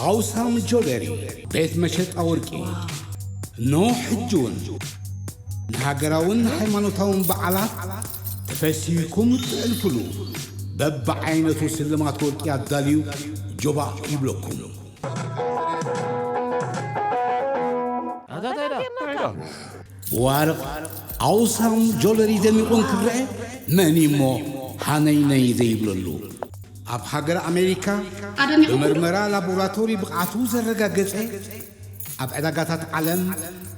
ኣውሳም ጆለሪ ቤት መሸጣ ወርቂ። እነሆ ሕጂ እውን ንሃገራውን ሃይማኖታውን በዓላት ተፈሲህኩም እትዕልፍሉ በብዓይነቱ ስልማት ወርቂ ኣዳልዩ ጆባእ ይብለኩም። ብዋርቕ ኣውሳም ጆለሪ ደሚቑ እንክረአ መን እሞ ሃነይነይ ዘይብለሉ? ኣብ ሃገር ኣሜሪካ ኣደሚቑ ብመርመራ ላቦራቶሪ ብቕዓቱ ዘረጋገጸ፣ ኣብ ዕዳጋታት ዓለም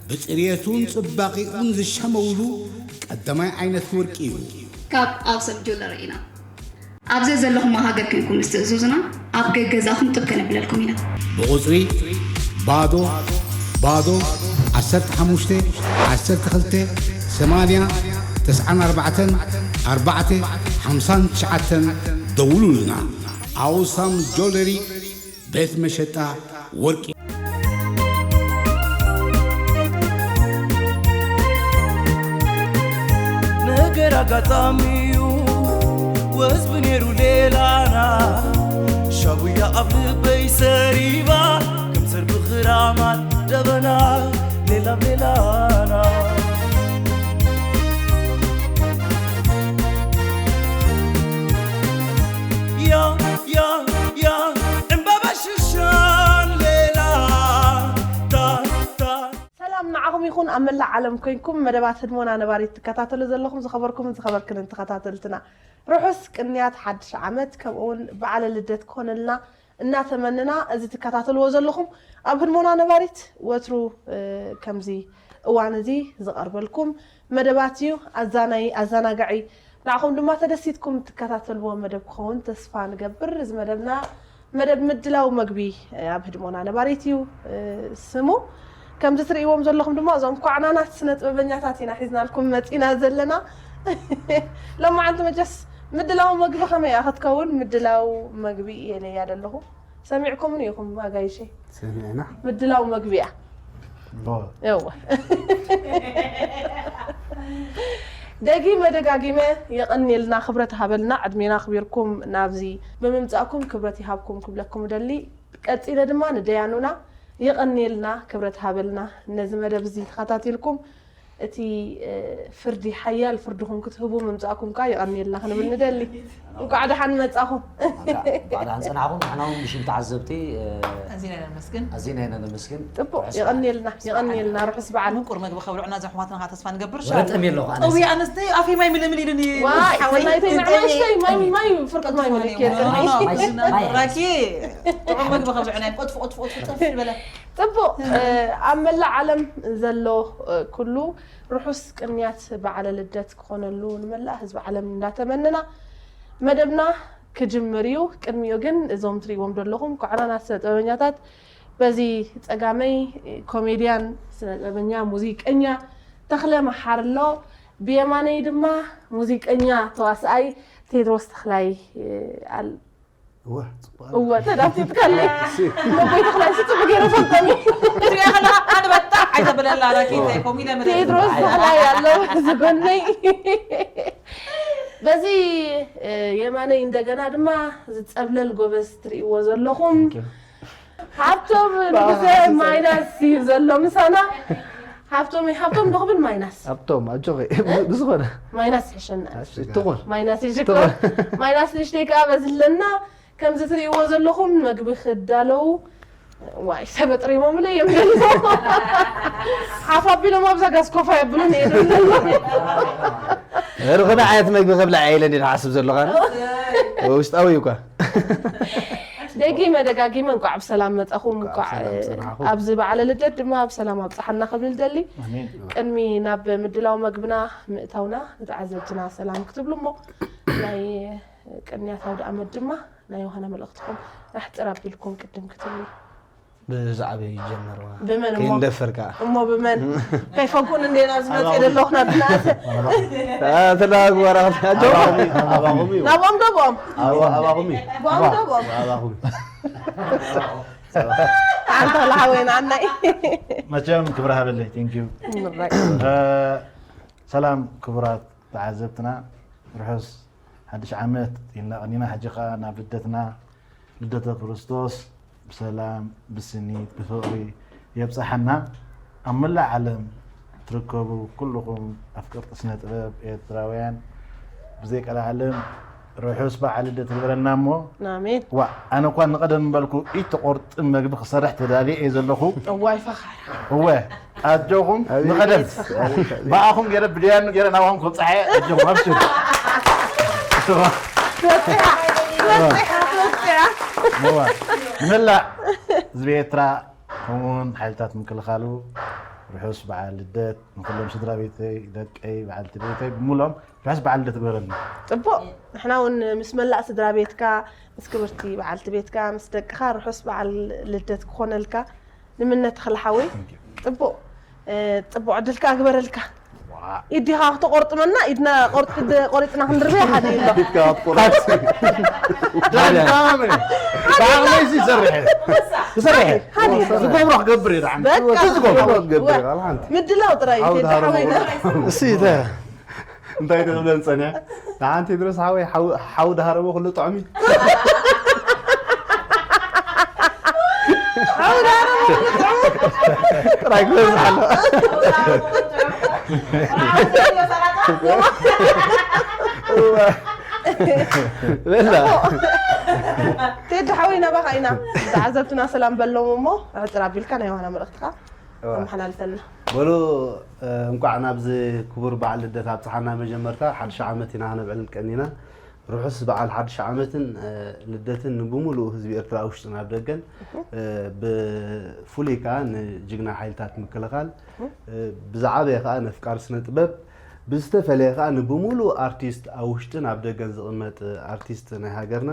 ብጽርየቱን ጽባቐኡን ዝሸመውሉ ቀዳማይ ዓይነት ወርቂ እዩ። ካብ ኣውሳም ጆለሪ ኢና። ኣብ ዘዘለኹሞ ሃገር ኮንኩም ምስ ትእዝዙና ኣብ ገገዛኹም ጥብ ከነብለልኩም ኢና። ብቑጽሪ ባዶ ባዶ ዓሰርተ ሓሙሽተ ዓሰርተ ክልተ ሰማንያ ተስዓን ኣርባዕተን ኣርባዕተ ሓምሳን ትሽዓተን ደውሉልና። ኣውሳም ጆለሪ ቤት መሸጣ ወርቂ። ነገር ኣጋጣሚዩ ወዝቢ ነይሩ ሌላና ሻጉያ ኣብ ልበይ ሰሪባ ከም ሰርቢ ክራማት ደበና ሌላ ሌላና ያ ያ ያ ዕምባባ ሽሻን ሌላ ታ ታ ሰላም ንዓኹም ይኹን ኣብ መላእ ዓለም ኮይንኩም መደባት ህድሞና ነባሪት ትከታተሉ ዘለኹም ዝኸበርኩምን ዝኸበርክንን ተኸታተልትና ርሑስ ቅንያት ሓድሽ ዓመት ከምኡ እውን በዓለ ልደት ክኾነልና እናተመንና እዚ ትከታተልዎ ዘለኹም ኣብ ህድሞና ነባሪት ወትሩ ከምዚ እዋን እዚ ዝቐርበልኩም መደባት እዩ ኣዛናይ ኣዘናጋዒ ንዓኹም ድማ ተደሲትኩም ትከታተልዎ መደብ ክኸውን ተስፋ ንገብር እዚ መደብና መደብ ምድላው መግቢ ኣብ ህድሞና ነባሪት እዩ ስሙ ከምዚ ትርእይዎም ዘለኹም ድማ እዞም ኳዕናናት ስነ ጥበበኛታት ኢና ሒዝናልኩም መፂና ዘለና ሎማዓንቲ መቸስ ምድላው መግቢ ከመይ እያ ክትከውን ምድላው መግቢ እየ ኢለያ ዘለኹ ሰሚዕኩምኒ ኢኹም ኣጋይሸይ ሰሚዕና ምድላው መግቢ እያ እወ ደጊመ ደጋጊመ የቐንየልና ክብረት ሃበልና ዕድሜና ኣኽቢርኩም ናብዚ ብምምፃእኩም ክብረት ይሃብኩም ክብለኩም እደሊ ቀፂለ ድማ ንደያኑና የቐንየልና ክብረት ሃበልና ነዚ መደብ እዚ ተኸታቲልኩም እቲ ፍርዲ ሓያል ፍርድኹም ክትህቡ ምምፃእኩም ከዓ የቐንየልና ክንብል ንደሊ እንኳዕ ደሓን መፃኹም ባዕዳን ፀናዕኹም ንሕና እውን ምሽም ተዓዘብቲ ኣዚና ኢና ነመስግን ኣዚና ኢና ነመስግን ጥቡቅ የቐንየልና የቐንየልና ርሑስ በዓል ምቁር መግቢ ከብልዑና ዘሕዋትና ከዓ ተስፋ ንገብር ወረጠም የለኹ ኣነስ ጠውያ ኣነስተይ ኣፈይ ማይ ምልምል ኢሉኒ ዋይ ሰናይተይ ንዕማይ ስተይ ማይ ማይ ፍርቂ ማይ መለኪ ራኪ ጥዑም መግቢ ከብልዑና እዮም ቆጥፉ ቆጥፉ ቆጥፉ ጠፍ በለ ጥቡቅ ኣብ መላእ ዓለም ዘሎ ኩሉ ርሑስ ቅንያት በዓለ ልደት ክኾነሉ ንመላእ ህዝቢ ዓለም እንዳተመንና መደብና ክጅምር እዩ ቅድሚኡ ግን እዞም ትሪእዎም ዘለኹም ኮዕናናት ስነ ጥበበኛታት በዚ ጸጋመይ ኮሜድያን ስነ ጥበበኛ ሙዚቀኛ ተኽለ መሓርሎ ብየማነይ ድማ ሙዚቀኛ ተዋስኣይ ቴድሮስ ተኽላይ ኣል እወ ጽቡቅ እወ ተዳፊትካለይ ነቦይ ተኽላይ ስጽቡ ገይረ ፈልጠኒ ትሪያ ከለካ ኣነ በጣዕ ኣይተበለላ ራኪ እንታይ ኮሚለ መደብ ቴድሮስ ተኽላይ ኣሎ ዝጎነይ በዚ የማነይ እንደገና ድማ ዝጸብለል ጎበዝ ትርእይዎ ዘለኹም ሃብቶም ንግዘ ማይናስ እዩ ዘሎ ምሳና ሃብቶም ሃብቶም ዶ ክብል ማይናስ ኣብቶም ኣጆኺ ብዝኾነ ማይናስ ይሕሸና ትኹን ማይናስ ይሽኮር ማይናስ ንሽተይ ከዓ በዝለና ከምዚ ትርእይዎ ዘለኹም መግቢ ክዳለው ዋይ ሰብ ኣጥሪሞምለ እዮም ሓፍ ኣቢሎም ኣብዛ ጋዝ ኮፋ የብሉን እየ ዝብል ዘሎ ርኽነ ዓይነት መግቢ ከብላ ኢለ እንዲ ሓስብ ዘለኻ ውሽጣዊ እኳ ደጊመ ደጋጊመ እንኳዕ ብሰላም መፃኹም እንኳዕ ሰላም ፀናሕኹም። ኣብዚ በዓለ ልደት ድማ ብሰላም ኣብፀሓና ክብል ደሊ ኣሜን። ቅድሚ ናብ ምድላው መግብና ምእታውና ንተዓዘብትና ሰላም ክትብሉ እሞ ናይ ቅንያት ኣውደ ኣመት ድማ ናይ ዮሃና መልእኽትኹም ኣሕፅር ኣቢልኩም ቅድም ክትብሉ ብዛዕበ ይጀመርዋ ብመን እሞ? ከይንደፈር ከዓ እሞ ብመን ከይፈኩን እንዴና ዝመፅእ ዘለኹና ብናእሰ ተላግባራ ናብኦም ዶ ብኦም ኣባኹም እዩ ብኦም ዶ ብኦም ኣባኹም ኣንታ ለሓወይና ኣናይ መቸም ክብረ ሃበለይ ቴንኪዩ ምራይ ሰላም ክቡራት ተዓዘብትና ርሑስ ሓድሽ ዓመት ኢልና ቀኒና ሕጂ ከዓ ናብ ልደትና ልደተ ክርስቶስ ብሰላም፣ ብስኒት፣ ብፍቕሪ የብጽሓና። ኣብ መላእ ዓለም ትርከቡ ኩልኹም ኣፍቀርቲ ስነ ጥበብ ኤርትራውያን፣ ብዘይ ቀልዓለም ርሑስ በዓል ልደት ይግበረልና እሞ። ኣሜን። ዋ፣ ኣነ እኳ ንቐደም በልኩ፣ ኢድ ተቖርጥም መግቢ ክሰርሕ ተዳልየ እየ ዘለኹ። እዋይ ፈኸራ። እወ፣ ኣጆኹም፣ ኣቤት። ንቐደም። ኣቤት፣ ኣቤት። ብኣኹም ገይረ፣ ብድያኑ ገይረ ናባኹም ከብጽሓ እየ። ኣጆኹም፣ ኣብሽሩ። በጺሓ፣ በጺሓ፣ በጺሓ። እወ፣ ንመላእ ህዝቢ ኤርትራ፣ ከምኡውን ሓይልታት ምክልኻሉ ርሑስ በዓል ልደት፣ ንኹሎም ስድራ ቤተይ፣ ደቀይ፣ በዓልቲ ቤተይ ብምሉኦም ርሑስ በዓል ልደት ይግበረልና። ጽቡቕ። ንሕና እውን ምስ መላእ ስድራ ቤትካ፣ ምስ ክብርቲ በዓልቲ ቤትካ፣ ምስ ደቅኻ ርሑስ በዓል ልደት ክኾነልካ ንምነ፣ ተኽለ ሓወይ። Thank you። ጽቡቕ። እ፣ ጽቡቕ ዕድል ከኣ ግበረልካ። ዋ። ኢድ ዲኻ ክትቆርጥመና፣ ኢድና ቆርጥ-፣ ደ-፣ ቆሪጽና ክንድርበያ ሓደ ኢሎ። ኢድካ ክትቆርጥ። ደን ተማመን። ብዓቕመይ ሲ ይሰርሕ እየ። ይሰርሕ እየ። ሓደ ኢሎ። ዝገብሮ ክገብር እየ፣ ደሓን። በቃ። ዝገብሮ ክገብር እየ፣ ዋላ ሓንቲ። ምድላው ጥራይ እዩ፣ ሓውድ ሃረሞ ተሓወይና። እኮ። እሲ፣ ተ-፣ እንታይ ተብለን ጸኒሐ? ንሓንቲ ድረስ ሓወይ ሓው-፣ ሓው ዳሃረቦ ኩሉ ጥዑም እዩ። ጥራይ ክበዝሕ ኣሎ። በላ። ቴዲ ሓወይ ናባኻ ኢና። ተዓዘብትና ሰላም በሎም እሞ፣ ዕጥር ኣቢልካ ናይ ዋና መልእኽትኻ እዋ። ኣመሓላልፈልና። በሉ፣ እ፣ እንኳዕ ናብዚ ክቡር በዓል ልደት ኣብጽሓና። መጀመርታ ሓድሽ ዓመት ኢና ክነብዕል ቀኒና። ርሑስ በዓል ሓድሽ ዓመትን፣ እ፣ ልደትን ንብምሉኡ ህዝቢ ኤርትራ ኣብ ውሽጥን ኣብ ደገን፣ እህ። እ፣ ብፍሉይ ከኣ ንጅግና ሓይልታት ምክልኻል፣ እህ። እ፣ ብዝዓበየ ከኣ ነፍቃር ስነ ጥበብ፣ ብዝተፈለየ ከኣ ንብምሉኡ ኣርቲስት ኣብ ውሽጥን ኣብ ደገን ዝቕመጥ ኣርቲስት ናይ ሃገርና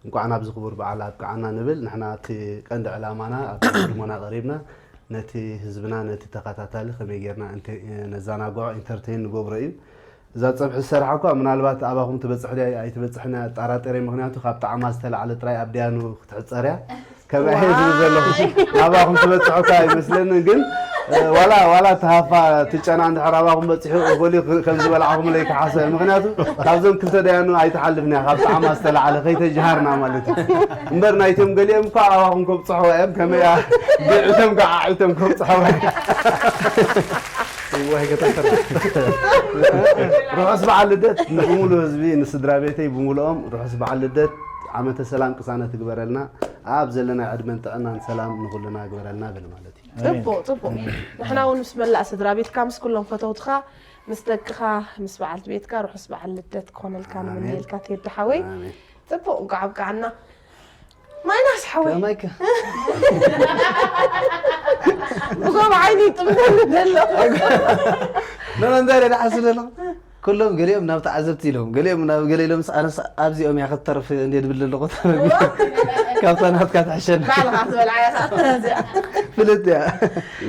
እንኳዕ ናብዚ ክቡር በዓል ኣብቅዓና ንብል። ንሕና እቲ ቀንዲ ዕላማና ኣብ ቅድሞና ቀሪብና ነቲ ህዝብና፣ ነቲ ተኸታታሊ ከመይ ጌርና እንተ-፣ ነዘናግዖ፣ ኢንተርቴይን ንገብሮ እዩ። እዛ ጸብሒ ዝሰርሓ እኳ ምናልባት ኣባኹም ትበጽሕ ድያ ኣይትበጽሕን እያ ኣጠራጠረ፣ ምኽንያቱ ካብ ጣዕማ ዝተላዕለ ጥራይ ኣብ ድያኑ ክትሕጸር እያ። ከምኣ እየ ዝብል ዘለኹ። ዋይ። ናባኹም ትበጽሕ እኳ ኣይመስለንን፣ ግን፣ እ፣ ዋላ፣ ዋላ እቲ ሃፋ፣ እቲ ጨና እንድሕር ኣባኹም በጺሑ፣ እኹል እዩ፣ ከም ዝበላዕኹምለይ ክሓስብ እየ። ምኽንያቱ ካብዞም ክልተ ደያኑ ኣይትሓልፍን እያ፣ ካብ ጣዕማ ዝተላዕለ ከይተጀሃርና ማለት እዩ። እምበር ናይቶም ገሊኦም እኳ ኣባኹም ከብጽሕዋ እዮም፣ ከመይ እያ ቢዕቶም ከዓ ዓዒቶም ከብጽሕዋ እዮም። እዋይ፣ ከተፈራ። ርሑስ በዓል ልደት ንብሙሉ ህዝቢ፣ ንስድራ ቤተይ ብምሉኦም ርሑስ በዓል ልደት፣ ዓመተ ሰላም ቅሳነት ይግበረልና። ኣብ ዘለና ዕድመን ጥዕናን ሰላም ንኹልና ግበረልና ብል ማለት እዩ። ጽቡቕ፣ ጽቡቕ። ንሕና እውን ምስ መላእ ስድራ ቤትካ፣ ምስ ኩሎም ፈተውትኻ፣ ምስ ደቅኻ፣ ምስ በዓልቲ ቤትካ ርሑስ በዓል ልደት ክኾነልካ ኣሜን። ንምነየልካ ቴዲ ሓወይ። ኣሜን። ጽቡቕ፣ እንኳዕ ኣብቅዓና። ማይናስ ሓወይ። ከማይ ከ? ብጎም ዓይኒ ይጥምተኒ ዘሎ። ኖ፣ ኖ፣ እንታይ ኢለ ዝሓስብ ዘለኹ? ኩሎም ገሊኦም ናብ ተዓዘብቲ ኢሎም፣ ገሊኦም ናብ ገለ ኢሎም፣ ኣነስ ኣብዚኦም እያ ክትተርፍ እንዴ ድብል ዘለኹ ተረቢ። ካብታ ናትካ ትሕሸና። ባዕልኻ ዝበልዓያ እዚኣ። ፍልጥ እያ።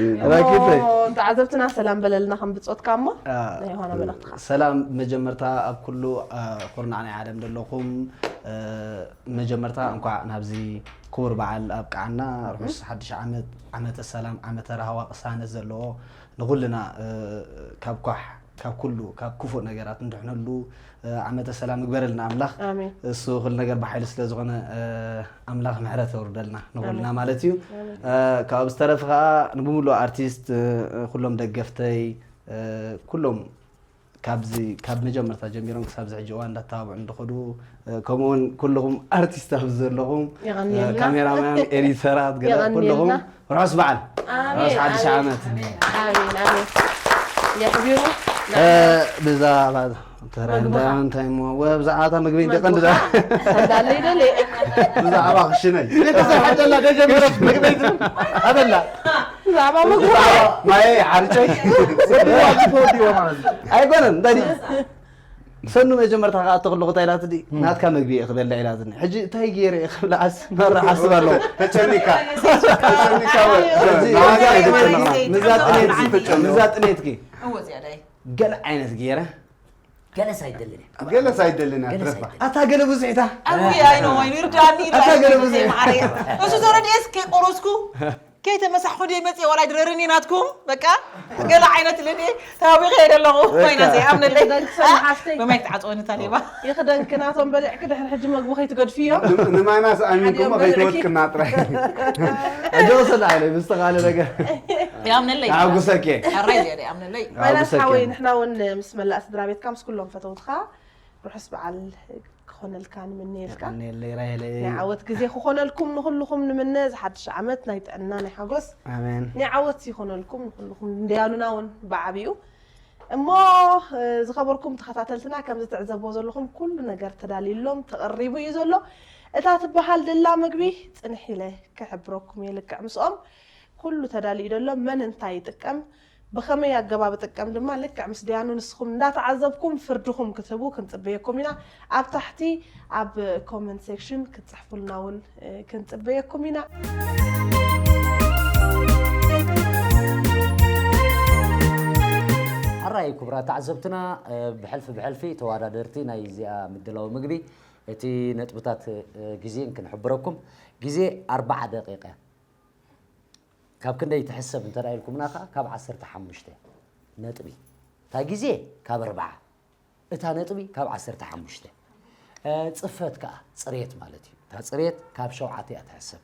እሞ ራኪተይ። ተዓዘብትና ሰላም በለልና ከም ብጾትካ እሞ፣ አ፣ ናይ ዮሃና መልእኽትኻ። ሰላም መጀመርታ ኣብ ኩሉ፣ አ፣ ኩርናዕ ናይ ዓለም ዘለኹም፣ አ፣ መጀመርታ እንኳዕ ናብዚ ክቡር በዓል ኣብቅዓና። ርሑስ ሓድሽ ዓመት፣ ዓመተ ሰላም፣ ዓመተ ራህዋ ቅሳነት ዘለዎ ንኹልና፣ እ፣ ካብ ኳሕ፣ ካብ ኩሉ፣ ካብ ክፉእ ነገራት እንድሕነሉ፣ እ፣ ዓመተ ሰላም ይግበረልና ኣምላኽ። ኣሜን። እሱ ኩሉ ነገር ብሓይሊ ስለ ዝኾነ፣ እ፣ ኣምላኽ ምሕረት የውርደልና ንኹልና ኣሜን። ማለት እዩ። ኣሜን። እ፣ ካብኡ ብዝተረፈ ኸዓ ንብምሉእ ኣርቲስት፣ እ፣ ኩሎም ደገፍተይ፣ እ፣ ኩሎም ካብዚ፣ ካብ መጀመርታ ጀሚሮም ክሳብ እዚ ሕጂ እዋን እንዳተባብዑ እንደኸዱ፣ እ፣ ከምኡ እውን ኩልኹም ኣርቲስት ኣብዚ ዘለኹም፣ የቐንየልና። እ፣ ካሜራማን፣ ኤዲተራት፣ ገለ የቐንየልና። ኩልኹም ርሑስ በዓል። ኣሜን፣ ርሑስ ሓድሽ ኣሜን። ዓመት። ኣሜን፣ ኣሜን። የሕቢሩ። እ፣ ብዛዕባ ተራ መግብኻ። እንታይ፣ እንታይ እሞ፣ ወ-፣ ብዛዕባ እታ ምግበይ እንደ ቀንዲ ዳ-፣ መግብኻ። ሰንዳለይ ደለ። ብዛዕባ ክሽነይ። ዘይተሰርሐ ደላ፣ ደጀመረት ምግበይ ትብል። ኣበላ። ብዛዕባ መግቢ። ብዛዕባ ማየ ዓርጨይ። ወዲዋ፣ ወዲዋ ማለት እዩ። ኣይኮነን፣ እንታይ ድዩ? ሰኑ መጀመርታ ከኣቶ ከለኹ እንታይ ኢላትኒ? እም። ናትካ መግቢ እየ ክበልዕ ኢላትኒ። ሕጂ እንታይ ገይረ እየ ክብላ ዓስ-፣ መራ ሓስብ ኣለኹ። ተጨኒካ። ተጨኒካ ወ-፣ ሕጂ ናትካ ምዛ ጥሜት-፣ ኣይተጨነቕና። ምዛ ጥሜትኪ፣ ምዛ ጥሜትኪ። እወ፣ እዚኣ ዳይ። ገለ ዓይነት ገይረ። ገለስ ኣይደልን እያ። ገለስ ኣይደልን እያ፣ ገለስ ትረፋ። ኣይደልን። ኣታ ገለ ብዙሒታ። ኣዊ፣ ኣይ፣ ኖ፣ ወይ፣ ይርዳኒ፣ ኣታ ገለ ይርዳኒ፣ ብዙሕ። ማዕረ። እሱ ዘረድኤስ ከይቆረስኩ ከይተመሳሕኹ ድየ መፅየ ዋላ ኣይድረርን እየ ናትኩም በቃ ገለ ዓይነት ልኒ ተባቢኸ እየ ዘለኹ ኮይና ዘይኣምነለይ ደንክሰን ሓፍተይ ብማይ ክትዓፅወኒ ታሌባ ይኽደንኪ ናቶም በሊዕኪ ድሕሪ ሕጂ መግቢ ከይትገድፍዮ ንማይናስ ኣሚንኩሞ ከይትወድቅና ጥራይ ሕጂ ወሰድ ኣይለ ምስተኻለ ነገር ይኣምነለይ ተሓጉሰኪ ሕራይ እየ ይኣምነለይ ማይናስ ሰኪ። ሓወይ ንሕና እውን ምስ መላእ ስድራ ቤትካ ምስ ኩሎም ፈተውትካ ርሑስ በዓል ክኾነልካ ንምነየልካ ቀኔለይ ራሄለይ ናይ ዓወት ግዜ ክኾነልኩም ንኹልኹም ንምነ እዚ ሓድሽ ዓመት ናይ ጥዕና ናይ ሓጎስ ኣሜን ናይ ዓወት ይኾነልኩም ንኹልኹም ንደያኑና እውን ብዓብኡ እሞ ዝኸበርኩም ተኸታተልትና ከም ዝትዕዘብዎ ዘለኹም ኩሉ ነገር ተዳልዩሎም ተቐሪቡ እዩ ዘሎ እታ ትበሃል ደላ ምግቢ ፅንሕ ኢለ ክሕብረኩም እየ ልክዕ ምስኦም ኩሉ ተዳልዩ ዘሎ መን እንታይ ይጥቀም ብኸመይ ኣገባብ ጥቀም ድማ ልክዕ ምስ ደያኑ ንስኹም እንዳተዓዘብኩም ፍርድኹም ክትህቡ ክንፅበየኩም ኢና ኣብ ታሕቲ ኣብ ኮመንት ሴክሽን ክትፅሕፉልና እውን ክንፅበየኩም ኢና ኣራይ ክቡራት ተዓዘብትና ብሕልፊ ብሕልፊ ተወዳደርቲ ናይ እዚኣ ምድላው ምግቢ እቲ ነጥብታት ግዜን ክንሕብረኩም ግዜ ኣርባዓ ደቂቃ ካብ ክንደይ ትሕሰብ እንተ ኢልኩምና ከዓ ካብ ዓሰርተ ሓሙሽተ ነጥቢ እታ ግዜ ካብ ኣርባዓ እታ ነጥቢ ካብ ዓሰርተ ሓሙሽተ ጽፈት ከዓ ፅሬት ማለት እዩ እታ ፅሬት ካብ ሸውዓተ እያ ትሕሰብ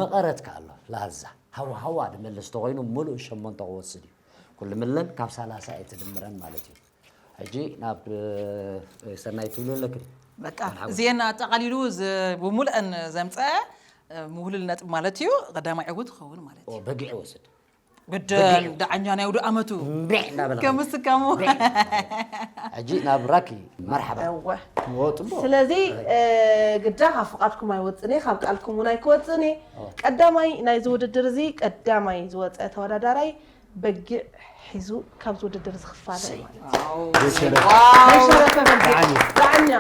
መቐረት ከዓ ኣሎ ላዛ ሃዋሃዋ ድመልስ ተኮይኑ ሙሉእ ሸሞንተ ክወስድ እዩ ኩሉ ምለን ካብ ሰላሳ እየ ትድምረን ማለት እዩ ሕጂ ናብ ሰናይ ትብሉ ኣለክን በቃ እዚአን ኣጠቃሊሉ ብሙልአን ዘምፀአ ምውህልል ነጥብ ማለት እዩ ቀዳማይ ዕውት ክኸውን ማለት እዩ በጊዕ ወስድ ግድን ዳዓኛ ናይ ውዱ ኣመቱ እምቢዕ እንዳበላ ከም ስካሙ ሕጂ ናብ ራኪ መርሓባ እወ ጽቡቅ ስለዚ ግዳ ካብ ፍቃድኩም ኣይወፅን እየ ካብ ቃልኩም እውን ኣይክወፅን እየ ቀዳማይ ናይዚ ውድድር እዚ ቀዳማይ ዝወፀ ተወዳዳራይ በጊዕ ሒዙ ካብዚ ውድድር ዝኽፋለ እዩ ማለት እዩ። ናይ ሸረፈ በጊዕ ዳዓኛ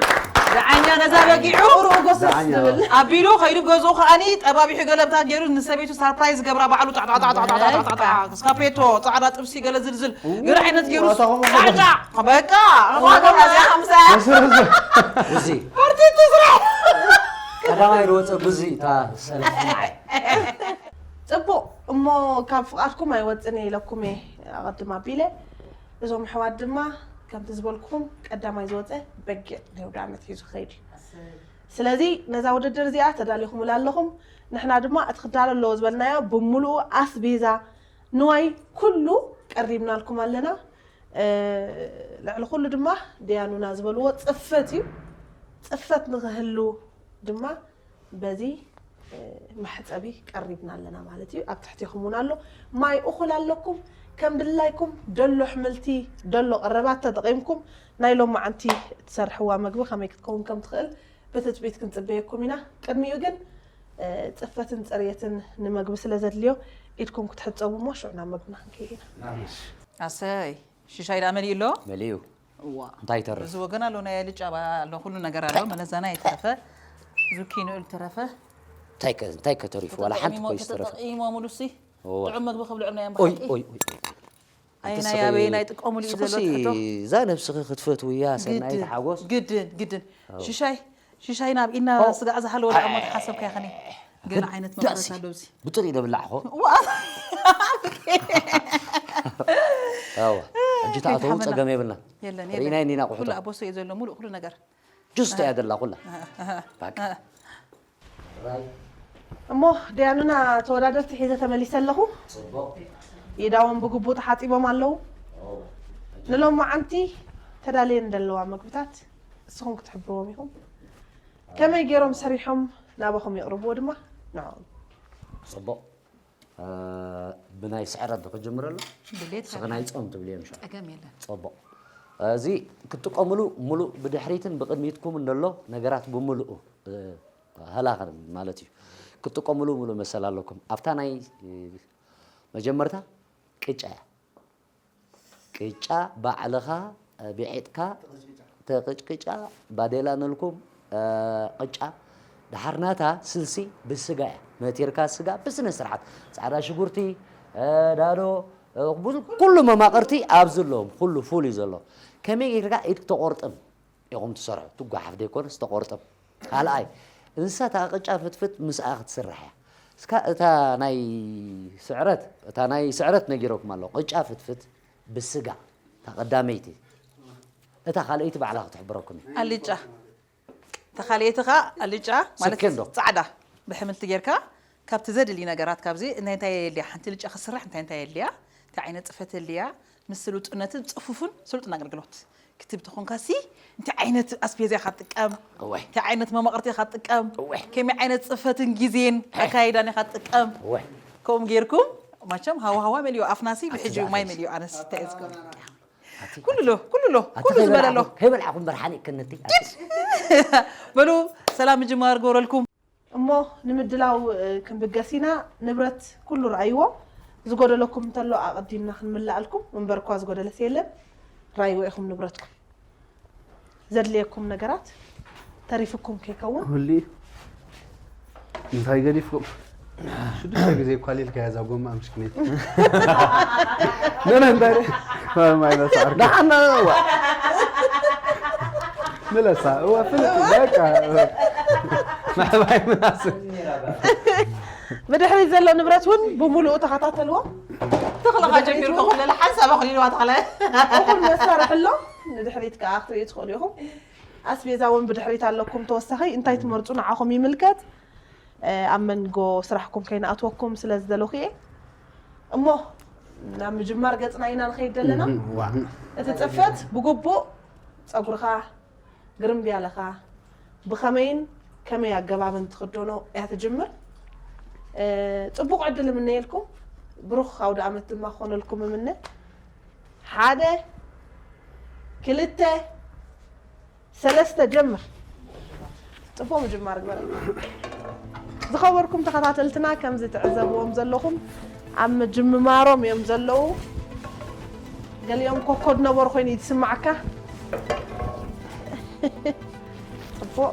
ዳዓኛ ነዛ በጊዑ ቁሩኡ ጎሰስ ዝብል ኣቢሉ ከይዱ ገዝኡ ከዓኒ ጠባቢሑ ገለብታ ገይሩ ንሰበይቱ ሳርፕራይዝ ገብራ ባዕሉ ጣዕጣዕጣዕጣዕጣዕጣዕጣዕጣዕጣዕ ስካፔቶ ፃዕዳ ጥብሲ ገለ ዝልዝል ገለ ዓይነት ገይሩ ጣዕጣዕ በቃ ዋጋ እዚኣ ሓምሳ እዚ ፓርቲቱ ስራሕ ቀዳማይ ዝወፀ ብዙ እታ ሰለፍ ንዓይ ፅቡቕ እሞ ካብ ፍቓድኩም ኣይወፅን እየ ኢለኩም እየ ኣቐድም ኣቢለ እዞም ኣሕዋት ድማ ከምቲ ዝበልኩኹም ቀዳማይ ዝወፀ በጊዕ ናይ ውዳመት ሒዙ ክኸይድ እዩ ስለዚ ነዛ ውድድር እዚኣ ተዳሊኹምላ ኣለኹም ንሕና ድማ እቲ ክዳሎ ኣለዎ ዝበልናዮ ብምሉኡ ኣስቤዛ ንዋይ ኩሉ ቀሪብናልኩም ኣለና ልዕሊ ኩሉ ድማ ደያኑና ዝበልዎ ፅፈት እዩ ፅፈት ንክህሉ ድማ በዚ መሕፀቢ ቀሪብና ኣለና ማለት እዩ ኣብ ትሕቴኹም እውን ኣሎ ማይ እኹል ኣለኩም ከም ድላይኩም ደሎ ኣሕምልቲ ደሎ ቀረባት ተጠቒምኩም ናይ ሎማዓንቲ ትሰርሕዋ መግቢ ከመይ ክትከውን ከም ትኽእል ብትፅቢት ክንፅበየኩም ኢና ቅድሚኡ ግን ፅፈትን ፅርየትን ንመግቢ ስለ ዘድልዮ ኢድኩም ክትሕፀቡ እሞ ሽዑ ናብ መግብና ክንከይድ ኢና ኣሰይ ሽሻይ ደኣ መሊኡ ኣሎ መሊኡ እዋ እንታይ ይተርፍ እዚ ወገን ኣሎ ናይ ልጫ ኣሎ ኩሉ ነገር ኣሎ መለዛና ይተረፈ ዙኪ ንእል ተረፈ እንታይ ከ- እንታይ ከተሪፉ ዋላ ሓንቲ ኮይስ ተረፈ ተጠቂሞ ሙሉሲ እዋ። ጥዑም መግቢ ክብልዑ ናይ ኦይ ኣምባሓቂ ኦይ ኦይ ኣይ ናይ ኣበይ ናይ ጥቀሙሉ እዩ ዘሎ ስኹሲ ትሕቶ እዛ ነብስኺ ክትፈትውያ ሰናይት ሓጎስ ግድን ግድን ሽሻይ ሽሻይ ናብ ኢና ስጋዕ ዝሃለወ ደኣ እሞ ተሓሰብካ ይኸኒ ገለ ዓይነት መቐረት ኣሎ እዚ ብጥሪ ደብላዕኾ ዋ ኣዋ ሕጂ ተኣተው ከይትሓመና። ፀገም የብልና የለን ርኢና የለን ኢና ኩሉ ቁሕቶ ኣቦሶ እዩ ዘሎ ሙሉእ ኩሉ ነገር ጁስ እያ ደላ ኩላ በቃ እሞ ደያኑና ተወዳደርቲ ሒዘ ተመሊሰ ኣለኹ ኢዳዎም ብግቡእ ተሓፂቦም ኣለዉ ንሎማዓንቲ ተዳልየን ዘለዋ መግብታት ንስኹም ክትሕብርዎም ኢኹም ከመይ ገይሮም ሰሪሖም ናባኹም የቕርብዎ ድማ ንዕኦም ፅቡቕ ብናይ ስዕረት ዶ ክጅምር ኣሎ ድሌት ስኽናይ ፆም ትብልዮ ምሻ ፀገም የለን ፅቡቕ እዚ ክትጥቀምሉ ሙሉእ ብድሕሪትን ብቅድሚትኩም እንደሎ ነገራት ብምሉኡ ሃላኸ ማለት እዩ ክትጥቀምሉ ሙሉእ መሰል ኣለኩም ኣብታ ናይ መጀመርታ ቅጫ እያ ቅጫ ባዕልኻ ብዒጥካ ተቅጭቅጫ ባዴላ ንልኩም ቅጫ ድሓር ናታ ስልሲ ብስጋ እያ መቲርካ ስጋ ብስነ ስርዓት ፃዕዳ ሽጉርቲ ዳዶ ኩሉ መማቅርቲ ኣብዚ ኣለዎም ኩሉ ፉል እዩ ዘሎ ከመይ ጌርካ ኢድ ተቆርጥም ኢኹም ትሰርሑ ትጓሓፍ ዘይኮነስ ተቆርጥም ካልኣይ እንስሳ እታ ቅጫ ፍትፍት ምስኣ ክትስራሕ እያ እስካ እታ ናይ ስዕረት እታ ናይ ስዕረት ነጊረኩም ኣሎ ቅጫ ፍትፍት ብስጋ እታ ቀዳመይቲ። እታ ካልኣይቲ ባዕላ ክትሕብረኩም እየ። ኣልጫ። ተኻልኤቲ ኸዓ ኣልጫ ማለት ስኬንዶ። ፃዕዳ ብሕምልቲ ጌርካ ካብቲ ዘድሊ ነገራት ካብዚ እንታይ እንታይ የድልያ ሓንቲ ልጫ ክስራሕ እንታይ እንታይ የድልያ እንታይ ዓይነት ፅፈት የድልያ ምስ ስሉጥነትን ፅፉፍን ስሉጥን ኣገልግሎት ክትብ ተኾንካ ሲ እንታይ ዓይነት ኣስቤዛ ኢኻ ትጥቀም እወይ። እንታይ ዓይነት መማቕርቲ ኢኻ ትጥቀም እወይ። ከመይ ዓይነት ፅፈትን ግዜን ኣካይዳን ኢኻ ትጥቀም እወይ። ከምኡ ጌርኩም ማቸም ሃዋ ሃዋ መሊዮ ኣፍናሲ ብሕጂ ኣትዛዕበ ማይ እዚ። መሊዮ ኣነስ እንታይ እዝገብ ኣቲ- ኩሉ ኣሎ ኩሉ ኣሎ ኣቲ ኩሉ ዝበለ ኣሎ ከይበላዕኩም- ከይበላዕኩም በርሓን ይከነቲ በሉ ሰላም ምጅማር ጎረልኩም እሞ ንምድላው እ፣ ክንብገስ ኢና። ንብረት ኩሉ ረኣይዎ። ዝጎደለኩም እንተሎ ኣቐዲምና ክንምልኣልኩም። እምበርኳ ዝጎደለስ የለን። ረኣይዎ ኢኹም ንብረትኩም። ዘድልየኩም ነገራት ተሪፍኩም ከይከውን። ሁሊ እንታይ ገዲፍኩም? ሽዱሽተ ግዜ እኳ ሊልካ እዛ ጎማ ምሽክነይቲ። ነነ እንታይ ማይ መሳዕርካ። ደሓና ዋ ምለሳ እዋ ፍልጥ በቃ። ማሕባይ ምናስ ብድሕሪት ዘሎ ንብረት እውን ብምሉኡ ተኸታተልዎ። ተኽለኻ ጀሚርካ ኩለለ ሓንሳብ ኣኽሊልዋ ተኽለ እኹል መሳርሒ ኣሎ። ንድሕሪት ከዓ ክትርእዩ ትኽእሉ ኢኹም። ኣስቤዛ እውን ብድሕሪት ኣለኩም። ተወሳኺ እንታይ ትመርፁ ንዓኹም ይምልከት። እ፣ ኣብ መንጎ ስራሕኩም ከይንኣትወኩም ስለ ዝደለኹ እየ። እሞ ናብ ምጅማር ገፅና ኢና ንኸይድ ዘለና። እቲ ፅፈት ብግቡእ ፀጉርኻ ግርምብያለኻ ብኸመይን ከመይ ኣገባብን ትኽደኖ እያ ትጅምር። እ፣ ፅቡቕ ዕድል እምነየልኩም። ብሩኽ ኣውደ ኣመት ድማ ክኾነልኩም እምነ። ሓደ ክልተ ሰለስተ ጀምር። ፅቡቕ ምጅማር ግበረልና። ዝኸበርኩም ተኸታተልትና ከምዚ ትዕዘብዎም ዘለኹም ኣብ ምጅምማሮም እዮም ዘለዉ። ገሊኦም ኮኮድ ነበሩ ኮይኑ እዩ ዝስማዓካ። ፅቡቕ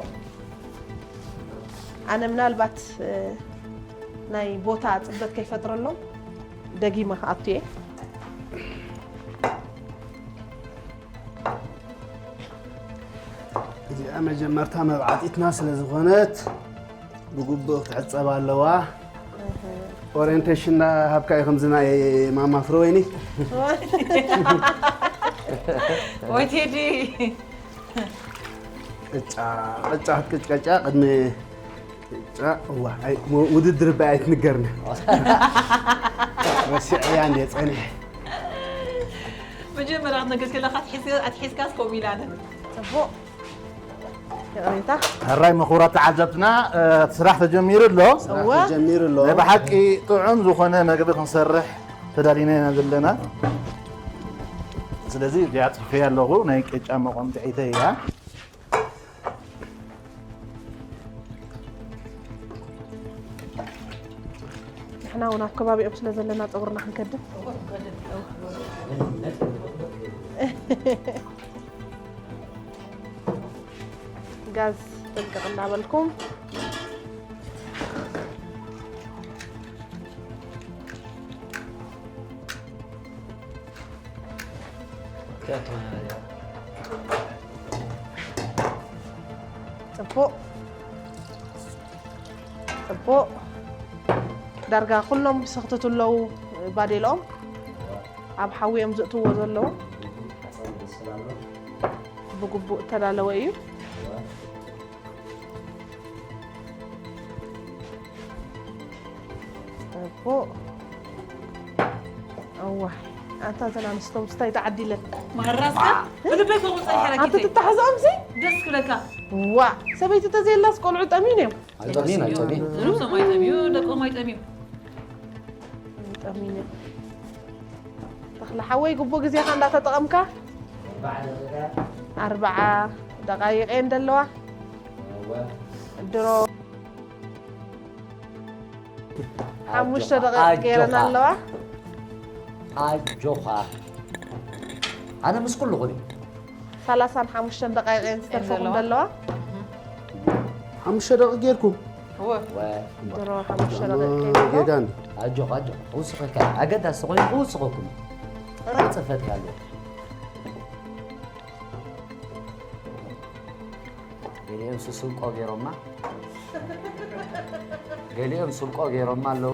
ኣነ ምናልባት እ፣ ናይ ቦታ ፅበት ከይፈጥረሎም ደጊመ ክኣቱ እየ። እዚኣ መጀመርታ መብዓጢትና ስለ ዝኾነት ብግቡእ ክትዕፀብ ኣለዋ። ኦሪየንቴሽን ሃብካ እዩ ከምዚ ናይ ማማ ፍረወይኒ። ወይ ቴዲ ቅጫ ቅጫ ክትቅጭቀጫ ቅድሚ ቅጫ እዋ ኣይ- ሞ- ውድድር በይ ኣይትንገርኒ። ረሲዐያ እንደ ፀኒሐ መጀመርያ ክትነግር ከለካ ኣትሒዝካስ ከምኡ ኢላ ኣነ ፅቡቕ ይቕሬታ። ሕራይ መኽቡራት ተዓዘብትና እቲ ስራሕ ተጀሚሩ ኣሎ። እወ ተጀሚሩ ኣሎ። ናይ ብሓቂ ጥዑም ዝኾነ መግቢ ክንሰርሕ ተዳሊና ኢና ዘለና። ስለዚ እዚኣ ፅፌ ኣለኹ ናይ ቅጫ መቆምጥዒተ እያ። ንሕና እውን ኣብ ከባቢኦም ስለ ዘለና ፀጉርና ክንከድን ጋዝ ጥንቅቕ እናበልኩም ፅቡቕ ፅቡቕ ዳርጋ ኩሎም ዝሰኽትቱ ኣለዉ ባዴልኦም ኣብ ሓዊ እዮም ዝእትዎ ዘለዉ ብግቡእ እተዳለወ እዩ እቦ እዋ ኣንታ እዘን ኣንስቶም ስታይ ተዓዲለን ማራስካ ብልበይ ከምኡ ፀኒሐ ኣንተ ረኪተይ ትታሕዝኦም ሲ ደስ ክብለካ ዋ ሰበይቲ ተዘየላስ ቆልዑ ጠሚን እዮም ኣይጠሚን ኣይጠሚን ርእሶም ኣይጠምዩ ደቆም ኣይጠምዩ ጠሚን እዮም ተኽለ ሓወይ ግቡእ ግዜኻ እንዳተጠቐምካ ኣርባዓ ደቃይቀ እንደለዋ ድሮ ሓሙሽተ ደቂቕ ገይረን ኣለዋ ኣጆኻ ኣነ ምስ ኩሉ ኹኒ ሰላሳን ሓሙሽተን ደቃይቀን ዝተርፈኹም ዘለዋ ሓሙሽተ ደቂ ጌርኩም ድሮ ሓሙሽተ ደቂቕ ከይበሎ ጌጋን ኣጆኻ ኣጆኻ ክውስኸካ ኣገዳሲ ኮይኑ ክውስኸኩም ራይ ፅፈትካ ኣሎ ገሊኦም ስስንቆ ገይሮማ ገሊኦም ስብቆ ገይሮማ ኣለዉ።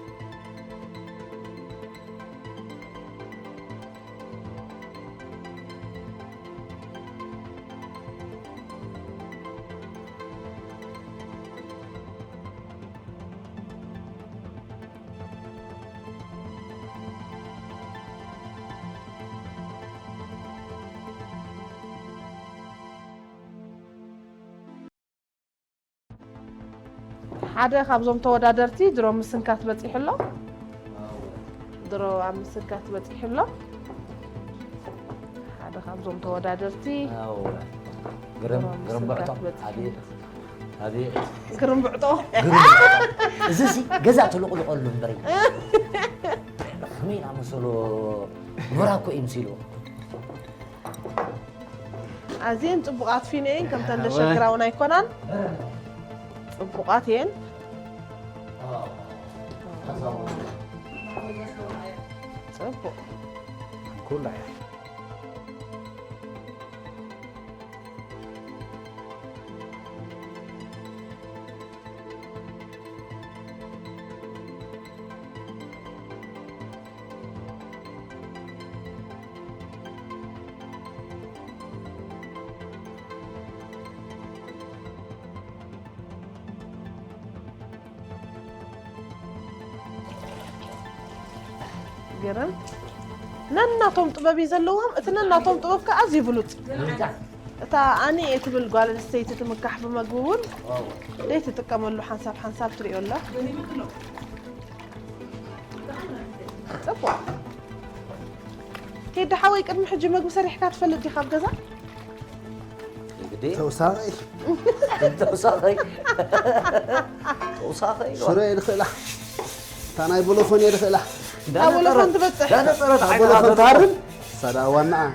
ሓደ ካብዞም ተወዳደርቲ ድሮ ምስንካት በጺሑ ኣሎ። ድሮ ኣብ ምስንካት በጺሑ ኣሎ። ሓደ ካብዞም ተወዳደርቲ ኣው፣ ግርም፣ ድሮ ግርም ምስንካት ብዕቶ። በጺሑ ኣሎ። ኣቤት፣ ኣቤት። ግርም ብዕጦ። ግርም ብዕጦ። እዚ ሲ ገዛ ትልቕልቐሉ እምበር እዩ። ከመይ ኢላ መሰሎ? ኖራ እኮ እዩ ምሲሉ። ኣዝየን ጽቡቓት ፊኖ እየን፣ ከምተን እወ። ደሸግራ እውን ኣይኮናን። ጽቡቓት እየን። ጽቡቕ። ኩላ እያ። ገረም። ነናቶም ጥበብ እዩ ዘለዎም። እቲ ነናቶም ጥበብ ከኣ ኣዝዩ ብሉጽ። እታ ኣነ እየ ትብል ጓል ኣንስተይቲ ትምካሕ ብመግቢ እውን ዘይትጥቀመሉ ሓንሳብ ሓንሳብ ትሪኦ ኣላ። ጽቡቕ። ቴዲ ሓወይ፣ ቅድሚ ሕጂ መግቢ ሰሪሕካ ትፈልጥ ዲኻ ኣብ ገዛ? ግዴ። ተውሳኸይ። ተውሳኸይ። ተውሳኸይ። ሽሮ እየ ዝኽእላ። እታ ናይ ቦሎፎን እየ ዝኽእላ። እታ ቦሎፎን ትበጽሕ። ዳነጸረት እታ ዓይንኻ ቦሎፎን ተደርጎ። ትሃርም። ሳዳ ዋናኣ።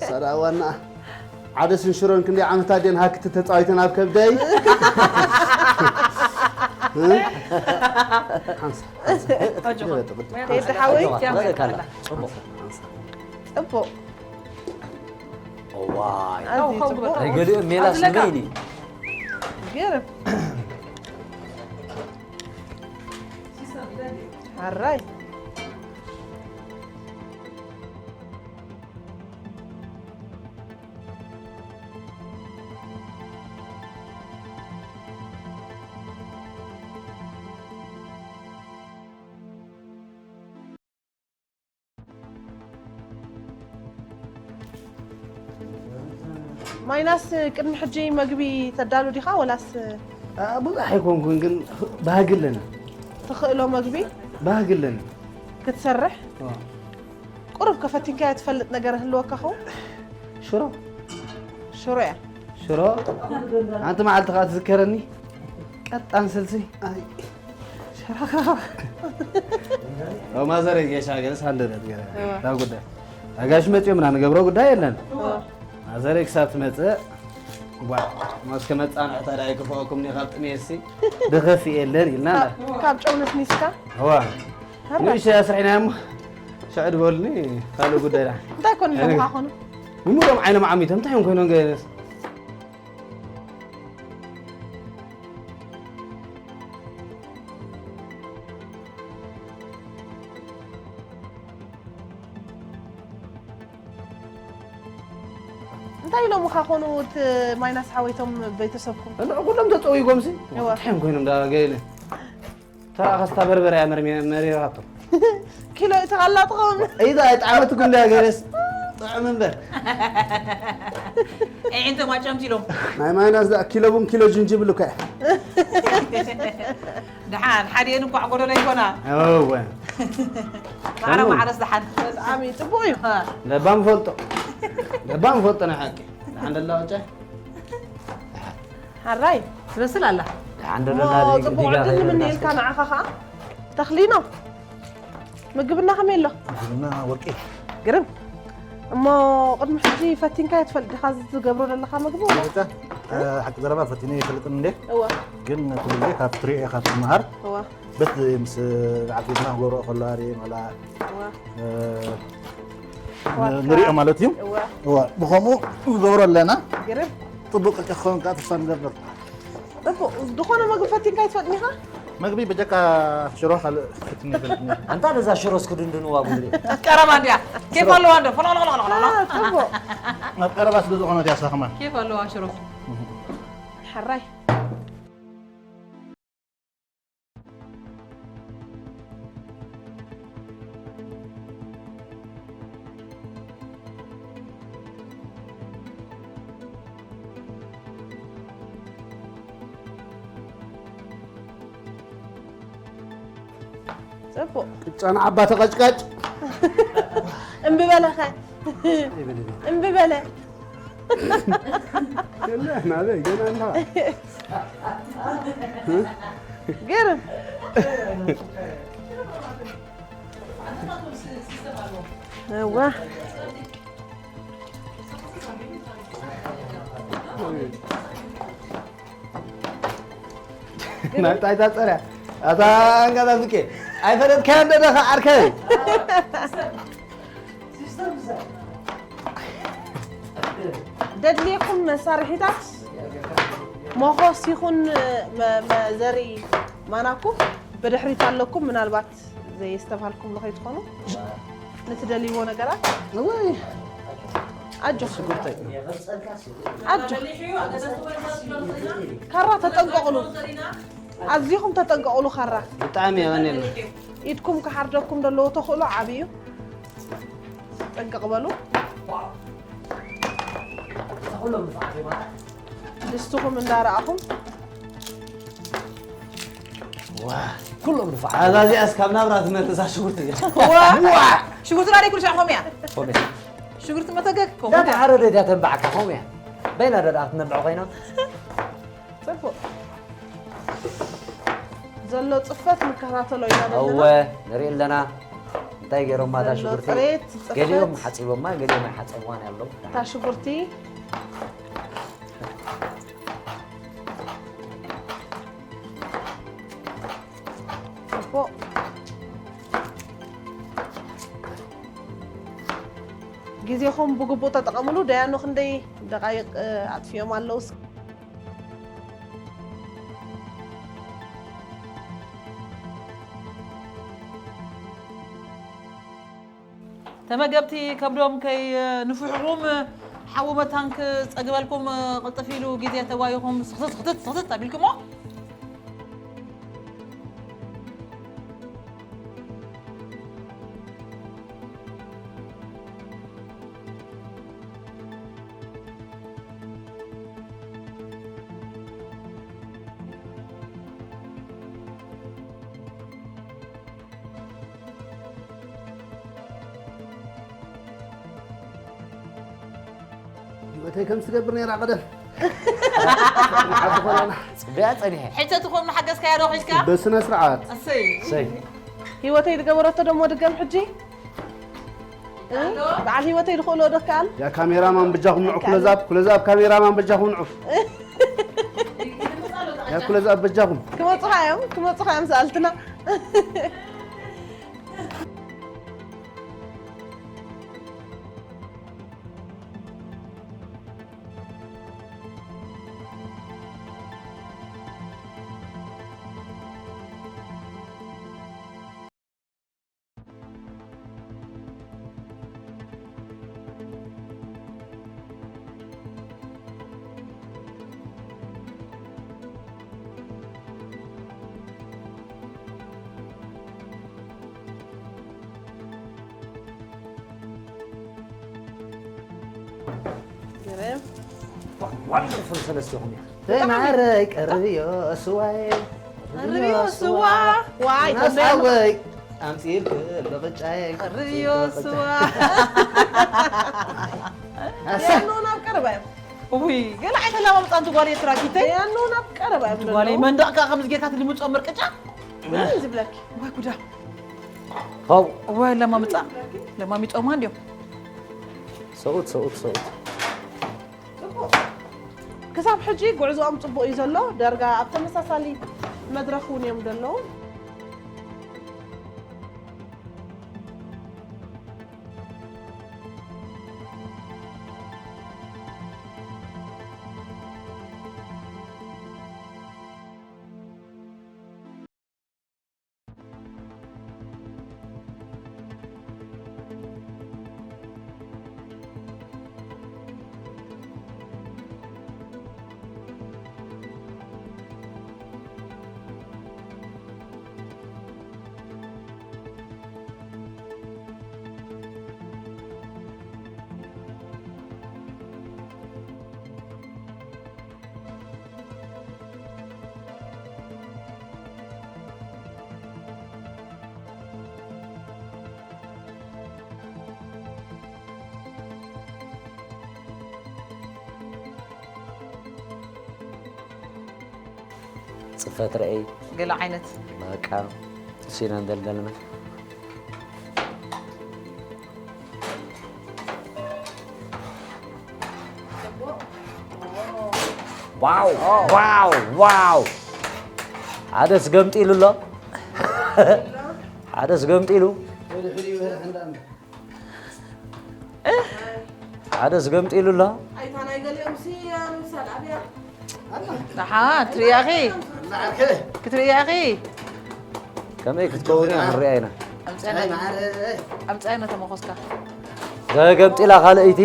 ሳዳ ዋናኣ። ዓደስን ሽሮን ክንደይ ዓመታት ድየን ሃክቲ ተጻዊተን ኣብ ከብደይ? እ? ሓንሳ፣ ሓንሳ። ኣጆኻ። ግበጥ፣ ግበጥ። ቴዲ ሓወይ። ኣጆኻ፣ ትረጋጋእ ኣላ። ጽቡቕ። ሓንሳ። ጽቡቕ። እዋይ። ኣዝዩ ካው፣ ካው ጽቡቕ። ግበጥ። ናይ ገሊኦም ሜላስ ኣዝለካ። ንበይኒ። ገርም። ኣራይ። ማይናስ፣ ቅድሚ ሕጂ መግቢ ተዳሉ ዲኻ ወላስ? ኣ፣ ብዙሕ ኣይኮንኩን፣ ግን ባህጊ ኣለኒ። ትኽእሎ መግቢ? ባህጊ ኣለኒ። ክትሰርሕ? ኦ። ቁሩብ ከፈቲንካዮ ትፈልጥ ነገር ህልወካ ኸውን? ሽሮ። ሽሮ እያ። ሽሮ። ሓንቲ መዓልቲ ኸዓ ትዝከረኒ። ቀጣን ስልሲ። ኣይ። ሸራኻ። ኦ፣ ማዘረይ ጌሻ ገለስ ሃንደበት ገለ። እዋ። ዳ ጉዳይ። ኣጋሽ መጽዮ ምና ንገብሮ ጉዳይ የለን። እዋ። ማዘረይ ክሳብ ትመጽእ፣ ጓ፣ ማስከ መጻንዕታ ዳይ ክፈእኩም ኒ ካብ ጥሜሲ። ድኸፊ የለን ኢልና። ካብ፣ ካብ ጨው ነስኒስካ? እዋ። ሃራ። ንእሽተይ ኣስሪሕና እሞ፣ ሽዑ ድበሉኒ፣ ካልእ ጉዳይ ዳ። እንታይ ኮን ኣለኻ ኮኑ? ንምሮም ዓይኖም ዓሚቶም፣ እንታይ እዮም ኮይኖም ገለስ? እንታይ ኢሎምኻ ኮኑ እቲ ማይናስ ሓወይቶም ቤተሰብኩም? እንዶ ኩሎም ተጸዊጎምሲ፣ እዋ። እንታይ እዮም ኮይኖም ዳ ገለ? ተራ ኸስታ በርበረ እያ መርሚ-፣ መሪራቶ። ኪሎ እቲ ኻላ ጥቕም። ኢዛ ኣይጠዓመትኩም ድያ ገለስ? ጥዑም እምበር። ኣዒንቶም ኣጨምቲሎም። ናይ ማይናስ ደኣ ኪሎ ቡን ኪሎ ጅንጅብል እኮ እያ። ደሓን፣ ሓዲኤን እንኳዕ ጎደሎ ይኾና። እወ። ማዕረ ማዕረስ ደሓን። ብጣዕሚ ጽቡቕ እዩ። እ። ለባም ፈልጦ። ለባም ፈልጦ ናይ ሓቂ። ደሓን ደላ ወጨ? ሓራይ። ትበስል ኣላ። ደሓን ደላ እሞ ናይ ጽቡቕ ዲጋ ዕድል ኸይዱ ንምንየልካ ናስቲ። ንዓኻ ኸኣ። ተኽሊኖ። ምግብና ከመይ ኣሎ? ምግብና ወርቂ። ግርም። እሞ ቅድሚ ሕጂ ፈቲንካዮ ትፈልጥ ዲኻ እዚ ትገብሮ ዘለኻ ምግቢ ወላ? ፈቲንካ? እ? እ፣ ሓቂ ዘረባ ፈቲነ ይፈልጥን እንዴ? እወ። ግን ኩሉ ግዜ ካብ ትሪኦ ኢኻ ትመሃር። እወ። በቲ ምስ በዓል ቤትና ክገብሮ ከሎ ኣርእየ መላ፣ እወ። እ፣ ዋካ። ንሪኦ ማለት እዩ። እወ። እወ። ብኸምኡ ንገብሮ ኣለና። ግርም። ጽቡቕ ክኸውን ከዓ ተስፋ ንገብር። ጽቡቕ፣ ዝኾነ መግቢ ፈቲንካ ይትፈልጥኒ ኢኻ? መግቢ በጀካ ሽሮ ካልእ ፈትኒ ይፈልጥኒ። ኣንታ ነዛ ሽሮ እስክድንድንዋ ጉድሪ። ቀረባ እንዲያ ኬፍ ኣለዋ እንዶ ፈሎሎሎሎሎ አ፣ ጽቡቕ። ኣብ ቀረባ ስለ ዝኾነት እያ ሳኽማ። ኬፍ ኣለዋ ሽሮ። ሕራይ። ጽቡቕ። ጫና ዓባ ተቐጭቀጭ። እምቢ በለኸ። እምቢ በለ። ገና ናበይ ገና እንዳ ግርም። እዋ። ናይ ጣይታ ጸርያ ኣታ እንጋዳ ዝኬ ኣይፈለጥካዮ እንደ ደኻ ዓርከይ። ደድልየኩም መሳርሒታት መኾስ ይኹን መ- መዘሪ ማናኩም ብድሕሪት ኣለኩም። ምናልባት ዘየስተብሃልኩምሉ ከይትኾኑ ንትደልይዎ ነገራት ወይ ኣጆ ሽጉርተይ ኣጆ ካራ ተጠንቀቕሉ፣ ኣዚኹም ተጠንቀቕሉ። ካራ ብጣዕሚ የቐንየልና። ኢድኩም ክሓርደኩም ዘለዎ ተኽእሎ ዓብዩ። ጠንቀቕ በሉ። ድስትኹም እንዳረኣኹም ዋ ኩሎም ንፋዕ ኣዛዚኣስ ካብ ናብራ ትመልሳ ሽጉርቲ ገ ሽጉርትና ደይ ኩሉ ሻዕ ከምኡ እያ። ሽጉርቲ መተገግ ከምኡ እያ። ዳተሓረደ እያ ተንባዕካ ከምኡ እያ። በይና ደዳ ክትነብዕ ኮይና ጽቡቕ ዘሎ ጽፈት ንከታተሎ ኢና እወ ዘለና። ንርኢ ኣለና። እንታይ ገይሮማ እታ ዘሎ ሽጉርቲ ጽሬት፣ ጽፈት። ገሊኦም ሓፂቦማ ገሊኦም ኣይሓፀብዋን ኣለዉ። እታ ሽጉርቲ ጽቡቕ። ግዜኹም ብግቡእ ተጠቐምሉ። ደያኑ ክንደይ ደቓይቕ ኣጥፊኦም ኣለዉ? ተመገብቲ ከብዶም ከይንፍሕኹም ሓዊ መታን ክፀግበልኩም ቅልጥፍ ኢሉ ግዜ ተዋይኹም ስኽትት ስኽትት ስኽትት ኣቢልኩሞ። ህይወተይ ከም ትገብር ነይራ ቀደም። ዓዲ ኮለና ፅቡያ ፀኒሐ ሕቶ ትኾን ሓገዝካያ ዶ ሒዝካ? በስነ ስርዓት እሰይ ሰይ ህይወተይ ዝገበረቶ ደሞ ድገም ሕጂ። እ? በዓል ህይወተይ ዝኽእሎ ዶ ከኣል? ያ ካሜራማን በጃኹም ንዑ። ኩለዛብ ኩለዛብ ካሜራማን በጃኹም ንዑ። ያ ኩለዛብ በጃኹም ክመፁኻ እዮም፣ ክመፁኻ እዮም ሰኣልትና። ዋንደርፉል ሰለስቲኹም እያ ተማረይ ቀርብዮ ስዋይ ርዮ ስዋ ዋይ ናሳወይ ኣምፅኢልክ ብቕጫይ ርዮ ስዋ ያኖ ናብ ቀረባ እዮም ውይ ገለ ዓይነት ኣላማምፃ ኣንቲ ጓል ኤርትራ ኪተይ ያኖ ናብ ቀረባ እዮም ጓለይ መንደቕ ከዓ ከምዚ ጌርካ ትልምፆ መርቅጫ ምን ዝብለኪ ወይ ጉዳ ኸው ወይ ለማምፃ ለማሚፆማ እንዲዮም ሰኡት ሰኡት ሰኡት ክሳብ ሕጂ ጉዕዞኦም ፅቡቅ እዩ ዘሎ ደርጋ ኣብ ተመሳሳሊ መድረክ እውን እዮም ዘለዉ ጽፈት ረእይ ገለ ዓይነት በቃ እሱ ኢና እንደልደልና። ዋው ዋው ዋው! ሓደስ ገምጢሉ ኣሎ። ሓደስ ገምጢሉ። ሓደስ ገምጢሉ ኣሎ። ኣሓ ትርእያኺ ክትርእያኺ ከመይ ክትከውን እያ ክንሪኣ ኢና። ኣምፃና ተመኮስካ ተገምጢላ ካልኣይቲ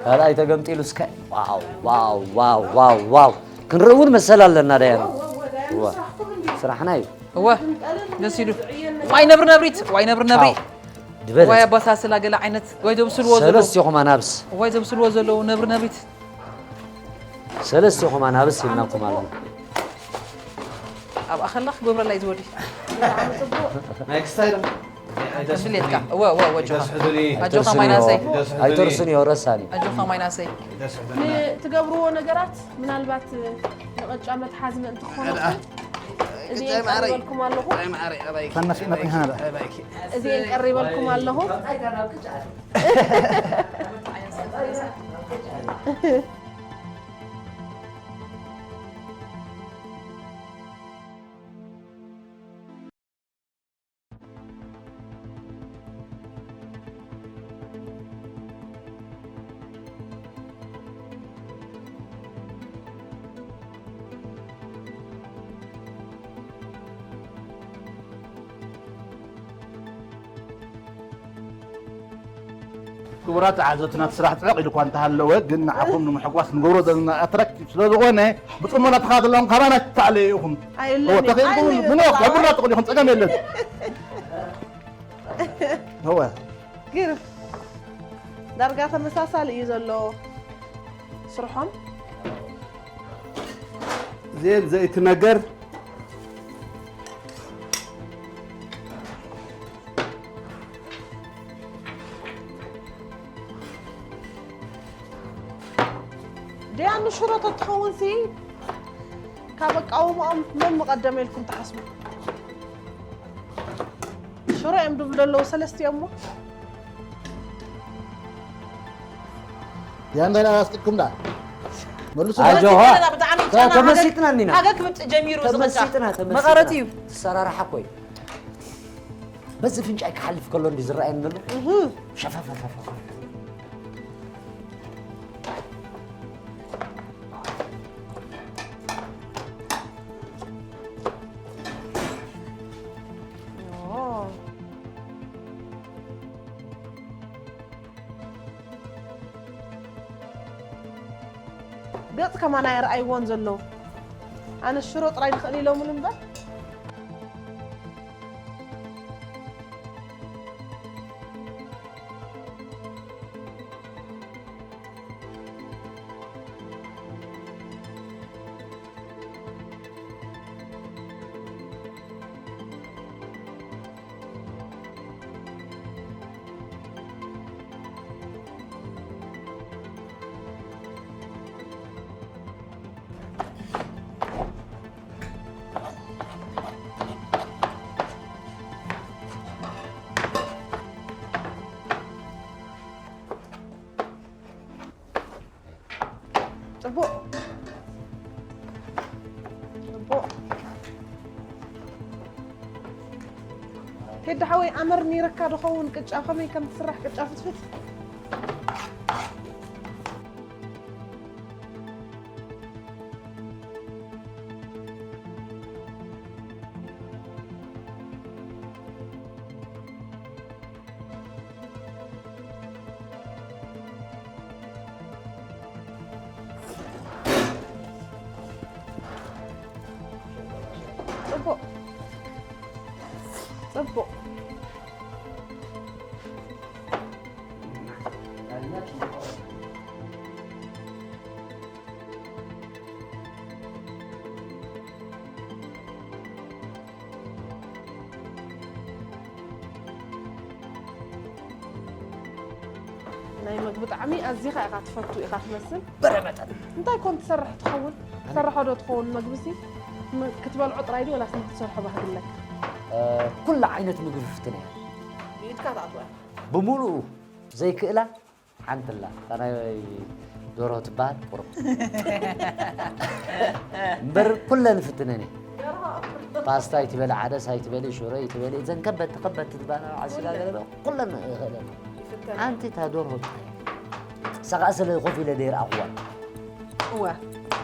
ካልኣይ ተገምጢሉ እስከ ዋው ዋው ዋው ዋው ዋው ክንርኢ እውን መሰል ኣለና ዳያኑ እዋ ስራሕና እዩ እወ ደስ ኢሉ ዋይ ነብሪ ነብሪት ዋይ ነብሪ ነብሪ ድበለት ዋይ ኣባሳስላ ገለ ዓይነት ዋይ ዘብስልዎ ዘለዉ ሰለስቲኹም ኣናብስ ዋይ ዘብስልዎ ዘለዉ ነብሪ ነብሪት ሰለስቲኹም ኣናብስ ኢልናኩም ኣለና ኣብኣ ከላ ክገብረላ እዩ ዝወዲ ናይ ክስታይ ዶ ትብልየትካ እወ እወ እወ ኣጆኻ ይደስሕዱኒ ኣጆኻ ማይናሰይ ኣይተርስን እዮ ረሳኒ ኣጆኻ ማይናሰይ ይደስሕዱኒ ንትገብርዎ ነገራት ምናልባት ንቕጫ መትሓዚ ምእንቲ ክኾነኩም እዚ የቀርበልኩም ኣለኹ። ከነፍጥ መጥኒኻ ነዳ እዚ የቀርበልኩም ኣለኹ። ክቡራት ተዓዘብትና እቲ ስራሕ ፅዕቕ ኢሉ እኳ እንተሃለወ ግን ንዓኹም ንምሕጓስ ንገብሮ ዘለና ኣትራክቲቭ ስለ ዝኾነ ብፅሞና ተኸታተሎም ካባና ትተኣለዩ ኢኹም ኣይለኒ ተኽኢልኩም ምኖ ከብርና ትኽእሉ ኢኹም ፀገም የለን እወ ግርፍ ዳርጋ ተመሳሳሊ እዩ ዘሎ ስርሖም ዜን ዘይትነገር ደያኑ ሽሮ ተትኸውን ሲ ካብ ኣቃውምኦም መን ምቐደመ ኢልኩም ትሓስቡ ሽሮ እዮም ድብሉ ዘለዉ ሰለስቲኦም እሞ ያን ዳይና ኣስጥኩም ዳ መልሱ ኣጆኻ ብጣዕሚ ጫና ተመሲጥና እኒና ሃገ ክምፅእ ጀሚሩ ዝቕጫ ተመሲጥና መቐረት እዩ ተመሲጥና ትሰራርሓ ኮይ በዚ ፍንጫይ ክሓልፍ ከሎ እንዲ ዝረኣየኒ ዘሎ ሸፈፈፈፈ ገጽ ከማን ኣይረኣይዎን ዘለዉ ኣነ ሽሮ ጥራይ ንኽእል ኢሎምሉ እምበር ጽቡቕ ጽቡቕ ቴዲ ሓወይ ኣመር ነይረካ ዶ ኸውን ቅጫ ከመይ ከም ትስራሕ ቅጫ ፍትፍት ጽቡቕ ጽቡቕ ናይ መግቢ ጣዕሚ ኣዚኻ ኢኻ ትፈቱ ኢኻ ትመስል በረመጠን እንታይ ኮን ትሰርሕ ትኸውን ትሰርሖ ዶ ትኸውን መግብሲ ክትበልዖ ጥራይ ድዩ ወላስ ንክትሰርሖ ባህጊ ኣለካ? ኩሉ ዓይነት ምግቢ ፍትን እየ። ብኢድካ ትኣትዋ። ብምሉኡ ዘይክእላ ሓንቲ ኣላ። እታ ናይ ደርሆ ትበሃል ቁሩብ። እምበር ኩለን እፍትነን እየ። ፓስታ ኣይትበሊ፣ ዓደስ ኣይትበሊ፣ ሽሮ ኣይትበሊ፣ እዘን ከበድቲ ከበድቲ ትበሃላ ዓስላ ገለ ኩለን እኽእለን። ሓንቲ እታ ደርሆ ጥራይ። ንሳ ከኣ ስለ ኮፍ ኢለ ዘይረኣኹዋ። እወ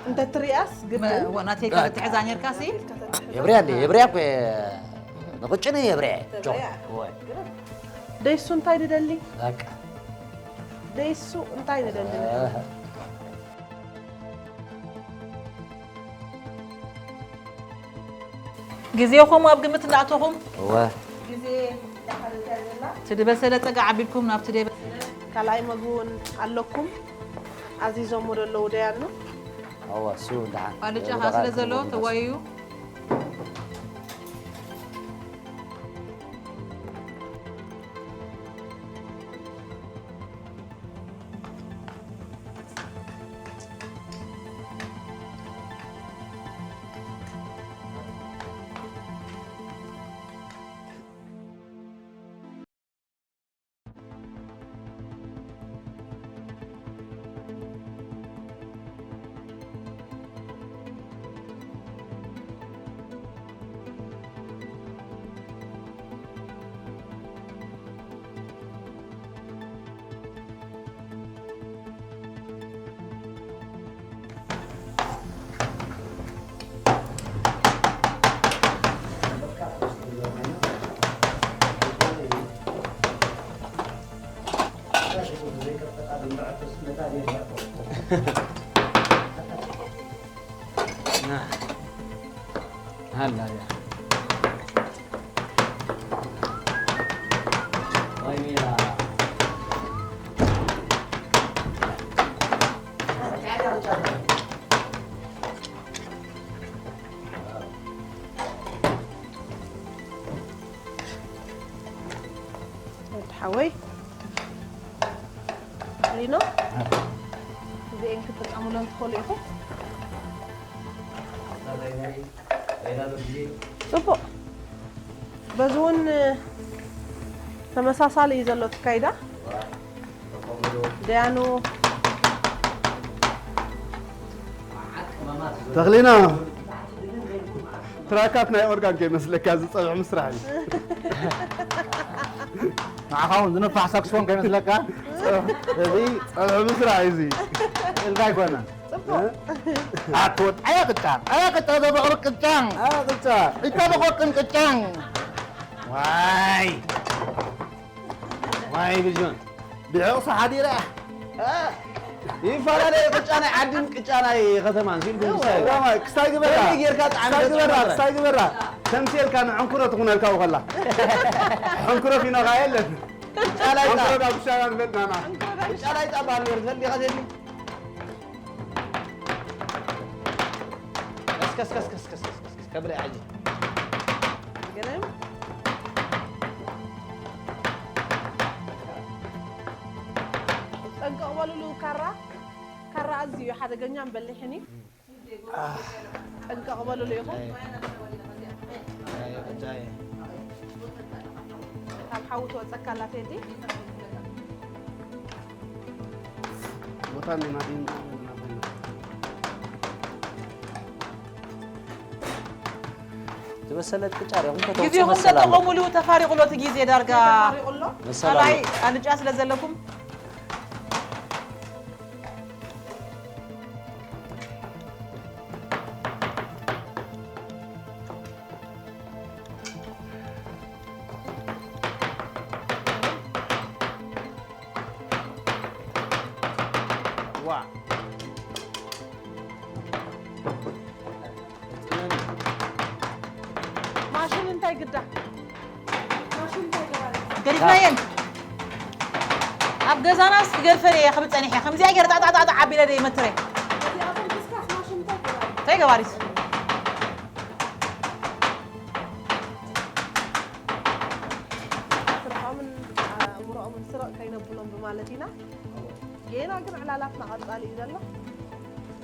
እንተ ትሪኣስ ግድን ወናተይ ካብ ትሕዛ ኔርካሲ የብርያ እንዴ የብርያ እኮ ንቕጭን የብርያ ጆ ወይ ደይሱ እንታይ ድደሊ በቃ ደይሱ እንታይ ድደሊ እህ፣ ግዜኹም ኣብ ግምት እናእተኹም እወ ግዜ እቲ ዝበሰለ ጸጋ ዓቢድኩም ናብቲ ደይበሰለ ካልኣይ መግቢ እውን ኣለኩም ኣዚዞሞ ዘለዉ ደያኑ እወ እሱ ደሓን ኣልጫ ከኣ ስለ ዘሎ ተዋይዩ هلا يا ወዲ ሓወይ ሪኖ እዚኤን ክትጥቀሙለን ትኽእሉ ኢኹም ፅቡቕ በዚ እውን ተመሳሳሊ እዩ ዘሎ ትካይዳ ደያኑ ተኽሊና ትራካት ናይ ኦርጋን ከይመስለካ ዝፀብሕ ምስራሕ እዩ ንዓኻ እውን ዝነፋሕ ሳክስፎን ከይመስለካ እዚ ፀብሒ ምስራሕ እዩ እዚ ኢልካ ኣይኮነን ኣትወድ ኣያ ቅጫ ኣያ ቅጫ ዘብዕሩ ቅጫ ኣያ ቅጫ ኢታ በቆቅን ቅጫ ዋይ ዋይ ብጆን ብዕቕሲ ሓዲራ ይፈላለየ ቅጫ ናይ ዓድን ቅጫ ናይ ከተማን ሲልኩም ክሳይ ግበራ ጌርካ ጣዕሚ ክሳይ ግበራ ክሳይ ግበራ ተምሴልካ ንዕንኩሮ ትኹነልካ ከላ ሕንኩሮ ፊኖኻ የለን ጫላይ ጣ ዳጉሻ ንበልናና ጫላይ ጣ ባል ነር ዘል ዲኻ ዘል ከስከስከስከስከስከስ ከብለ ዓጂ ገለም ጠንቀቕ በሉሉ ካራ ካራ ኣዝዩ ሓደገኛን በሊሕን እዩ ጠንቀቕ በሉሉ ኢኹም ካብ ሓዊ ትወፀካ ኣላ ቴዲ ቦታ እንዲና ዝበሰለት ቅጫ ሪኹም ከተውፅኡ ግዜኹም መሰል ኣሎ። ተጠቐሙሉ ተፋሪቑሎ እቲ ግዜ ዳርጋ ሪቑሎ መሰል ካልኣይ ኣሎ። ኣልጫ ስለ ዘለኩም ዋ ማሽን እንታይ ግዳ ገዲፍናየን ኣብ ገዛናስ ክገድፈን እየ ክብል ፀኒሐ ከምዚኣ ገይረ ጣጣጣጣ ዓቢለ ደይ መትረ እንታይ ገባሪት ስርሖምን ኣእምሮኦምን ስረቕ ከይነብሎም ብማለት ኢና ጌና ግን ዕላላትና ቀጻሊ እዩ ዘሎ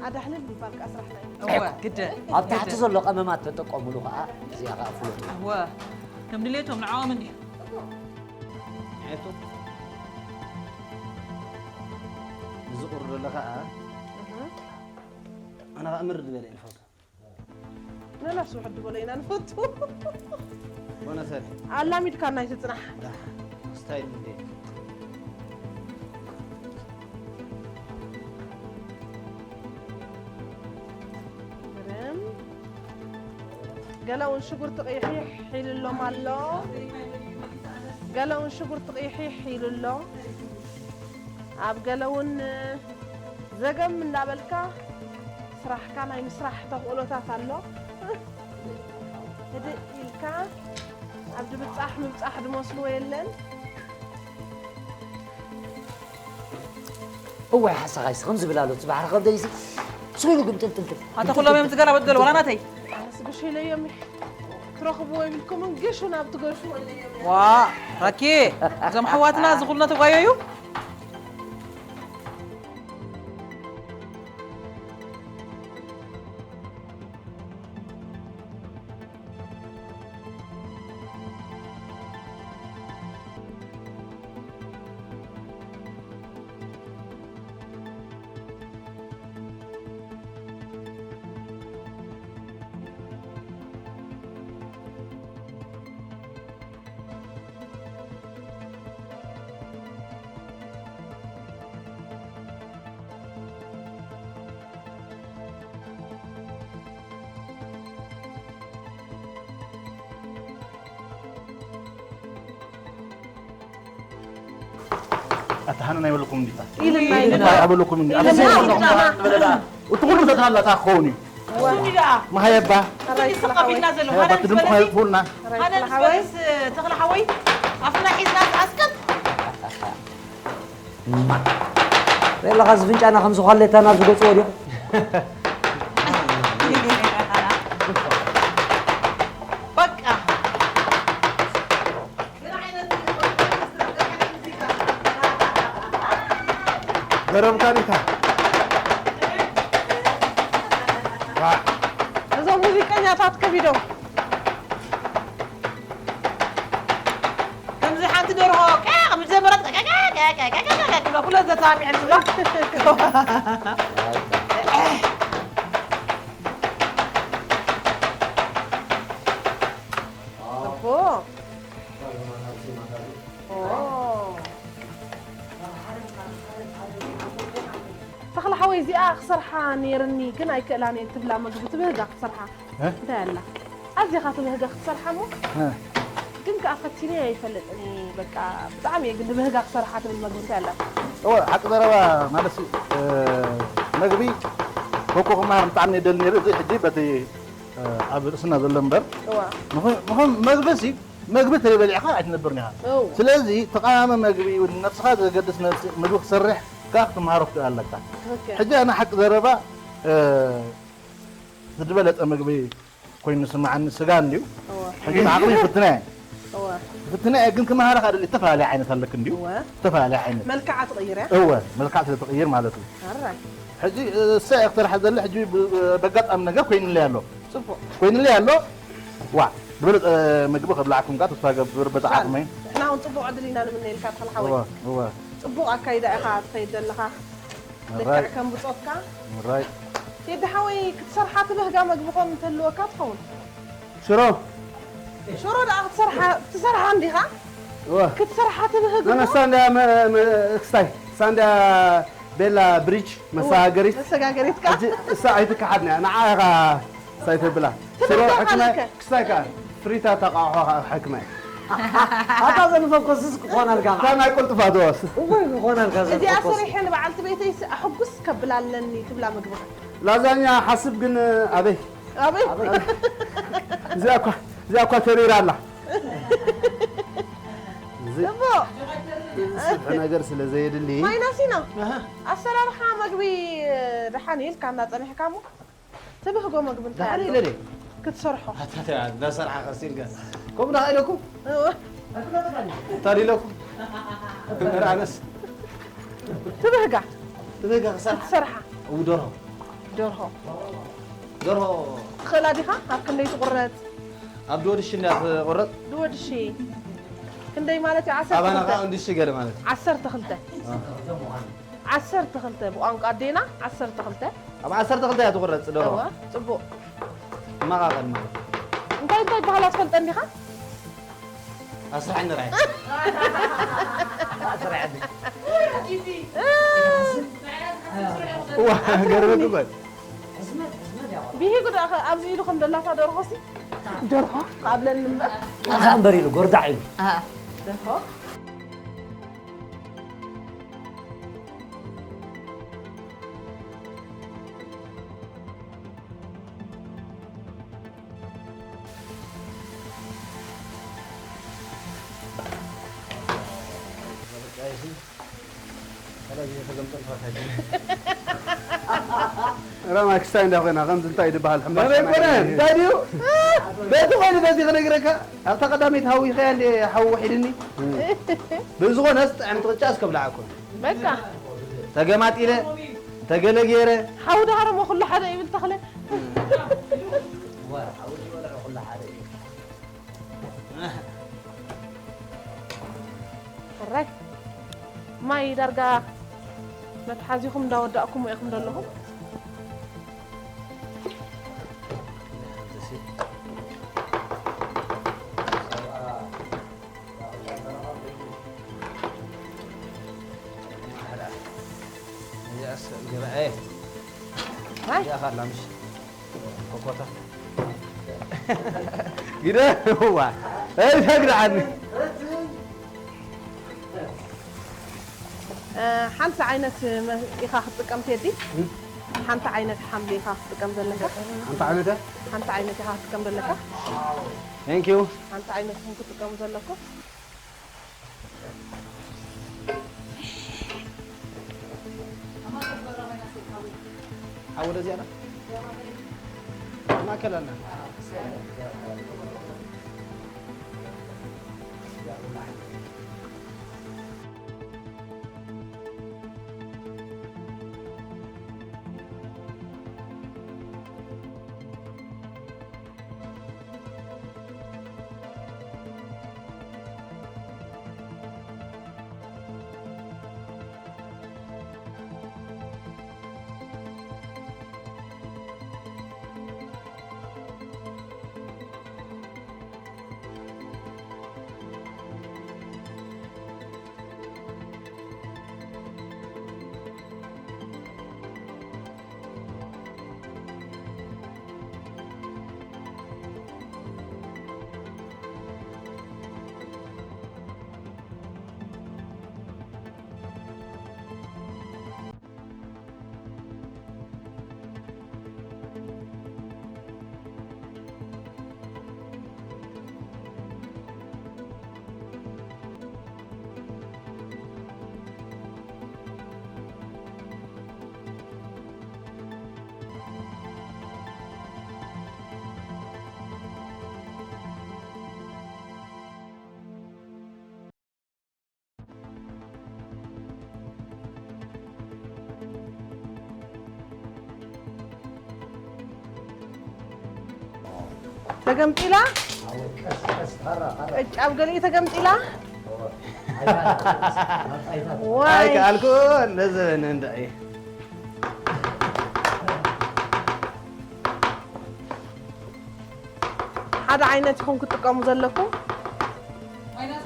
ኣዳሕልል ይባል ከኣ ስራሕና እዩ። እወ ግደ ኣብ ታሕቲ ዘሎ ቀመማት ተጠቀሙሉ ከዓ እዚኣ ከዓ ፍለጡ። እወ ከም ድሌቶም ንዓኦም እንድዩ። ንዓይቱ እዚ ቁሪ ዘሎ ከዓ ኣነ ከዓ ምር ዝበለ እየ ንፈቱ። ንሕናስ ውሕድ ዝበሎ ኢና ንፈቱ። ኮነ ሰብ ኣላሚድካና ኣይትጽናሕ። ስታይል እንዴ ግርም። ገለ እውን ሽጉርቲ ቅይሕይሕ ኢሉሎም ኣሎ። ገለ እውን ሽጉርቲ ቅይሕይሕ ኢሉ ኣሎ። ኣብ ገለ እውን ዘገም እንዳበልካ ስራሕካ ናይ ምስራሕ ተኽእሎታት ኣሎ። ህድእ ኢልካ ኣብ ድብጻሕ ምብጻሕ ድመስልዎ የለን። እዋይ ሓሰኻይሲ ከምዚ ብላ ኣሎ እቲ ባሕሪ ከብደይሲ ስኢሉ ግምጥልጥልጥል ኣታ ኩሎም እዮም ዝገላበጥ ዘሎ ዋላ ናተይ ኣነስ ግሽ ኢለዮም ትረኽብዎ ይብልኩምን ግሹ ናብ ትገሹ ዋ ራኪ እዞም ኣሕዋትና እዚ ኩሉ ነተጓየዩ ኣታ ሃነን ኣይበለኩም እንዲታ ኢልና ኢልና እንታይ ኣበለኩም እንዲ ኣታ ኢልና ዘይበለኩም ኢልና። በለላ እቲ ኩሉ ዘታላ ታኾኒ እሱኒ ደኣ ማሃየባ ኣራይ ስቕ ኣቢልና ዘሎ ሃየባ ሃነን ትድምኹ ዝበለሲ ይፉልና ሃነን ዝበለስ ተኽለ ሓወይ ኣፍና ሒዝና ኣስቀም ሬለኻ ዝፍንጫና ከም ዝኾሌታ ናብ ዝገጽዎ ዲኹ በቃ ገረምካኒታ እዞም ሙዚቀኛታት ከቢዶም ከምዚ ሓንቲ ደርሆ ቀቕ ምስ ጀመረት ቀቀቀቀቀቀቀቀቀቀ ኩሎ ዘተባቢዐን ዝብላ ጽቡቕ ተኽለ ሓወይ እዚኣ ክሰርሓ ነይርኒ ግን ኣይክእላን እየ ትብላ ምግቢ ትብህጋ ክትሰርሓ እንታይ ኣላ ኣዚኻ ትብህጋ ክትሰርሓ እሞ ግን ከዓ ፈቲነ ኣይፈልጥን እየ በቃ ብጣዕሚ እየ ግን ብህጋ ክሰርሓ ትብል መግቢ እንታይ ኣላ እወ ሓቂ ዘረባ ማለት መግቢ ኮኮ ክመሃር ብጣዕሚ የደል ነይሩ እዚ ሕጂ በቲ ኣብ ርእስና ዘሎ እምበር ምኾን መግቢ ሲ መግቢ ተይበሊዕኻ ኣይትነብርን ኢኻ ስለዚ ተቃዋሚ መግቢ ንነብስኻ ዘገድስ መግቢ ክሰርሕ ካብ ክትመሃሮ ክትእል ኣለካ ሕጂ ኣነ ሓቂ ዘረባ ዝድበለፀ ምግቢ ኮይኑ ስማዓኒ ስጋ እንድዩ ሕጂ ብዓቕሚ ይፍትና እየ ይፍትና እየ ግን ክመሃረኻ ደሊ ዝተፈላለየ ዓይነት ኣለክ እንድዩ ዝተፈላለየ ዓይነት መልክዓ ትቕይር እያ እወ መልክዓ ስለ ትቕይር ማለት እዩ ኣራይ ሕጂ እሳ እየ ክትሰርሐ ዘለ ሕጂ በጋጣሚ ነገር ኮይኑለይ ኣሎ ፅቡቕ ኮይኑለይ ኣሎ ዋ ዝበለፀ ምግቢ ከብላዕኩም ከዓ ተስፋ ገብር በዚ ዓቕመይ ንሕና እውን ፅቡቕ ዕድል ኢና ንምነየልካ ተኽልሓወይ እወ እወ ፅቡቕ ኣካይዳ ኢኻ ትኸይድ ዘለኻ ልክዕ ከም ብፆትካ ራይት ቴዲ ሓወይ ክትሰርሓ ትብህጋ መግቢ ኮም እንተልወካ ትኸውን ሽሮ ሽሮ ደኣ ክትሰርሓ ትሰርሓ እንዲኻ ክትሰርሓ ትብህግ ኣነ ሳንድያ ክስታይ ሳንድያ ቤላ ብሪጅ መሰጋገሪት መሰጋገሪትካ ሕጂ እሳ ኣይትከሓድና ንዓ ኢኻ ሳይ ተብላ ሽሮ ሕክመ ክስታይ ከኣ ፍሪታ ተቃሖ ከኣ ሕክመ ኣታ ዘንፈኮስስ ክኾነልካ እታ ናይ ቅልጥፋ ተወስ እወይ ክኾነልካ እዚኣ ዘንፈኮስ ሰሪሐ ንበዓልቲ ቤተይስ ኣሕጉስ ከብላ ኣለኒ ትብላ ምግብኻ ላዛኛ ሓስብ ግን ኣበይ ኣበይ እዚኣ እኳ እዚኣ እኳ ተሪራ ኣላ እሞ ዝስብሒ ነገር ስለ ዘየድሊ ማይናሲኖ ኣሰራርሓ መግቢ ደሓን ኢልካ እናፀኒሕካ እሞ ትብህጎ መግቢ እንታይ ደሓን ኣሎ? ኢለ ድየ? ክትሰርሖ እንዳሰርሓ ከሲልካ ከምኡ ደኣ ኢለኩም እወ፣ ታዲለኩም ኣነስ ትብህጋ ትብህጋ ክሰርሓ ክትሰርሓ እው ደርሆ ደርሆ ደርሆ ትኽእላ ዲኻ? ኣብ ክንደይ ትቑረፅ? ኣብ ድወድሽ እንድያ ትቑረፅ። ድወድሺ ክንደይ ማለት እዩ? ዓሰርተ ኣባና ከዓ ክልተ እንድሽ ገለ ማለት እዩ። ዓሰርተ ክልተ ዓሰርተ ክልተ ብቋንቋ ኣዴና ዓሰርተ ክልተ ኣብ ዓሰርተ ክልተ እያ ትቑረፅ ደርሆ። እዋ ፅቡቕ። ማቓቐል ማለት እዩ። እንታይ እንታይ ባህላ ትፈልጠን ዲኻ? ኣስራሕኒ ራይ እዋ ገርበክ እኮ ብሂጉ ደኣ ኸ ኣብዚ ኢሉ ከም ደላታ ደርሆ ሲ ደርሆ ካብለኒ እምበር ኣኻ እምበር ኢሉ ጎርዳዕ ኢሉ ደርሆ ረማ ክስታይ እንዳ ኮይና ከምዚ እንታይ ዝበሃል ሕማቕ መበይ ሰማይ ኮነ እዩ። እንታይ ድዩ በቲ ኮይኑ በዚ ክነግረካ ኣብታ ቀዳመይቲ ሃዊኸያ እንደ ሓዊ ውሒድኒ ብዝኾነ ስጥዕምቲ ቅጫ እስከብላዓኩም በቃ ተገማጢለ ተገለ ገይረ ሓው ዳሃረሞ ኩሉ ሓደ ይብል ተኽለ ሕራይ ማይ ዳርጋ መትሓዚኹም እንዳወዳእኩሞ ኢኹም ዘለኹም እዚኣስ ገባኤ እዚኣ ካላ ምሽ ኮኮታ ግደ ዋ እዛ ግድዓኒ ሓንቲ ዓይነት ኢኻ ክትጥቀም ቴዲ ሓንቲ ዓይነት ሓምሊ ኢኻ ክትጥቀም ዘለካ ሓንቲ ዓይነት ሓንቲ ዓይነት ኢኻ ክትጥቀም ዘለካ thank you ሓንቲ ዓይነት ኢኹም ክትጥቀሙ ዘለኩም ሓወደ እዚኣ ማእከል ኣላ ተገምጢላ ቅጫ ኣብ ገሊኡ ተገምጢላ ዋይ ኣይከኣልኩን ነዘበነ እንዳ ሓደ ዓይነት ኢኹም ክትጥቀሙ ዘለኩም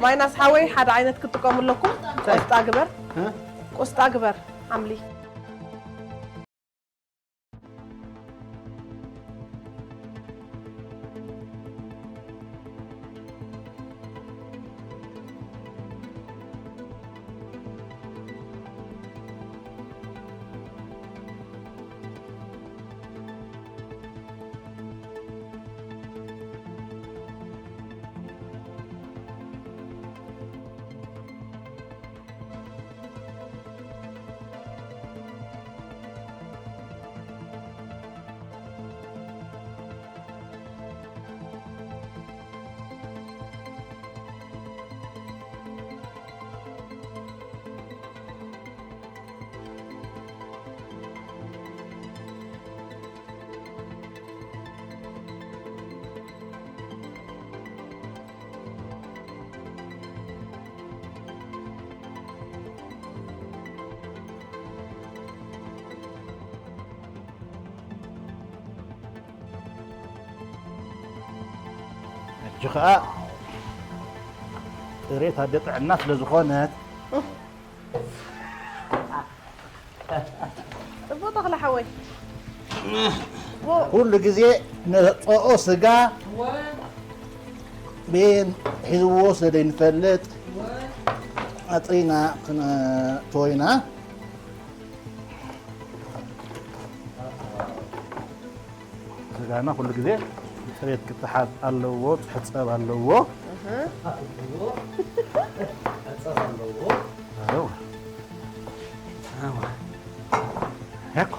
ማይናስ ሓወይ ሓደ ዓይነት ክትጥቀሙ ኣለኩም ቆስጣ ግበር ቆስጣ ግበር ሓምሊ ከዓ ጥሬት ኣደ ጥዕና ስለ ዝኾነት። ጽቡቕ ተኽለ ሓወይ። ኩሉ ግዜ ነፀኦ ስጋ ቤን ሒዝዎ ስለ ዘይንፈልጥ ኣፅሪና ክነእትዎ ኢና። ስጋና ኩሉ ግዜ ብፅሬት ክተሓዝ ኣለዎ፣ ክሕፀብ ኣለዎ። ኣዎ። ኣዎ። ሄኮ።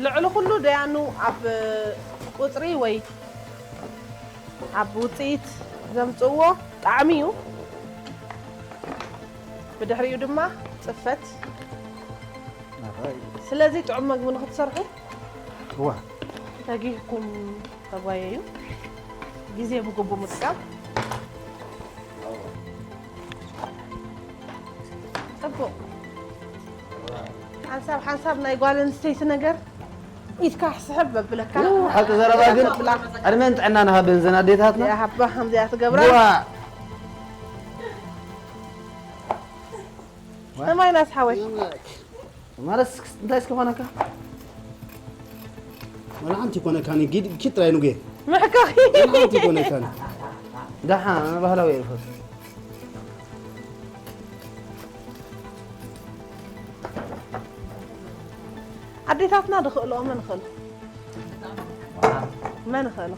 ልዕሊ ኩሉ ደያኑ ኣብ ቁፅሪ ወይ ኣብ ውፅኢት ዘምፅእዎ ጣዕሚ እዩ። ብድሕሪኡ ድማ ፅፈት። ስለዚ ጥዑም መግቢ ንክትሰርሑ እዋ። ተጊህኩም ተጓየዩ። ግዜ ብግቡእ ምጥቃም። ጽቡቕ። ሓንሳብ ሓንሳብ ናይ ጓል ኣንስተይቲ ነገር ኢድካ ስሕብ መብለካ። ሓቂ ዘረባ ግን ዕድመን ጥዕናን ሃበን ዘን ኣዴታትና። የሃባ ከምዚኣ ትገብራ። ዋ። ሰማይ ናስሓወይ። ማለት እስክ- እንታይ እስኪ ኮነካ? ወላ ሓንቲ ይኮነካኒ ጊድ ኪድ ጥራይ ንጉየ ምሕካኺ። ወላ ሓንቲ ይኮነካኒ ደሓ ባህላዊ ይርፈስ። ኣዴታትና ዝኽእልኦ መን ይኽእሎ? መን ይኽእሎ?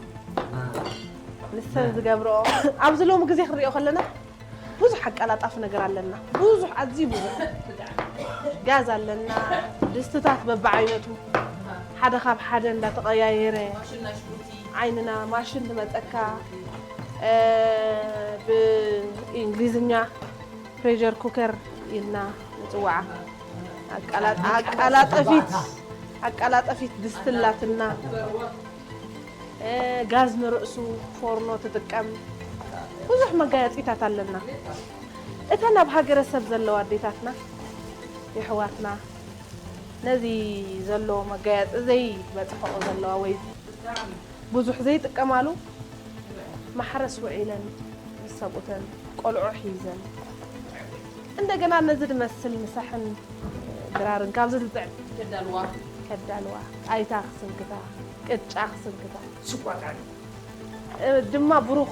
ንሰን ዝገብርኦ ኣብዚ ሎሚ ግዜ ክንሪኦ ከለና ብዙሕ ኣቀላጣፊ ነገር ኣለና። ብዙሕ ኣዝዩ ብዙሕ ጋዝ ኣለና። ድስትታት በብዓይነቱ ሓደ ካብ ሓደ እንዳተቐያየረ ዓይንና ማሽን ትመፀካ። ብእንግሊዝኛ ፕሬሸር ኩከር ኢልና ንፅውዓ። ኣቀላጠፊት ኣቀላጠፊት ድስቲ ኣላትና። ጋዝ ንርእሱ ፎርኖ ትጥቀም። ብዙሕ መጋየፂታት ኣለና። እተን ኣብ ሃገረሰብ ዘለዋ ኣዴታትና የሕዋትና ነዚ ዘሎ መጋየፂ ዘይበፅሐኦ ዘለዋ ወይ ብዙሕ ዘይጥቀማሉ ማሕረስ ውዒለን ምስ ሰብኡተን ቆልዑ ሒዘን እንደገና ነዚ ዝመስል ምሳሕን ድራርን ካብዚ ዝጥዕም ከዳልዋ ከዳልዋ ጣይታ ክስንክታ ቅጫ ክስንክታ ስዋ ጣዕሚ ድማ ብሩኽ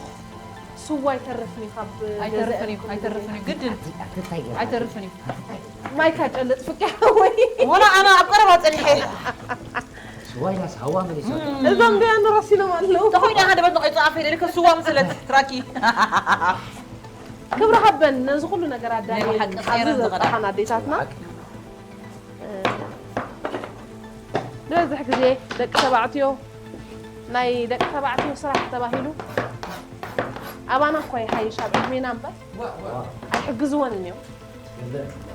ስዋ ኣይተርፍን እዩ ካብ ኣይተርፍን እዩ ኣይተርፍን እዩ ግድን ኣይተርፍን እዩ ማይካ ጨልጥ ፍቅያ ወይ ወላ ኣና ኣብ ቀረባ ፀኒሐ ስዋይ ናስ ሃዋ መሊሳ እዞም ዲያ ንረሲኖም ኣለዉ ተኾይዳ ሓደ በት ነቒፁ ኣፈ ኢለ ከስዋ መሰለት ትራኪ ክብሪ ሃበን ነዚ ኩሉ ነገር ኣዳልየን ናይ ብሓቂ ኣብዚ ኸይረን ዝኸዳ። ዘብፅሓን ኣዴታትና ዝበዝሕ ግዜ ደቂ ተባዕትዮ ናይ ደቂ ተባዕትዮ ስራሕ ተባሂሉ ኣባና እኳ ይሓይሽ ኣብ ዕድሜና እምበር ኣይሕግዝወንን እዮም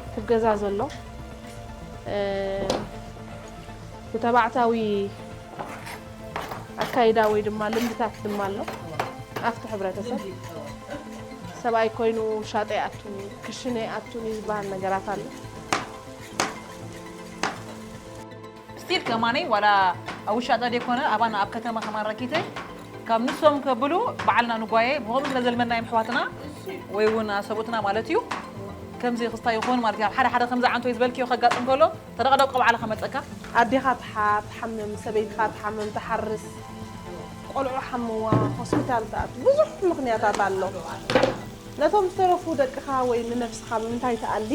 እቲ ገዛ ዘሎ ብተባዕታዊ ኣካይዳ ወይ ድማ ልምድታት ድማ ኣሎ ኣብቲ ሕብረተሰብ ሰብኣይ ኮይኑ ሻጠ ይኣቱን እዩ ክሽነ ይኣቱን እዩ ዝበሃል ነገራት ኣሎ ስቲል ከማነይ ዋላ ኣብ ውሻጠ ደይኮነ ኣባና ኣብ ከተማ ከማን ረኪተይ ካብ ንሶም ከብሉ በዓልና ንጓየ ብኸምኡ ስለ ዘልመናዮም ኣሕዋትና ወይ እውን ሰብኡትና ማለት እዩ ከምዚ ክስታይ ይኾን ማለት እዩ ኣብ ሓደ ሓደ ከምዚ ዓንቶ ዝበልክዮ ከጋጥም ከሎ ተደቕደቕ ቆብዓላ ከመፀካ ኣዴኻ ትሓ- ትሓምም ሰበይትኻ ትሓምም ትሓርስ ቆልዑ ሓምዋ ሆስፒታል ትኣቱ ብዙሕ ምኽንያታት ኣሎ ነቶም ዝተረፉ ደቅኻ ወይ ንነብስኻ ብምንታይ ትኣሊ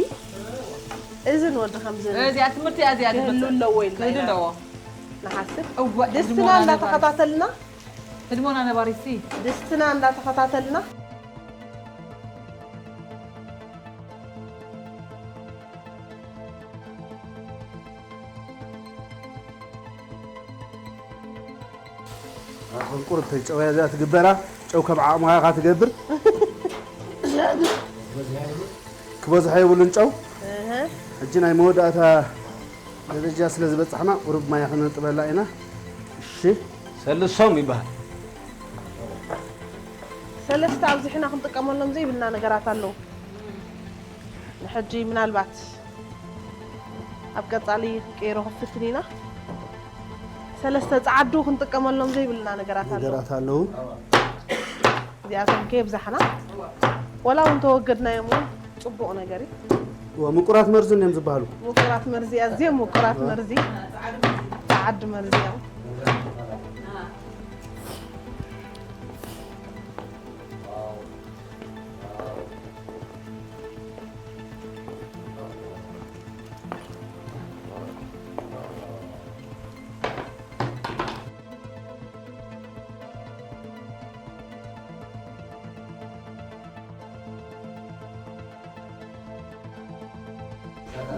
እዚ ንወዲ ከምዚ እዚኣ ትምህርቲ እያ እዚኣ ክህሉ ኣለዎ ኢልና ክህሉ ኢና ኣለዎ ንሓስብ እወ ድስትና እንዳተኸታተልና ህድሞና ነባሪሲ ድስትና እንዳተኸታተልና ቁርብ ተጨወያ እዚኣ ትግበራ ጨው ከም ዓቕምኻ ኢኻ ትገብር ክበዝሖ የብሉን ጨው ሕጂ ናይ መወዳእታ ደረጃ ስለ ዝበፃሕና ቁሩብ ማይ ክነጥበላ ኢና እሺ ሰልሶም ይበሃል ሰለስተ ኣብዚሕና ክንጥቀመሎም ዘይብልና ነገራት ኣለዉ ንሕጂ ምናልባት ኣብ ቀፃሊ ክቀይሮ ክፍትን ኢና ሰለስተ ፀዓዱ ክንጥቀመሎም ዘይብልና ነገራት ኣለዉ ነገራት ኣለዉ እዚኣቶም ከየብዛሕና፣ ወላ እውን ተወገድናዮም እውን ጽቡቕ ነገር እዩ። እዋ፣ ምቁራት መርዝን እዮም ዝበሃሉ። ምቁራት መርዚ፣ ኣዝዮም ምቁራት መርዚ፣ ጸዓዲ መርዚ እዮም።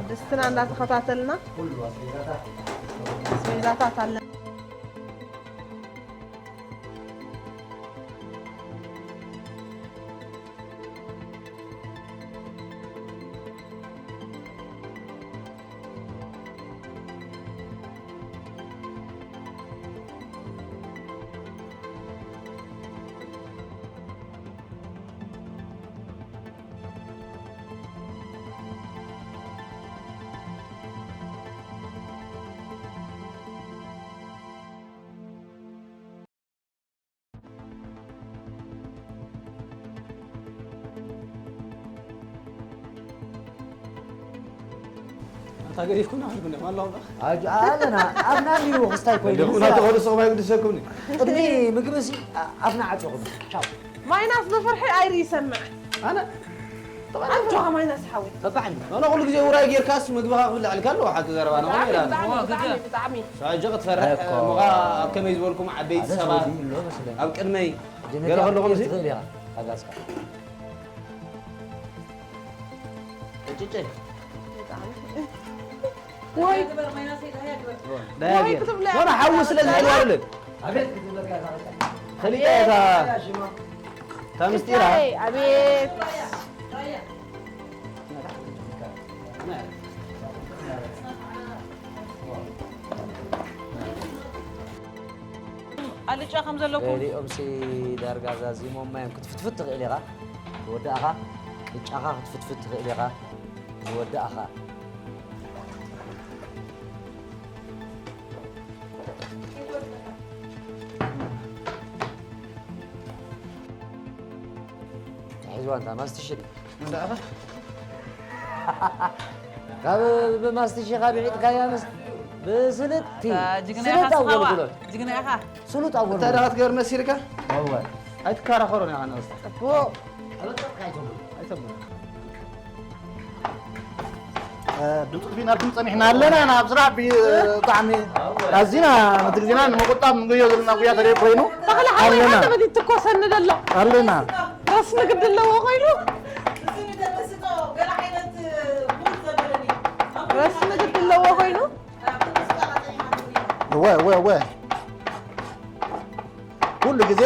ድስትና እንዳተኸታተልና ኣስቤዛታት ኣለና። ኣታ ገዲፍኩና ኣልኩና ኣለኹ። ኣጅ ኣለና ኣብና እንዲሁ ክስታይ ኮይኑ ኣለኹና ተኸዱ ሰው ባይ ግድሰኩኒ። ቅድሚ ምግቢ ሲ ኣፍና ዓጽኹም። ቻው። ማይናስ ብፍርሒ ኣይሪ ይሰምዕ። ኣነ ኣጆኻ ማይናስ ሓወይ። ተባዕኒ ኣነ ኩሉ ግዜ ውራይ ጌርካስ ምግብኻ ክብላዕ ልካ ኣለዎ ሓቂ ዘረባ ነው ብጣዕሚ ይላል። ብጣዕሚ ብጣዕሚ ብጣዕሚ። ሰዓጀ ክትፈርሕ እኮ። ምኻ ኣብ ከመይ ዝበልኩም ዓበይቲ ኣደ ሰባት ሰውዲ ኣሎ መስለኝ። ኣብ ቅድመይ ጀነቲ ገለ ከለኹም ኣብዚ እዚ ትኽእል ኢኻ። ኣጋስካ። ጭጭ። ብጣዕሚ። ወይ ክትብላ ወላ ሓዊ ስለ ዝሕል ኣይብልን። ኣቤት ክትብለካ እዛ በቃ። ፈሊጣ እያ እታ እታ ምስጢራ። ኣቤት። ኣልጫ ከም ዘለኩም ገሊኦምሲ ዳርጋ ዛዚሞማ እዮም። ክትፍትፍት ትኽእል ኢኻ ዝወዳእኻ። ቅጫኻ ክትፍትፍት ትኽእል ኢኻ ዝወዳእኻ። ሒዝዋ እንታ ማስትሽሪ ካብ ብማስትሽ ኢኻ ብዒጥካያ ምስ ብስልጥቲ ጅግና ኢኻ ስልጥ ስኻዋ ኣወልጉሎት ጅግና ኢኻ። ስሉጥ ኣወልጉሎት እንታይ ዳት ገር መሲልካ? እወ ኣይትከራኸሩን ኢኻ ንእስታ ጽቡቕ። ኣይተብሉ። ድምፂ ጥፊእና ድም ፀኒሕና ኣለና ናብ ስራሕ ብጣዕሚ ኣዚና ነቲ ግዜና ንምቁጣብ ንጎዮ ዘለና ጉያ ተሪኦ ኮይኑ ተኽለ ሓወይ ኣለና። ሓደ በቲ ትኮሰኒ ደሎ ኣለና። ረስኒ ግዲ ኣለዎ ኮይኑ ረስኒ ግዲ ኣለዎ ኮይኑ እወ እወ እወ ኩሉ ግዜ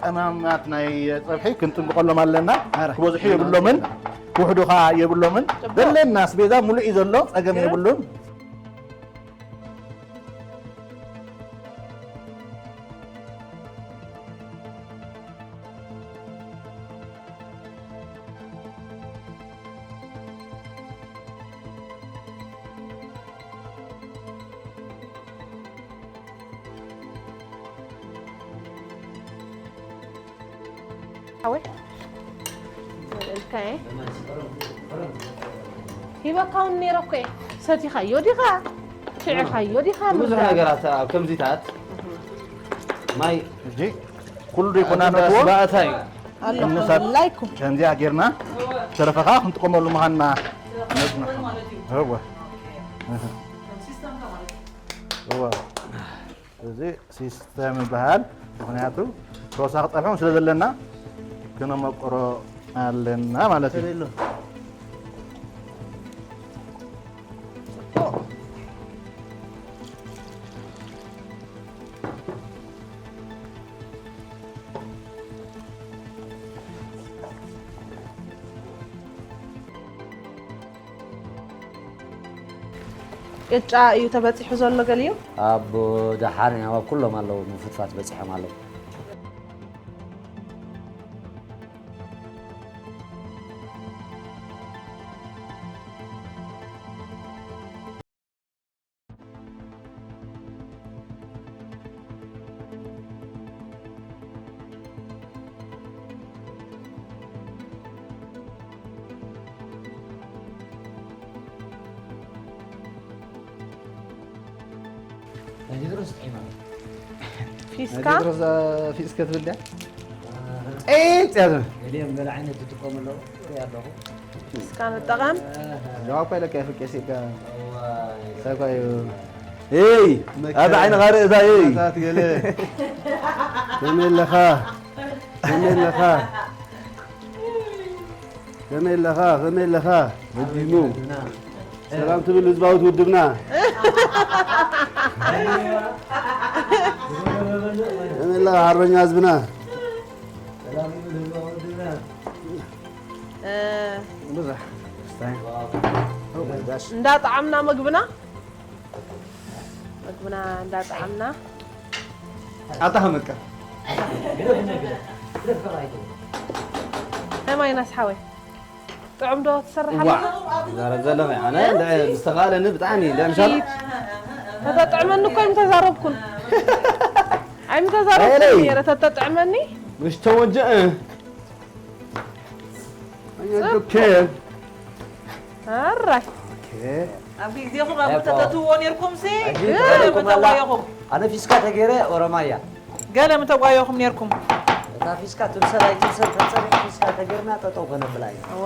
ቀመማት ናይ ፀብሒ ክንጥንቅቐሎም ኣለና። ክበዝሑ የብሎምን ክውሕዱ ከዓ የብሎምን። ዘለና ኣስቤዛ ሙሉእ እዩ ዘሎ፣ ፀገም የብሉን። ሓወይ ዘልእልካየ ሂበካ እውን ነይረ እኮ እየ። ሰቲኻዮ ዲኻ? ሽዕኻዮ ዲኻ? ብዙሕ ነገራት ኣብ ከምዚታት ማይ ሕጂ ኩሉ ዶ ይኮና ነትዎ? ባእታ እዩ። ኣሎ እንሳት ላይኩም ከምዚኣ ጌርና ተረፈኻ ክንጥቀመሉ ምዃንና ነጽና። እወ። እወ። እዚ ሲስተም ይበሃል። ምኽንያቱ ተወሳኺ ጸብሒ እውን ስለ ዘለና ክነመቅሮ ኣለና ማለት እዩ። ተደሎ። ቅጫ እዩ ተበጺሑ ዘሎ ገሊኡ? ኣብ ደሓን እዮም፣ ኣብ ኩሎም ኣለዉ፣ ምፍትፋት በጺሖም ኣለዉ። ናይ ቴድሮስ ጥዒማ። ናይ ፊስካ ቴድሮስ ፊስከ ትብል ድያ? ጤጥ ያዘ። ገሊኦም ገለ ዓይነት ዝጥቀሙ ኣለዉ። ርኢ ኣለኹ። ፊስካ ንጠቐም። ጀዋብ እኳ ኢለካ ይፍቄስ ኢልካ እዋይ። ሳኳ እዩ። እይ ኣብ ዓይንኻ ርእታ እይ። ታት ገለ ከመይ ኣለኻ? ከመይ ኣለኻ? ከመይ ኣለኻ? ከመይ ኣለኻ? በዲሙ ሰላም ትብል ህዝባዊት ውድብና ከመይ ኣለኻ ሓርበኛ ህዝብና ሰላም ይብል ህዝባዊ ውድብና። እ፣ ብዙሕ እንዳጠዓምና መግብና መግብና እንዳጠዓምና ኣታ ከመቀ ናይ ማይናስ ሓወይ ጥዑም ዶ ትሰርሕ ዋ ኣለኻ? ዛረብ ዘለኹ ኣነ እንደ ዝተኻለኒ ብጣዕሚ እንደ ምሻል ተተጥዕመኒ እኮ ኣይምተዛረብኩን ኣይምተዛረብኩን ኤለይ! ነረ ተተጥዕመኒ مش توجه ጽቡቕ። كيف ኣራይ اوكي ኣብ ግዜኹም ኣብ ተተትዎ ነርኩም ሲ ሕጂ ገለ ተረኩም ኣላ። ምተጓየኹም ኣነ ፊስካ ተገይረ ኦሮማያ ገለ ምተጓየኹም ነርኩም እታ ፊስካ ትምሰል ኣይትምሰል ፈፀሪ ፊስካ ተገይርና ጠጠው ከነብላ ኢና እወ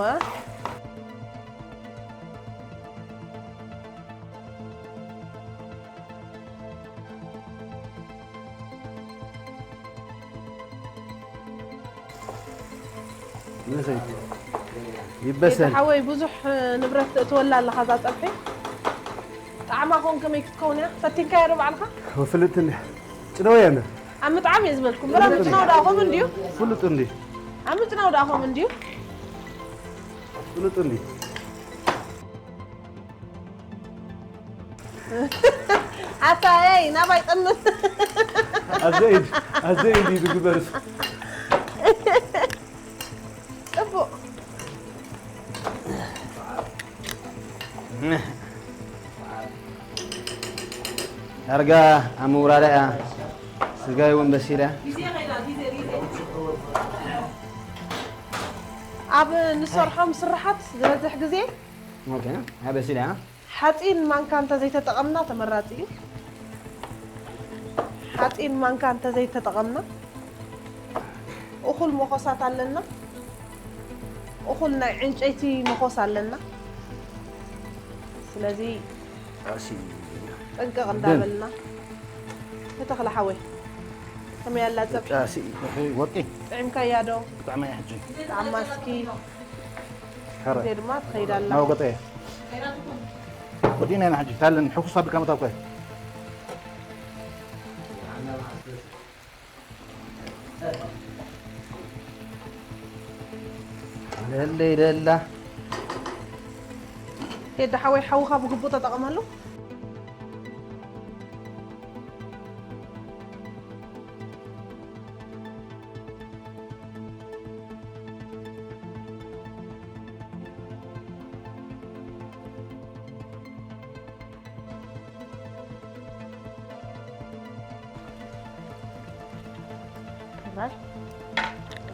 ይበሰል ሓወይ ብዙሕ ንብረት ትእትወላ ኣለኻ እዛ ፀብሒ ጣዕማ ኾን ከመይ ክትከውን እያ ፈቲንካዮ ዶ ባዕልኻ ወፍልጥኒ ጭደወ ያነ ኣብ ምጥዓም እየ ዝበልኩም ምራ ምጭናው ዳኹም እንድዩ ፍሉጥ እንዲ ኣብ ምጭናው ዳኹም እንድዩ ፍሉጥ እንዲ ኣታየይ ናባይ ጠምት ኣዘይድ ኣዘይድ እዩ ዝግበር ፅቡቅ ዳርጋ ኣብ ምውራዳ እያ ስጋይ እውን በሲላ ኣብ ንሰርሖም ስራሓት ዝበዝሕ ግዜ ኦኬ እያ በሲላ እያ ሓፂን ማንካ እንተዘይተጠቐምና ተመራፂ እዩ ሓፂን ማንካ እንተዘይተጠቐምና እኹል መኾሳት ኣለና እኹል ናይ ዕንጨይቲ መኾስ ኣለና ስለዚ ጣሲ ጥንቅቕ እንዳበልና ተተኽለ ሓወይ ከመይ ኣላ ፀብሒ ጣሲ ወቂ ጥዕምካያ ዶ ብጣዕሚ ሕጂ ጣዕማ እስኪ ሕረ ግዜ ድማ ትኸይድ ኣላ ናው ገጠየ ወዲና ኢና ሕጂ ታለን ሕኩስ ኣቢልካ መታኮይ ለለይ ለላ ቴዲ ሓወይ ሓውኻ ብግቡእ ተጠቐመሉ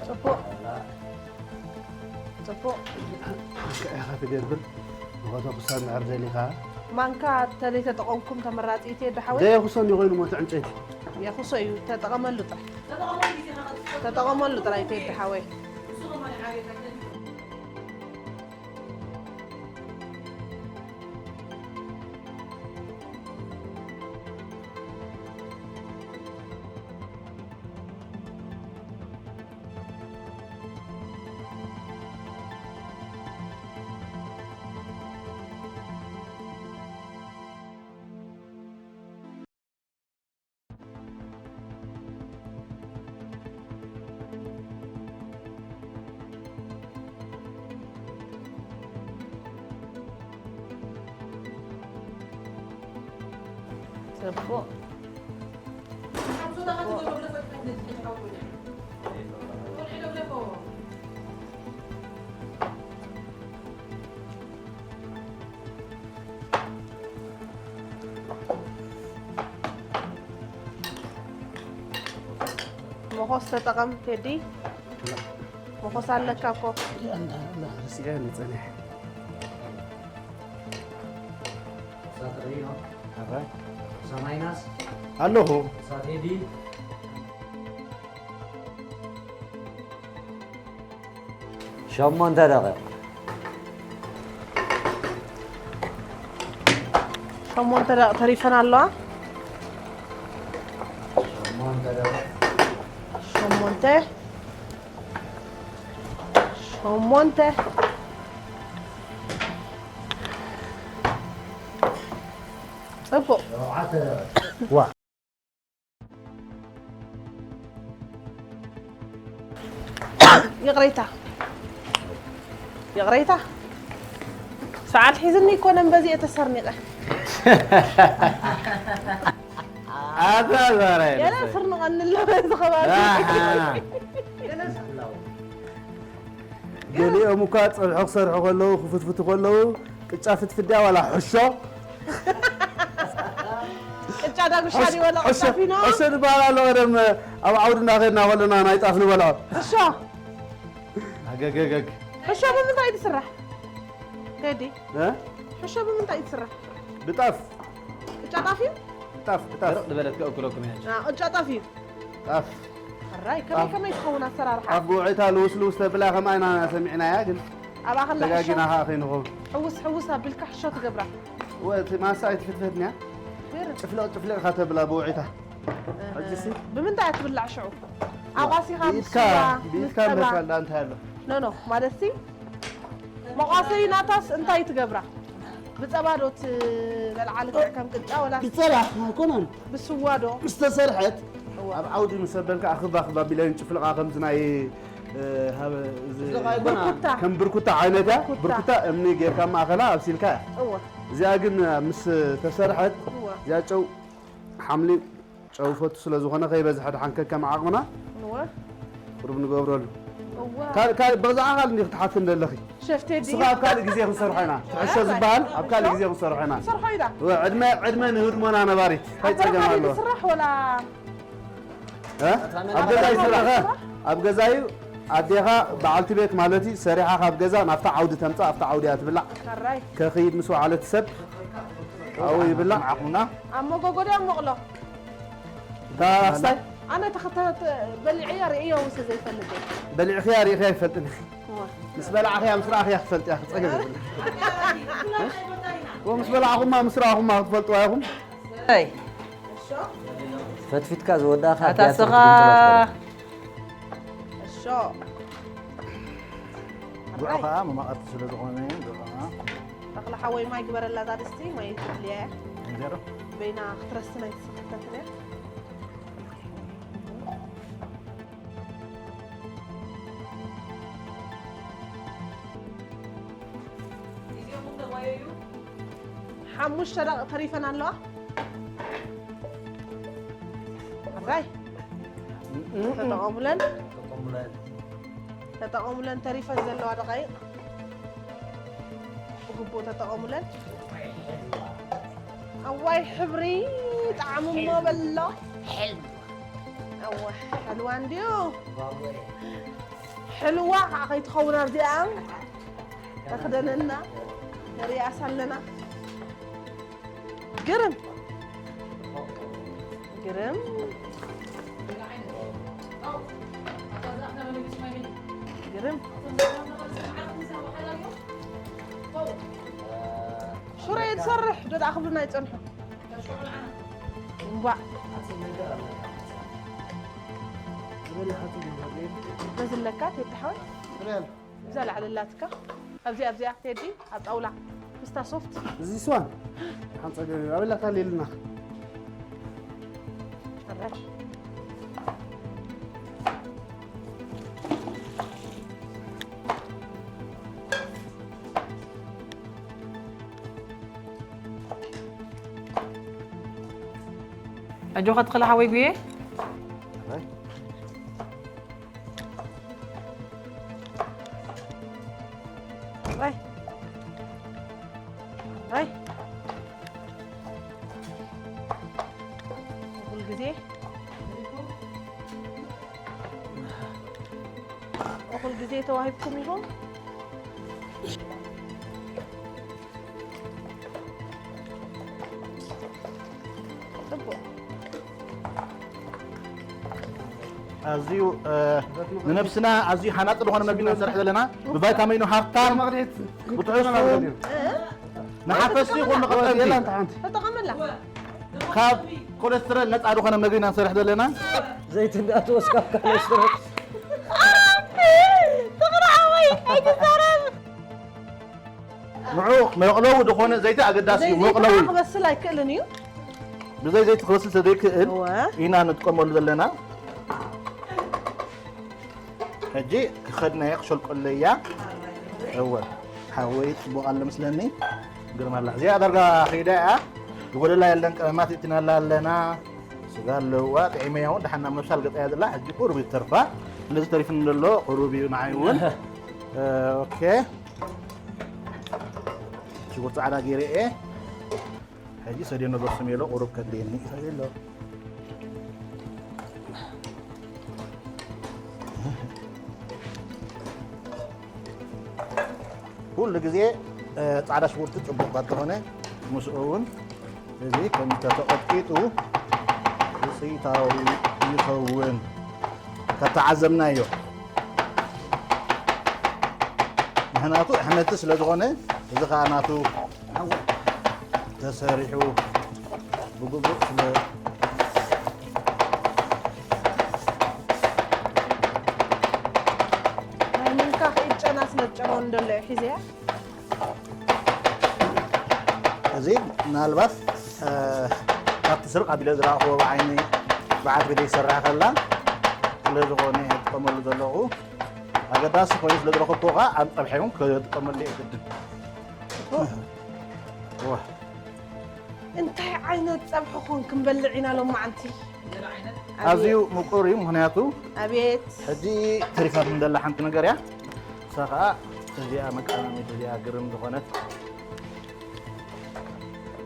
ጽቡቕ ጽቡቕ ኢኻ ትገብር ንኸቶ ክሳብ ምዕር ደሊኻ ማንካ ተዘይተጠቐምኩም ተመራፂ እዩ ቴዲ ሓወይ ዘየኹሰን ይኾይኑ ሞት ዕንጨይቲ የኹሶ እዩ ተጠቐመሉ ጥራይ ተጠቐመሉ ጥራይ ቴዲ ሓወይ ጽቡቕ መኾስ ተጠቐም ቴዲ መኾስ ኣለካ እኮ ርስዐ ንፀንሕ ሳትረይ ነው ሰማይናስ ኣለኹ። ሳቴዲ ሸሞንተ ደቂቕ። ሸሞንተ ደቂቕ ተሪፈን ኣለዋ። ሸሞንተ ደቂቕ። ሸሞንተ። ሸሞንተ። ጽቡቕ። ሸውዓተ ደቂቕ። ዋ። ይቕሬታ። ይቕሬታ። ሰዓት ሒዝኒ እኮ ነን በዚ እየ ተሰርኒቐ። ኣታ ዛራ ገለ የለሰ። ስርንቐኒ ኣሎ በዚ ከባቢ። ኣሃ። ገሊኦም እኳ ጸብሒ ክሰርሑ ከለዉ፣ ክፍትፍቱ ከለዉ፣ ቅጫ ፍትፍት ድያ ዋላ ሕሾ? ቅጫ ዳጉሻ ሕሽ-፣ ድዩ ወላ ሕሾ፣ ቅጫ ፊኖ? ሕሾ ዝበሃል ኣሎ። ቀደም ኣብ ዓውዲ እናኸድና ከለና ናይ ጣፍ ንበልዖ። ሕሾ። ኣገገገግ። ሕሾ ብምንታይ እዩ ዝስራሕ? ቴዲ። እ? ሕሾ ብምንታይ እዩ ዝስራሕ? ብጣፍ። ቅጫ ጣፍ እዩ? ብጣፍ፣ ብጣፍ። ደረቕ ዝበለት ከእክለኩም እያ። አ፣ ቅጫ ጣፍ እዩ። ጣፍ። ሕራይ፣ ከመይ፣ ጣፍ። ከመይ ትኸውን ኣሰራርሓ? ጣፍ ብውዕይታ ልውስ ልውስ ተብላ ከምኣ ኢና ሰሚዕናያ፣ ግን ኣብ ኣኸላ ተጋጊና ሕሾ? ኸዓ ከይንኸውን። ሕውስ ሕውስ ኣቢልካ ሕሾ ትገብራ? ወ-፣ እቲ ማሳ ኣይትፍትፈትንያ? ገይሩ። ጭፍልቕ ጭፍልቕ ኢኻ ተብላ ብውዕይታ። እህ፣ ሕጂሲ? ብምንታይ እያ ትብላዕ ሽዑ? ኣቋሲኻ ምስ ብኢድካ፣ ስዋ፣ ብኢድካ ምስ ጸባ? መሳል ዳ እንታይ ኣሎ? ኖ፣ ኖ፣ ማለትሲ መቋሰይ ናታስ እንታይ ትገብራ? ብጸባ ዶ ትበልዓ ልክዕ ከም ቅጫ ወላ ብጸባ ኣይኮነን። ብስዋ ዶ? ምስ ተሰርሐት እዋ። ኣብ ዓውዲ ምስ ኣበልካ ኣኽባ ኣኽባ ቢለን ጭፍልቓ ከምዚ ናይ፣ እ፣ ሃበ-፣ እዚ ጭፍልቓ ኣይኮነን። ብርኩታ። ከም ብርኩታ ዓይነት እያ። ብርኩታ። ብርኩታ እምኒ ጌርካ ማእኸላ ኣብሲልካ እያ። እዋ። እዚኣ ግን ምስ ተሰርሐት እዋ። እዚኣ ጨው ሓምሊ ጨው ፈቱ ስለ ዝኾነ ከይበዝሐ ድሓን ከከም ዓቕምና እወ። ቁሩብ ንገብረሉ። እወ። ካል-፣ ካል-፣ ብዛዕባ ካልእ እንዲኺ ክትሓቲ እንደለኺ። ሸፍ ቴዲ። ንስኻ ኣብ ካልእ ግዜ ክንሰርሖ ኢና። ትሕሾ ዝበሃል ኣብ ካልእ ግዜ ክንሰርሖ ኢና። ክንሰርሖ ኢና። እወ፣ ዕድመ፣ ዕድመ ንህድሞና ነባሪት። እንታይ ኣብ ጸገም በርበረ ኣለዎ? ዝስራሕ ወላ? እ? ኣብ ገዛ ይስራሕ? ኣብ ገዛ እዩ። ኣዴኻ በዓልቲ ቤት ማለት እዩ። ሰሪሓ ካብ ገዛ ናብታ ዓውዲ ተምጻእ፣ ኣብታ ዓውዲ እያ ትብላዕ። ሕራይ። ከኽይድ ምስ ወዓለት ሰብ ኣብኡ ይብላዕ። ዓቕምና። ኣብ መጎጎ ድያ ሞቕሎ? እታ ኣስታይ? ኣነ ተኸታተ-፣ በሊዐያ ርእየዮ ስለ ዘይፈልጥ እየ። በሊዕኽያ ርኢኽያ ኣይፈልጥን ኢኺ። እወ። ምስ በላዕኽያ ምስ ረኣኽያ ክትፈልጥያ ጸገም የብሉን። እወ፣ ምስ በላዕኹማ ምስ ረኣኹማ ክትፈልጥዋ ኢኹም። ኣይ። ፈትፊትካ ዝወዳእካ ኣታ ኣድያት ስኻ። ክትግምጥሎ እሾ። ጉዕ ከዓ መማቐርቲ ስለ ዝኾነ እዩ፣ ጉዕ ከዓ። ተኽለ ሓወይ ማይ ግበረላ እዛ ድስቲ፣ ማይ ትድልያ እያ። እንጀራ። በይና ክትረስን ኣይትስክተትን እያ። ሓሙሽተ ደቂቕ ተሪፈን ኣለዋ። ኣባይ። ተጠቐሙለን። ተጠቐሙለን ተሪፈን ዘለዋ ደቓይቕ። ብግቡእ ተጠቐሙለን። ኣዋይ ሕብሪ ጣዕሚ እሞ በሎ። ሕልዋ። እወ፣ ሕልዋ እንድዩ። ባቦይ። ሕልዋ ከዓ ከይትኸውን ኣብዚኣ ተኽደነና። ንሪኣስ ኣለና። ግርም። ግርም። ግርም። ሽሮ እየ ዝሰርሕ፣ ዶ ደኣ ክብሉና ይጸንሑ። እምቧዕ። በዚ ኣለካ፣ ቴዲ ሓወይ? እዛ ላዕሊ ኣላትካ። ኣብዚኣ፣ ኣብዚኣ፣ ቴዲ፣ ኣብ ጣውላ። ምስታ ሶፍት። እዚ ስዋን። ሓንጻ ገ-፣ ኣበላካ ሌልና። ኣረ። ኣጆኻ ተኽለ ሓወይ ጉየ። ኣይ። ኣይ። ኣይ። ኩል ግዜ እኹል ግዜ ተዋሂብኩም ኢኹም። ኣዝዩ ንነብስና ኣዝዩ ሃናፂ ዝኾነ መግቢ ኢና ንሰርሕ ዘለና። ብቫይታሚኑ ሃብታም፣ ብትሕሱ፣ ንሓፈሲ ይኹን ንቐጠንቲ፣ ካብ ኮለስትረል ነፃ ዝኾነ መግቢ ኢና ንሰርሕ ዘለና። ዘይትዳእትወስ ካብ ኮለስትረል። ፍቕሪ ሓወይ ኣይትዛረብ። ንዑ መቕለዊ ዝኾነ ዘይቲ ኣገዳሲ እዩ። መቕለዊ ክበስል ኣይክእልን እዩ። ብዘይ ዘይቲ ክበስል ስለዘይክእል ኢና ንጥቀመሉ ዘለና። ሕጂ ክኸድናየ ክሸልቀለያ። እወ ሓወይ ጽቡቕ ኣሎ ምስለኒ። ግርም ኣላ እዚኣ ዳርጋ ከይዳ እያ። ዝጎደላ የለን። ቀመማት እትናላ ኣለና። ስጋ ኣለዋ። ጥዒመያ እውን ደሓን ናብ ምብሳል ገጻ እያ ዘላ። ሕጂ ቁሩብ ይተርፋ። ስለዚ ተሪፍኒ ዘሎ ቁሩብ እዩ ንዓይ እውን። ኦኬ። ሽጉርቲ ጻዕዳ ገይረ እየ። ሕጂ ሰዴኖ በስሜሎ ቁሩብ ከድልየኒ ይኽእል ኣሎ። ኩሉ ግዜ ጻዕዳ ሽጉርቲ ጽቡቕ ካብ ዝኾነ ምስኡ እውን እዚ ከም ተተቐጢጡ ውፅኢታዊ ይኸውን። ከተዓዘብናዮ ምኽንያቱ ኣሕመልቲ ስለ ዝኾነ እዚ ከዓ ናቱ ተሰሪሑ ብግቡእ ስለ ናይ ምንካኽ ኢድ ጨና ስለ ዝጨነወኒ ደሎ እዩ ሒዘያ። እዚ ምናልባት ካብቲ ስርቕ ኣቢለ ዝረኣኽዎ ብዓይኒ ብዓት ቤተይ ይሰርሕ ከላ ስለ ዝኾነ ክጥቀመሉ ዘለኹ ኣገዳሲ ኮይኑ ስለ ዝረኸብኩ ከዓ ኣብ ፀብሐ እውን ክጥቀመሉ እየ ግድን። እንታይ ዓይነት ፀብሒ ኾን ክንበልዕ ኢና ሎማዓንቲ? ኣዝዩ ምቁር እዩ። ምኽንያቱ ኣቤት ሕጂ ተሪፋትኒ ዘላ ሓንቲ ነገር እያ። እሳ ከዓ እዚኣ መቃመሚት እዚኣ ግርም ዝኾነት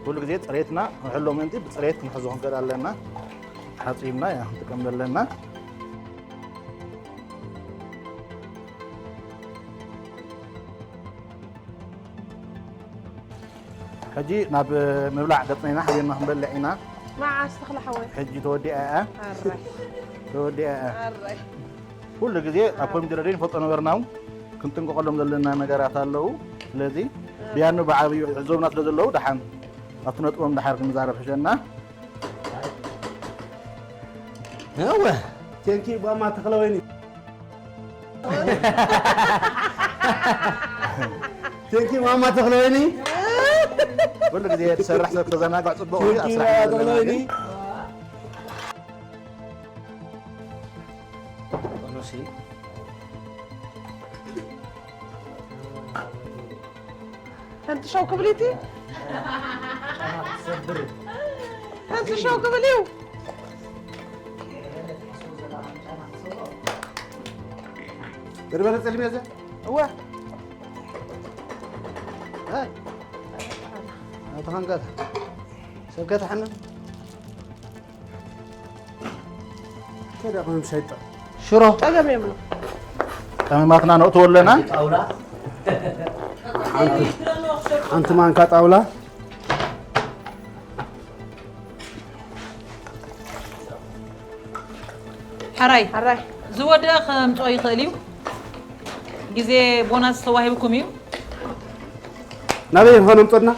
ኩሉ ግዜ ፅሬትና ንሕሎ ምእንቲ ብፅሬት ክንሕዞ ክንክእል ኣለና። ሓፂብና እያ ክንጥቀም ዘለና። ሕጂ ናብ ምብላዕ ገፅና ኢና ሓቢርና ክንበልዕ ኢና። መዓስ ተኽለ ሓወይ? ሕጂ ተወዲኣ እያ። ኣራይ ተወዲኣ እያ። ኣራይ ኩሉ ግዜ ኣብ ኮሚደረ ደይ ንፈልጦ ነበርና እውን ክንጥንቀቐሎም ዘለና ነገራት ኣለዉ። ስለዚ ብያኑ ብዓብዩ ዕዞብና ስለ ዘለዉ ደሓን ኣብቲ ነጥቦም ደሓር ክንዛረብ ሕሸና። እወ ቴንኪ ባማ ተኽለወይኒ ቴንኪ ማማ ተኽለወይኒ ኩሉ ግዜ ትሰርሕ ሰብ ተዘናግዕ ፅቡቕ እዩ ኣብ ቴንኪ ስራሕ ማማ ተኽለወይኒ ፈንጥሸው ክብል እቲ ፈንጥሸው ክብል እዩ። በርበረ ጸሊም ያዘ እወ ኣይ ኣቶ ሃንጋታ ሰብ ከተሓምም ከዳ ኮን ሸይጣ ሽሮ ጸገም የብሉ። ቀመማትና ነእትዎ ኣለና። ጣውላ ሓንቲ ማንካ ጣውላ ሕራይ ኣራይ ዝወደአ ከምፅኦ ይኽእል እዩ። ግዜ ቦናስ ተዋሂብኩም እዩ። ናበይ ንኾነ ምጦድና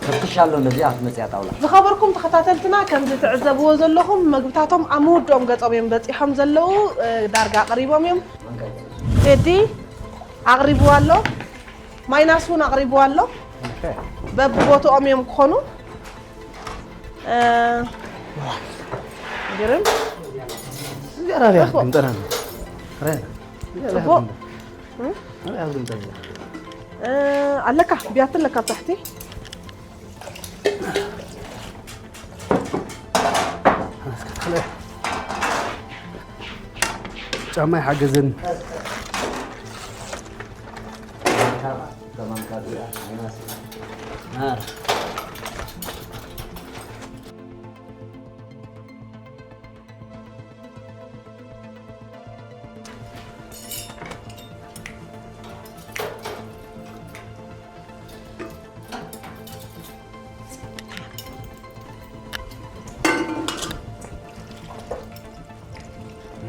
ፈትሽ ኣሎ ነዚኣ ክትመፅያ ጣውላ ዝኸበርኩም ተኸታተልትና ከምዚ ትዕዘብዎ ዘለኹም መግብታቶም ኣብ ምውድኦም ገጾም እዮም በፂሖም ዘለዉ። እ፣ ዳርጋ ኣቕሪቦም እዮም። ቴዲ ኣቕሪብዋ ኣሎ፣ ማይናስ እውን ኣቕሪብዋ ኣሎ። በብቦትኦም እዮም ክኾኑ። እ፣ ግርም እንጀራ ሪያ ክንጠና ጽቡቕ። እ፣ ኣለካ ብያቲ ኣለካ ኣብ ታሕቲ። ጫማ ይሓገዘኒ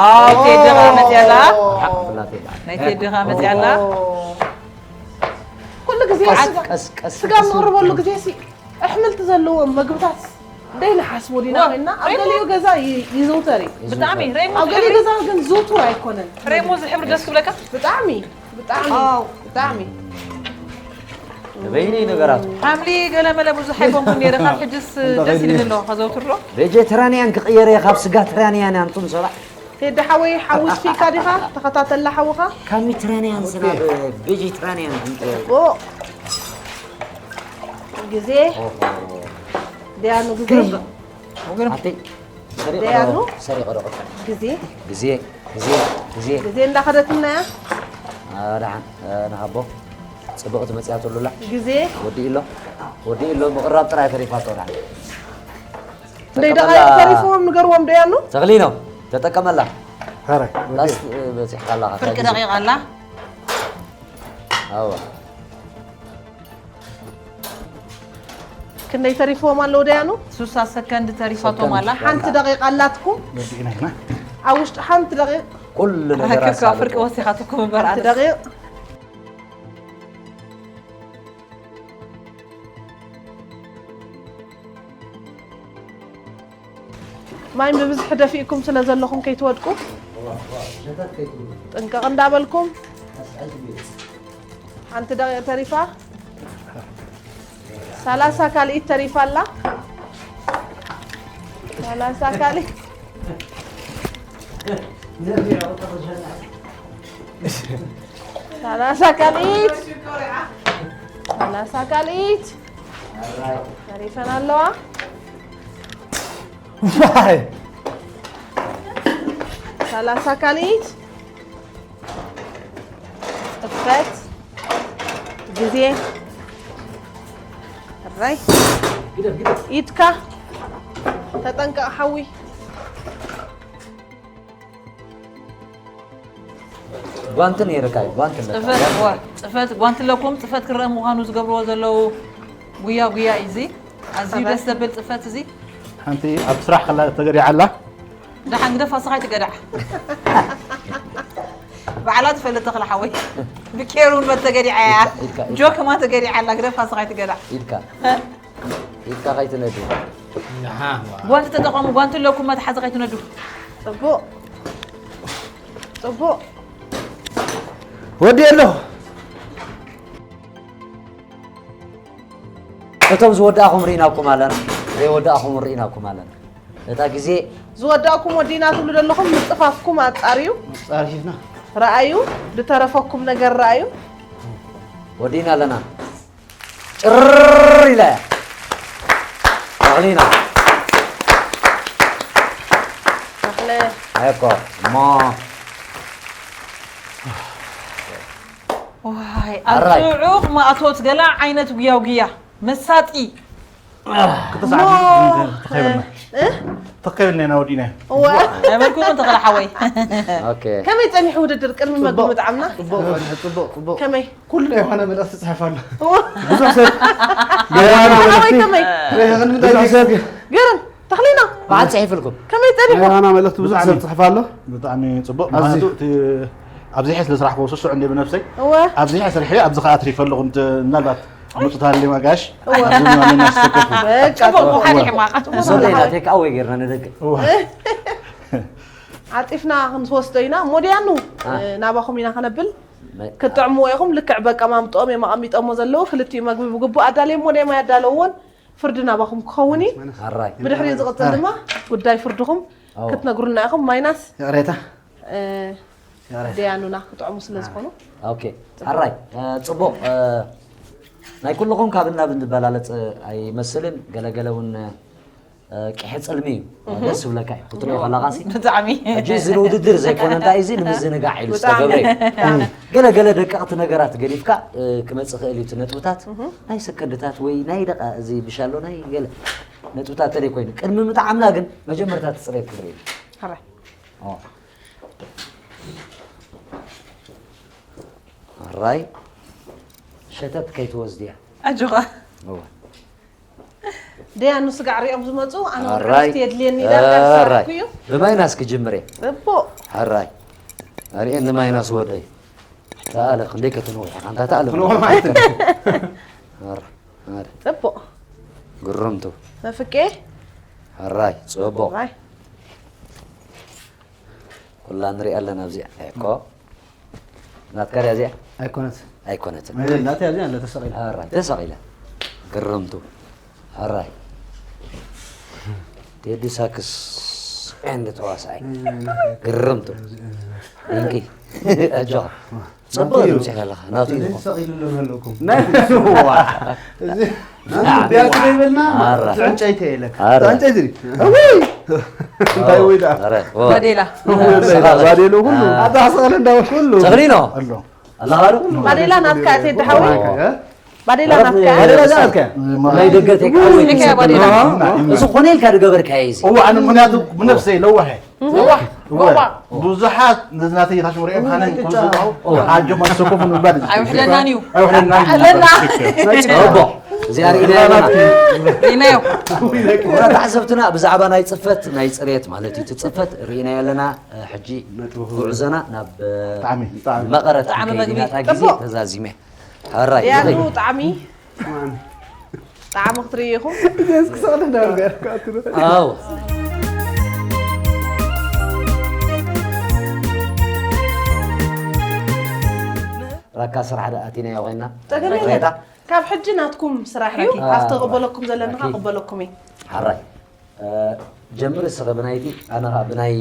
ኣዎ፣ ቴዲ ኸዓ መፅያ ኣላ። ሓቅ ብላቴ። ናይ ቴዲ ኸዓ መፅያ ኣላ። ኩሉ ግዜ ቀስ ስጋ- ቀስ ቀስ ስጋ እንቕርበሉ ግዜ ሲ ኣሕምልቲ ዘለዎም ምግብታት ደይንሓስቦ ዲና ኮይና ኣብ ገሊኡ ገዛ ይ- ይዝውተር እዩ። ብጣዕሚ ሬሙ ኣብ ገሊኡ ገዛ ግን ዝውቱር ኣይኮነን። ሬሙ ዝሕብሪ ደስ ክብለካ። ብጣዕሚ ብጣዕሚ ብጣዕሚ በይነይ ነገራቱ ሓምሊ ገለመለ ብዙሕ ኣይኮንኩን ነይረ። ካብ ሕጅስ ደስ ይብል ኣሎ ከዘውትሮ። ቬጀተራንያን ክቕየር እየ ካብ ስጋተራንያን ኣንቱም ሰባት ቴዲ ሓወይ ሓዊ ስፊካ ዲኻ? ተኸታተላ ሓውኻ ካብ ሚትራንያን ስናብ ቬጀተራንያን ክንቀየር ኦ ግዜ ደያኑ ግዜ ኣተይ ሰሪቐ ደያኑ? ዶ ሰሪቐ ዶ ቅጣዕ ግዜ ግዜ ግዜ ግዜ ግዜ እንዳኸደትና እያ። ደሓን ንሃቦ ጽብቕቲ መፅያ ተሉላ ግዜ ወዲእሎ ወዲእሎ ምቕራብ ጥራይ ተሪፋቶ ደሓን ክንደይ ደቓይቕ ተሪፍዎም ንገርዎም ደያኑ። ተኽሊኖ ተጠቀመላ ሐረ ላስት በፂሕካ ኣለኻ ፍርቂ ደቂቕ ኣላ። ኣዋ ክንደይ ተሪፍዎም ኣለዉ ደያኑ? ሱሳ ሰከንድ ተሪፋቶም ኣላ። ሓንቲ ደቂቃ ኣላትኩም። ወዲእና ኢና። ኣብ ውሽጢ ሓንቲ ደቂቃ ኩሉ ነገር ኣክካ ኣሳልጦ ፍርቂ ወሲኻትኩም እምበር ሓንቲ ኣነስ። ደቂቃ ማይ ብብዝሒ ደፊእኩም ስለ ዘለኹም ከይትወድቁ ጥንቀቕ እንዳበልኩም ሓንቲ ደቂቕ ተሪፋ ሰላሳ ካልኢት ተሪፋ ኣላ ሰላሳ ካልኢት ሰላሳ ካልኢት ሰላሳ ካልኢት ተሪፈን ኣለዋ ሰላሳ ካልኢት እፈት ግዜ ራይ ኢድካ ተጠንቀቕ ሓዊ ጓንቲ ነይርካ እዩ ጓንቲ ኣለካ ፅፈት ዋ ፅፈት ጓንቲ ኣለኩም ፅፈት ክረአ ምዃኑ ዝገብርዎ ዘለዉ ጉያ ጉያ እዩ እዚ ኣዝዩ ደስ ዘብል ፅፈት እዚ ሓንቲ ኣብ ስራሕ ከላ ተገዲዓ ኣላ ደሓን ግደፍ ኣስኻ ኣይትገዳዕ ባዕላ ትፈልጥ ተኽለ ሓወይ ብኬሩን መተገዲዓ እያ ጆክማ ተገዲዓ ኣላ ግደፍ ኣስኻ ኣይትገዳዕ ኢድካ ኢድካ ከይትነዱ ጓንቲ ተጠቐሙ ጓንቲ ኣለኩም መትሓዚ ከይትነዱ ፅቡቕ ፅቡቕ ወዲ ኣለኹ እቶም ዝወዳእኹም ርኢናኩም ኣለና ዘይወዳእኹም ርኢናኩም ኣለና እታ ግዜ ዝወዳእኩም ወዲና ትብሉ ዘለኹም ምፅፋፍኩም ኣፃርዩ ፃርሒፍና ረኣዩ ዝተረፈኩም ነገር ረኣዩ ወዲና ኣለና ጭር ኢላ እያ ተኽሊና ተኽለ እኮ እሞ ዋይ ኣብ ጥዑቕ ማእቶት ገላ ዓይነት ጉያው ጉያ መሳጢ ተኸይብልና ኢና ወዲና እወ ኣይበልኩምን ተኽለ ሓወይ ኦኬ ከመይ ፀኒሑ ውድድር ቅድሚ መግቢ ምጥዓምና ፅቡቅ ፀኒሑ ፅቡቅ ፅቡቅ ከመይ ኩሉ የሆነ መልእኽቲ ፅሕፍ ኣሎ እወ ብዙሕ ሰብ ገና ሓወይ መልእኽቲ ከመይ ብዙሕ ሰብ ገርም ተኽሊና በዓል ፅሒፍልኩም ከመይ ፀኒሑ ገና መልእኽቲ ብዙሕ ሰብ ፅሕፍ ኣሎ ብጣዕሚ ጽቡቅ ምክንያቱ ኣብዚሐ ስለ ስራሕ ክወስድ ሽዑ እንደ ብነብሰይ እወ ኣብዚሐ ስርሐ ኣብዚ ከዓ ኣትሪፈ ኣለኹ እንተ- ምናልባት ምፁት ሃልዩ ኣጋሽ ኣብዚ ምናምን ኣስተከፉ በቃ ፅቡቅ ምዃን ይሕማቕ ሰለይና ቴክ ኣወይ ጌርና ንደቂ ዓጢፍና ክንወስዶ ኢና እሞ ድያኑ ናባኹም ኢና ከነብል ክትጥዕምዎ ኢኹም ልክዕ በቃ ማምጥኦም እዮም ኣቐሚጠሞ ዘለዉ ክልቲኡ መግቢ ብግቡእ ኣዳልዮም ሞ ደማ ያዳለውዎን ፍርዲ ናባኹም ክኸውን እዩ ኣራይ ብድሕሪኡ ዝቕፅል ድማ ጉዳይ ፍርድኹም ክትነግሩና ኢኹም ማይናስ ይቕሬታ ደያኑና ክጥዕሙ ስለ ዝኾኑ ኦኬ ኣራይ ፅቡቅ ናይ ኩልኹም ካብ እናብ እንበላለፅ ኣይመስልን ገለገለ እውን ቂሐ ፅልሚ እዩ ደስ ዝብለካ እዩ ክትሪኦ ከለካ ሲ ብጣዕሚ ሕጂ እዚ ንውድድር ዘይኮነ እንታይ እዚ ንምዝንጋዕ ኢሉ ዝተገብረ እዩ ገለ ገለ ደቀቕቲ ነገራት ገዲፍካ ክመፅእ ክእል እዩ እቲ ነጥብታት ናይ ሰከንድታት ወይ ናይ ደቃ እዚ ብሻሎ ናይ ገለ ነጥብታት ተለይ ኮይኑ ቅድሚ ምጥዓምና ግን መጀመርታ ትፅሬት ክርኢ እዩ ሕራይ ሕራይ ሸተት ከይትወስድያ ኣጆኻ እወ ደያኑ ስጋዕ ሪኦም ዝመፁ ኣነ ኣራይ ርዕስቲ የድልየኒ ኣራይ ኢላ እዩ ብማይናስ ክጅምር እየ ፅቡቅ ሕራይ ኣርእየኒ ማይናስ ወደይ ተኣለ ክንደይ ከተንውሕ ኢኻ እንታ ተኣለ ፅቡቅ ግርምቱ መፍቄ ሕራይ ፅቡቅ ራይ ኩላ ንሪኣ ኣለና ኣብዚኣ እኮ ናትካ ድያ እዚኣ ኣይኮነት ኣይኮነትን ናተ ኣብዚ ኣለ ተሰቒላ ሕራይ ተሰቒላ ግርምቱ ሕራይ ቴዲ ሳክስ ቀንዲ ተዋሳኣይ ግርምቱ ድንቂ ኣጆኻ ፅቡቅ ድምፂ ኣለኻ ናቱ እዩ ሰቒሉ ኣለኩም ቢያት ይበልና ኣራ። ዕንጨይቲ የለካ ኣራ። ዕንጨይቲ ድሪ እውይ እንታይ ወይ ደኣ ባዴላ ባዴሉ ኩሉ ኣታ ሰቐለ እንዳወሽ ኩሉ ተኽሊኖ ኣሎ ኣለኻዶ ባዴላ ናትካ እቴ ድሓዊ ባዴላ ናትካ ባዴላ ዛትካ ናይ ደገ ቴክኣወይ እዚኣ ባዴላ። እዚ ኮነ ኢልካ ዝገበርካዮ እዚ እዋ ኣነ ምክንያቱ ብነፍሰይ ለዋሐ ዋዋ ብዙሓት ነዝናተ የታሽሙ ሪኦም ሃነን ኩዝባው ኣጆ ማሰኮፍ ንባድ ኣይውሕደናን እዩ ኣይውሕደናን ኣለና ፅቡቅ እዚኣ ርኢናዮ ኣለና። ርኢናዮ። ክቡራት ተዓዘብትና፣ ብዛዕባ ናይ ጽፈት፣ ናይ ጽሬት ማለት እዩ፣ እቲ ጽፈት ርኢናዮ ኣለና። ሕጂ ጉዕዞና ናብ ጣዕሚ፣ ጣዕሚ። መቐረት ጣዕሚ ክንከይድ መግቢ። ኢና፣ እታ ግዜ ጽቡቕ። ተዛዚመ። ሕራይ ያኑ ይኸይድ። ጣዕሚ ጣዕሚ ክትርኢ ኢኹም። እዚስ ክሰቕለ እንዳበርገ ኣው ራካ ስራሕ ደኣ ኣቲናዮ ኮይና ጸገም የለን። ቅሬታ ካብ ሕጂ ናትኩም ስራሕ እዩ። ራኪ። ኣብቲ ቅበለኩም ዘለና ራኪ። ቅበለኩም እዩ። ሓራይ እ፣ ጀምሪ እስኸ ብናይቲ ኣነ ኸኣ ብናይ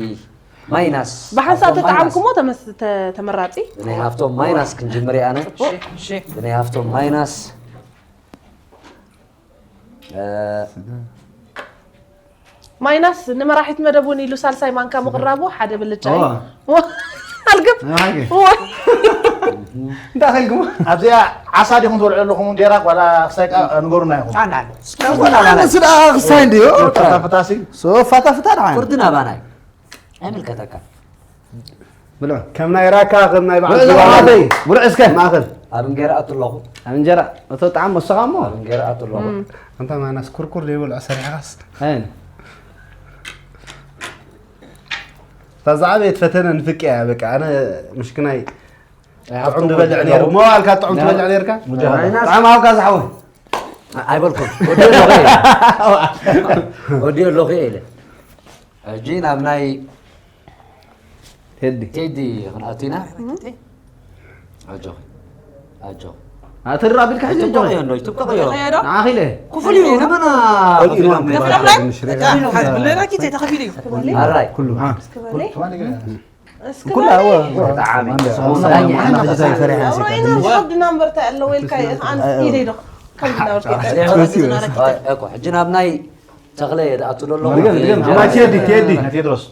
ማይናስ ብሓንሳብ ኣብቶም ማይናስ። ተጠዓምኩሞ ተመስ- ተ- ተመራጺ። ብናይ ሃፍቶም ማይናስ ክንጅምር ኣነ እሺ፣ እሺ። ብናይ ሃፍቶም ማይናስ እ፣ ማይናስ ንመራሒት መደብ እውን ኢሉ ሳልሳይ ማንካ ምቕራቡ ሓደ ብልጫ እዩ። ኦ። ኣልግብ ኣይ። ወይ እንታይ ከልግሞ ኣብዚኣ ዓሳ ዲኹም ትበልዑ ኣለኹም እንጀራ ዋላ ክሳይ ቃ ንገሩና ኢኹም ኣነ ስዳ ክስታይ እንድዮ ፈታፍታሲ ሶ ፋታ ፍታ ደሓን ፍርዲ ናባና እዩ ኣይምልከተካ ብሎ ከም ናይ ራካ ከም ናይ በዓል ብሎ ጅባባተይ ብሎ እስከ ማእኸል ኣብ እንጌራ ኣቱ ኣለኹ ኣብ እንጀራ እቶ ጣዕም ወሰኻ እሞ ኣብ እንጌራ ኣቱ ኣለኹ ኣንታ ማናስ ኩርኩር ዘይበልዖ ሰሪሕኻስ ኣይን እታ ዝዓበየት ፈተነ ንፍቂ እያ በቃ ኣነ ምሽክናይ ጥዑም ዝበልዕ ነይሩ ሞ ኣልካ ጥዑም ትበልዕ ነርካ ጣዕም ኣብካ ዝሓወ ኣይበልኩም ወዲ ኣለኹ ኢለ ወዲ ኣለኹ ኢለ ሕጂ ናብ ናይ ቴዲ ቴዲ ክንኣቱ ኢና ኣጆኺ ኣጆኺ ኣጆኺ ኣተድራ ቢልካ ሕጂ ትብቀቕዮ እንዶ ትብቀቕዮ ተኸየዶ ንዓኺ ኢለ ክፍል እዩ ንመና ተፍለፍለ ብለናኪ ተኸፊሉ እዩ። ኣራይ ኩሉ እስኪ በለይ እስኪ ኩሉ በለይ ኣወ ብጣዕሚ ወዳኛ ሓና ክዛ ይፈሪሓ ኖኖ ኢና ዝወዲ ናምበር እንታይ ኣለዎ ኢልካ ኣንስ ኢደ ኢዶ ከምዚ ናበልካ እኮ ሕጂ ናብ ናይ ተኽለ የድኣቱ ደሎ ድገም ድገም ቴዲ ቴዲ ቴድሮስ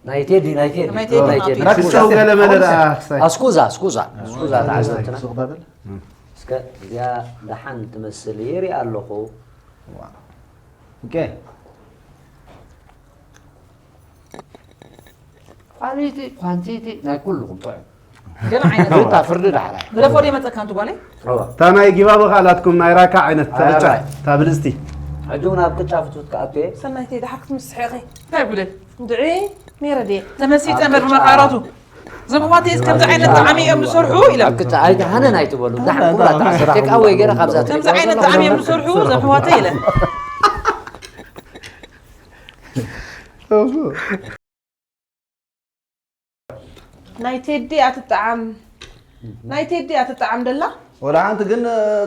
ናይ ቴዲ ናይ ቴዲ ናይ ቴዲ። ናይ ቴዲ ራክስተው ገለ መለ ደኣ ክስታይ ኣስኩዛ ኣስኩዛ ኣስኩዛ ተዓዘብትና ሱቕ በል እስከ እዚኣ ደሓን ትመስል ይርኢ ኣለኹ ኦኬ ኳሊቲ ኳንቲቲ ናይ ኩልኹም ጥዑም ገለ ዓይነት ፍርታ ፍርዲ ዳሕራይ ግደፎ ዶ መፀካ ኣንቲ ጓለይ እታ ናይ ጊባቦ ከኣላትኩም ናይ ራካ ዓይነት ተቅጫ ኣራይ። እታ ብልፅቲ ሕጂ እውን ኣብ ቅጫ ፍትፍት ክኣቱ እየ ሰናይተይ ደሓር ክትምስሒ ኢኺ እንታይ ብለ እንድዒ ነይረ ድየ ተመሲጠ በር መቃረቱ ዘምዋተይስ ከምዚ ዓይነት ጣዕሚ እዮም ዝሰርሑ ኢለ ኣብ ቅጫ ኣይትሃነን ኣይትበሉ ዳሕን ኩላ ተዓስራ ቴቃወይ ገይረ ካብዛ ከምዚ ዓይነት ጣዕሚ እዮም ዝሰርሑ ዘምዋተይ ኢለ ናይ ቴዲ ኣትጣዓም ናይ ቴዲ ኣትጣዓም ደላ ወላ ሓንቲ ግን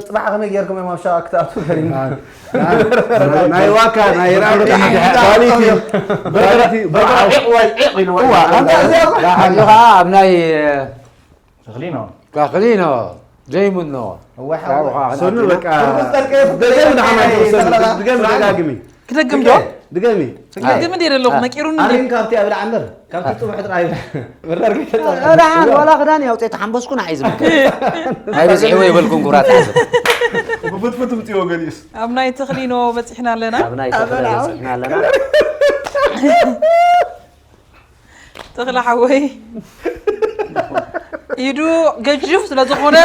ፅባሕ ከመይ ጌርኩም እዮም ኣብ ሻዋ ክትኣትዉ ፈሪም ናይ ዋካ ናይ ራቂ ኳሊቲ ሕጂ ከዓ ኣብ ናይ ተኽሊኖ ካክሊኖ ዘይምኖ ሰኑ በቃ ድገሚ ደጋግሚ ክደግም ዶ ድገሚ ክደግም እንዲ ኣለኹ ነቂሩኒ ኣሪም ካብቲ ኣብላ ዓምር ካብቲ ፅቡሕ ጥራይ ደሓን ዋላ ክዳን ያውፅእ ተሓንበስኩ ንዓይ ዝብል ኣይበዝሕዎ ይበልኩም ክብራት ዝብል ብፍትፍት ምፅዎ ገሊኡስ ኣብ ናይ ተኽሊኖ በፂሕና ኣለና ኣብ ናይ ተኽለ በፂሕና ኣለና ተኽለ ሓወይ ኢዱ ገጅፍ ስለ ዝኾነ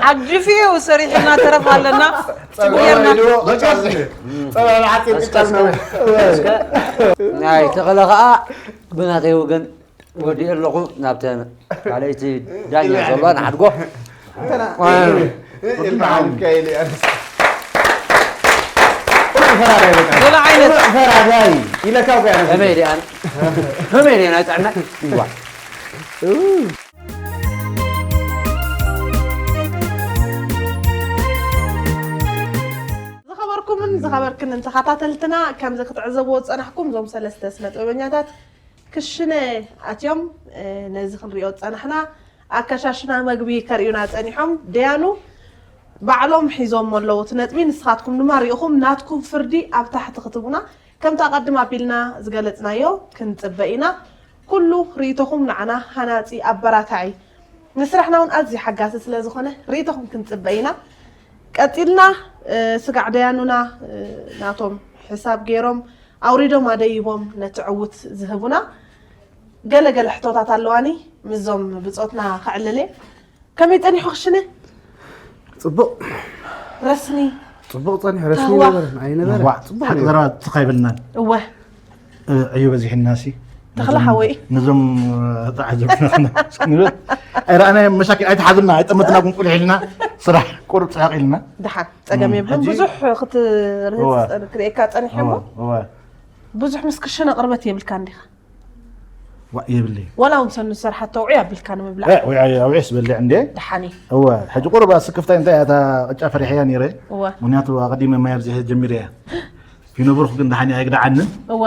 ዓግፊኡ ሰሪሕና ተረፍ ኣለና ጌርና ናይ ተኽለ ከዓ ብናተይ ወገን ወዲኡ ኣለኹ ናብተን ካልኣይቲ ዳኛ ዘለዋ ንዓድጎ ገለ ዓይነት ከመይ ዲኣን ከመይ ዲኣን ኣይጥዕና ይዋ ዝኸበርኩምን ዝኸበርክንን ተኸታተልትና ከምዚ ክትዕዘብዎ ዝፀናሕኩም እዞም ሰለስተ ስነ ጥበበኛታት ክሽነ ኣትዮም ነዚ ክንሪኦ ዝፀናሕና ኣከሻሽና መግቢ ከርእዩና ፀኒሖም ደያኑ ባዕሎም ሒዞም ኣለዉ እቲ ነጥቢ ንስኻትኩም ድማ ሪኢኹም ናትኩም ፍርዲ ኣብ ታሕቲ ክትቡና ከምቲ ኣቐድም ኣቢልና ዝገለፅናዮ ክንፅበ ኢና ኩሉ ርእይቶኹም ንዓና ሃናፂ ኣበራታዒ ንስራሕና እውን ኣዝዩ ሓጋሲ ስለ ዝኾነ ርእይቶኹም ክንፅበ ኢና ቀፂልና ስጋዕ ደያኑና ናቶም ሕሳብ ገይሮም ኣውሪዶም ኣደይቦም ነቲ ዕውት ዝህቡና ገለ ገለ ሕቶታት ኣለዋኒ ምስዞም ብፆትና ክዕልል እየ ከመይ ፀኒሑ ክሽነ ፅቡቅ ረስኒ ጽቡቕ ጸኒሑ ረስሚ ነበረ ኣይነበረ ዋዕ ሓቂ ዘረባ ትኽ ኣይብልናን። እወ ዕዮ በዚሕና ሲ ተኽለ ሓወይ ነዞም ተዓዘብትና ንብል ኣይረኣናዮም መሻኪል ኣይተሓዙና ኣይጠመትና ጉንቁል ኢልና ስራሕ ቁሩብ ጽሕቕ ኢልና ድሓን ጸገም የብሉን። ብዙሕ ክትርህጽ ክርእየካ ጸኒሐ እሞ ብዙሕ ምስ ክሽነ ቅርበት የብልካ እንዲኻ። የብለይ ዋላ እውን ሰኑ ዝሰርሓቶ ኣውዒ ኣቢልካ ንምብላዕ ኣውዒ ስበልዕ እንዴ ድሓኒ እወ ሕጂ ቁሩብ ኣስክፍታይ እንታይ እታ ቅጫ ፈሪሐያ ነይረ እወ ምክንያቱ ኣቐዲመ ማይ ኣብዚሐ ጀሚረ እያ ፊኖብሩክ ግን ድሓን እያ ኣይግድዓንን እወ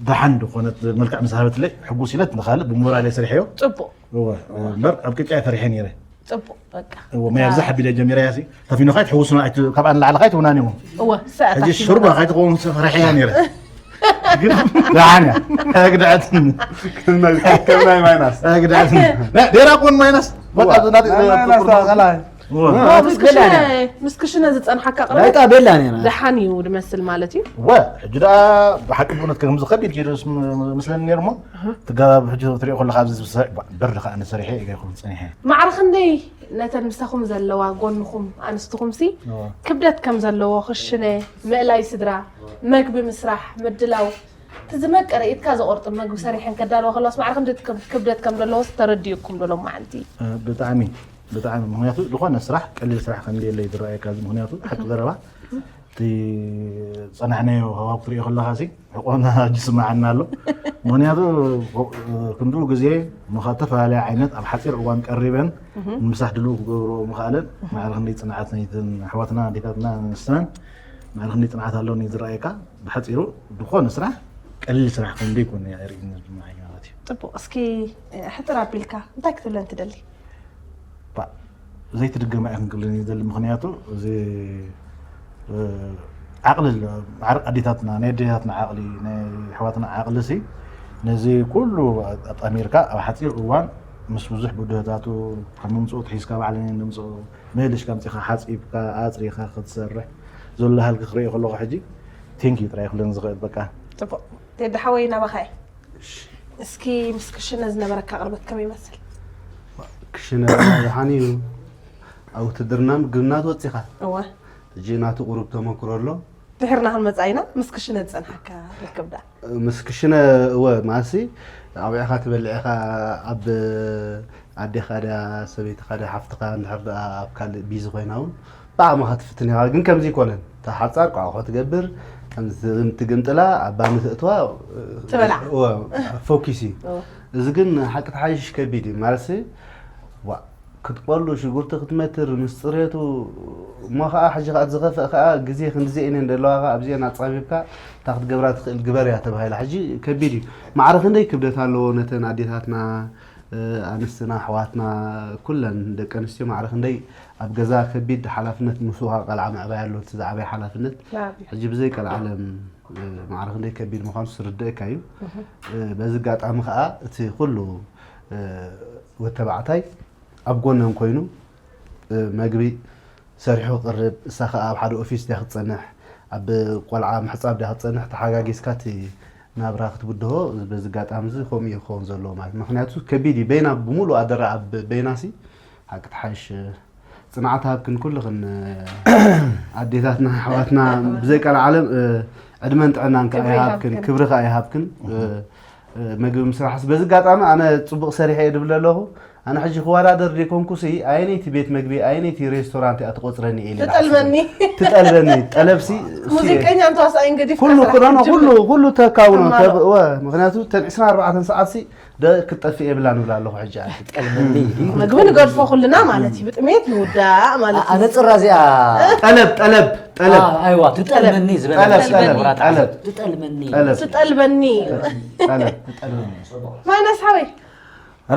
ደሓን ዝኾነት መልክዕ ምስ ሃበትለይ ሕጉስ ኢለት ንኻልእ ብሞራል እየ ሰሪሐዮ ጽቡቕ እወ እምበር ኣብ ቅጫ እየ ፈሪሐ ነይረ ጽቡቕ በቃ እወ ማይ ኣብዛ ሓቢለ ጀሚረ እያ ሲ ተፊኖ ካይ ትሕውስኖ ካብኣ ንላዕሊ ካይ ትውናን እሞ እወ ሰኣታ ሕጂ ሽሩባ ካይ ትኸውን ፈሪሐ እያ ነይረ ዳሓን እያ ግድዐትን ከምናይ ማይናስ ግድዐትን ዴራ ኮን ማይናስ በቃ ዝናት ማይናስ ታኸላይ ምስ ክሽነ ዝፀንሓካ ቅርበት ዳይጣ ቤላ ነና ደሓን እዩ ድመስል ማለት እዩ ወ ሕጂ ደኣ ብሓቂ ብእውነት ከም ዝኸቢድ ጌሩ ምስለኒ ነይሩ እሞ ትጋባብ ሕጂ ትሪኦ ከለካ ኣብዚ በሪ ከዓ ንሰሪሐ ኢለ ይኹን ፀኒሐ ማዕረ ክንደይ ነተን ምሳኹም ዘለዋ ጎንኹም ኣንስትኹምሲ ክብደት ከም ዘለዎ ክሽነ ምእላይ ስድራ መግቢ ምስራሕ ምድላው እቲ ዝመቀረ ኢድካ ዘቆርጥም መግቢ ሰሪሐን ከዳልዋ ከለዋስ ማዕረ ክንደይ ክብደት ከም ዘለዎ ተረዲኡኩም ዶ ሎማዓንቲ ብጣዕሚ ብጣዕሚ ምክንያቱ ዝኾነ ስራሕ ቀሊል ስራሕ ከም ዘየለ ዝረኣየካ እዚ ምክንያቱ ሓቂ ዘረባ እቲ ዝፀናሕናዮ ሃዋብ ክትሪኦ ከለካ ሲ ሕቆና ሕጂ ስማዓና ኣሎ ምክንያቱ ክንድኡ ግዜ ምካ ዝተፈላለየ ዓይነት ኣብ ሓፂር እዋን ቀሪበን ንምሳሕ ድልው ክገብርኦ ምክኣለን ማዕረ ክንደይ ፅንዓት ናይትን ኣሕዋትና ኣዴታትና ኣንስትናን ማዕረ ክንደይ ፅንዓት ኣለኒ ዝረኣየካ ብሓፂሩ ዝኾነ ስራሕ ቀሊል ስራሕ ከም ዘይኮነ እያ የርእየና ድማ ማለት እዩ ፅቡቅ እስኪ ሕፅር ኣቢልካ እንታይ ክትብለን ትደሊ ዘይትድገማ እያ ክንክብልን ይደሊ ምክንያቱ እዚ ዓቕሊ ማዕርቅ ኣዴታትና ናይ ኣዴታትና ዓቕሊ ናይ ኣሕዋትና ዓቕሊ ሲ ነዚ ኩሉ ኣጣሚርካ ኣብ ሓፂር እዋን ምስ ብዙሕ ብድሆታቱ ካብ ምምፅኡ ትሒዝካ ባዕለን እየን ንምፅኡ መሊሽካ ኣምፂኻ ሓፂብካ ኣፅሪኻ ክትሰርሕ ዘሎ ሃልኪ ክርእዮ ከለኹ ሕጂ ቴንኪ ጥራይ ክብለን ዝኽእል በቃ ፅቡቅ ቴዲ ሓወይ ናባኻ እየ እስኪ ምስ ክሽነ ዝነበረካ ቅርበት ከመይ ይመስል ክሽነ ደሓን እዩ ኣብ ውትድርና ምግብና ትወፂኻ እወ ሕጂ ናቱ ቁሩብ ተመክሮ ኣሎ ድሕርና ክንመፃ ኢና ምስ ክሽነ ዝፀንሓካ ርክብ ዳ ምስ ክሽነ እወ ማሲ ኣብዕኻ ትበልዕ ኢኻ ኣብ ኣዴኻ ድያ ሰበይትኻ ድያ ሓፍትኻ እንድሕር ደኣ ኣብ ካልእ ቢዚ ኮይና እውን ብዓቕምኻ ትፍትን ኢኻ ግን ከምዚ ይኮነን እታ ሓፃር ቋቑሖ ትገብር ከምዚ ትግምጥላ ኣብ ባኒ ተእትዋ ትበልዓ ፎኪስ እዩ እዚ ግን ሓቂ ተሓይሽ ከቢድ እዩ ማለት ክትቆሉ ሽጉርቲ ክትመትር ምስ ፅሬቱ እሞ ከዓ ሕጂ ከዓ ዝኸፍእ ከዓ ግዜ ክንድዚ እኔን ዘለዋ ከዓ ኣብዚአን ኣፃቢብካ እታ ክትገብራ ትኽእል ግበር እያ ተባሂላ ሕጂ ከቢድ እዩ ማዕረ ክንደይ ክብደት ኣለዎ ነተን ኣዴታትና ኣንስትና ኣሕዋትና ኩለን ደቂ ኣንስትዮ ማዕረ ክንደይ ኣብ ገዛ ከቢድ ሓላፍነት ምስ ውሃ ቀልዓ ምዕባይ ኣሎ እቲ ዝዓበየ ሓላፍነት ሕጂ ብዘይ ቀልዓለም ማዕረ ክንደይ ከቢድ ምዃኑ ስርድእካ እዩ በዚ ኣጋጣሚ ከዓ እቲ ኩሉ ወተባዕታይ ኣብ ጎነን ኮይኑ መግቢ ሰሪሑ ክቕርብ እሳ ከዓ ኣብ ሓደ ኦፊስ ድያ ክትፀንሕ ኣብ ቆልዓ ምሕፃብ ድያ ክትፀንሕ ተሓጋጊዝካ እቲ ናብራ ክትብድሆ በዚ ኣጋጣሚ እዚ ከምኡ እዩ ክኸውን ዘለዎ ማለት ምክንያቱ ከቢድ እዩ በይና ብሙሉእ ኣደራ ኣብ በይና ሲ ሓቂ ተሓይሽ ፅንዓት ሃብክን ኩልኽን ኣዴታትና ኣሕዋትና ብዘይ ቀልዓለም ዕድመን ጥዕናን ከዓ ይሃብክን ክብሪ ከዓ ይሃብክን መግቢ ምስራሕስ በዚ ኣጋጣሚ ኣነ ፅቡቅ ሰሪሐ እየ ድብል ኣለኹ ኣነ ሕጂ ክወዳደር ዘይኮንኩሲ ኣየነይቲ ቤት መግቢ ኣየነይቲ ሬስቶራንት እያ ትቆፅረኒ እየ ኢለ ትጠልበኒ ትጠልበኒ ጠለብሲ ሙዚቀኛ እንተዋሳኣይን ገዲፍ ኩሉ ኩዳኖ ኩሉ ኩሉ ተካውኖ ምክንያቱ ተን ዕስራን ኣርባዕተን ሰዓትሲ ክትጠፍእ የብላ ንብላ ኣለኹ ሕጂ ኣነ። ጠልመኒ መግቢ ንገድፎ ኩልና ማለት እዩ ብጥሜት ንውዳእ ማለት እዩ ኣነፅራ እዚኣ ጠለብ ጠለብ ጠለብ ኣይዋ ትጠልመኒ ዝበላ ጠለብ፣ ጠለብ፣ ጠለብ። ትጠልመኒ ጠለብ። ትጠልመኒ ጠለብ ማይናስ ሓወይ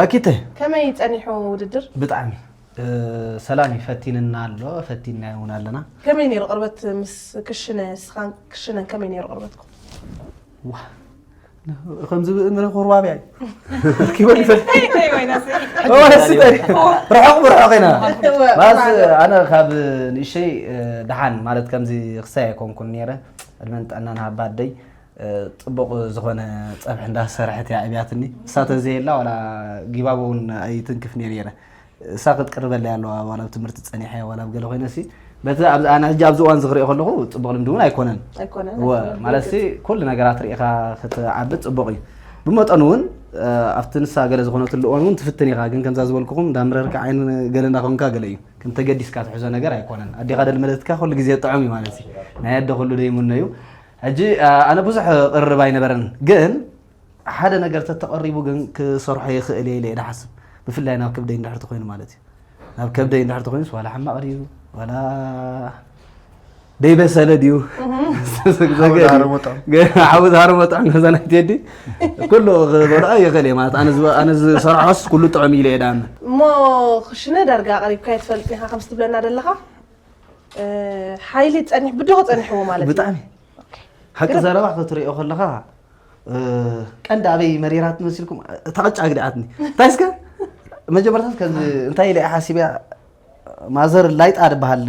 ረኪተ ከመይ ጸኒሑ ውድድር ብጣዕሚ እ፣ ሰላም እዩ ፈቲንና ኣሎ ፈቲንና እውን ኣለና ከመይ ነይሩ ቅርበት ምስ ክሽነ ስኻን ክሽነን ከመይ ነይሩ ቅርበትኩም ከምዚ ንረኽቦ ሩባብያ እዩ ኪቦርድ ይፈልጥ ርሑቕ ብርሑቕ ኢና ማስ ኣነ ካብ ንእሸይ ደሓን ማለት ከምዚ ክሳይ ኣይኮንኩን ነይረ ዕድመን ጥዕናን ሃባ ኣደይ ፅቡቕ ዝኾነ ፀብሒ እንዳሰርሐት እያ ኣብያትኒ እሳ ተዘየላ ዋላ ጊባቦ እውን ኣይትንክፍ ነይረ እሳ ክትቅርበለይ ኣለዋ፣ ዋላ ኣብ ትምህርቲ ጸኒሐ፣ ዋላ ኣብ ገለ ኮይነ ሲ፣ በቲ ኣብዚ፣ ኣነ ሕጂ ኣብዚ እዋን ዝኽሪኦ ከለኹ ጽቡቕ ልምዲ እውን ኣይኮነን። ኣይኮነን፣ እወ፣ ኣይኮነን። ማለት ሲ፣ ኩሉ ነገራት ርኢኻ ክትዓቢ ጽቡቕ እዩ። ብመጠኑ እውን፣ እ፣ ኣብቲ ንሳ ገለ ዝኾነትሉ እዋን እውን ትፍትን ኢኻ፣ ግን ከምዛ ዝበልኩኹም፣ እንዳምረርካ ዓይን ገለ እንዳኾንካ ገለ እዩ። ከም ተገዲስካ ትሕዞ ነገር ኣይኮነን። ኣዴኻ ደልመደትካ ኩሉ ግዜ ጥዑም እዩ ማለት እዩ። ናይ ኣደ ኩሉ ደይሙነ እዩ። ሕጂ፣ እ፣ ኣነ ብዙሕ ቅርርብ ኣይነበረን፣ ግን ሓደ ነገር ተተቐሪቡ ግን ክሰርሖ ይኽእል እየ ኢለ እየ ዝሓስብ። ብፍላይ ናብ ከብደይ እንድሕር ተኾይኑ ማለት እዩ። ናብ ከብደይ እንድሕር ተኾይኑስ ዋላ ሕማቕ ድዩ፣ ዋላ ደይበሰለ ድዩ? ሓዊ ዝሃረሞ ጥዑም። ገ-፣ ሓዊ ዝሃረሞ ጥዑም ገዛ ናይ ቴዲ። ኩሉ ክበልዖ ይኽእል እየ ማለት፣ ኣነ ዝበ-፣ ኣነ ዝሰርሖስ ኩሉ ጥዑም ኢለ እየ ዳኣምን። እሞ ክሽነ ዳርጋ ኣቕሪብካዮ ትፈልጥ ኢኻ ከምዚ ትብለና ዘለኻ? እ፣ ሓይሊ ጸኒሕ-፣ ብድሆ ጸኒሕዎ ማለት እዩ። ብጣዕሚ። ኦኬ። ሓቂ ግርም። ዘረባ ክትሪኦ ከለኻ፣ እ፣ ቀንዲ ኣበይ መሪራት መሲልኩም? እታ ቅጫ ኣግዲዓትኒ። እንታይ እስከ? መጀመርታ ከምዚ እንታይ ኢለ እየ ሓሲበያ? ማዘር ላይጣ ድበሃል፣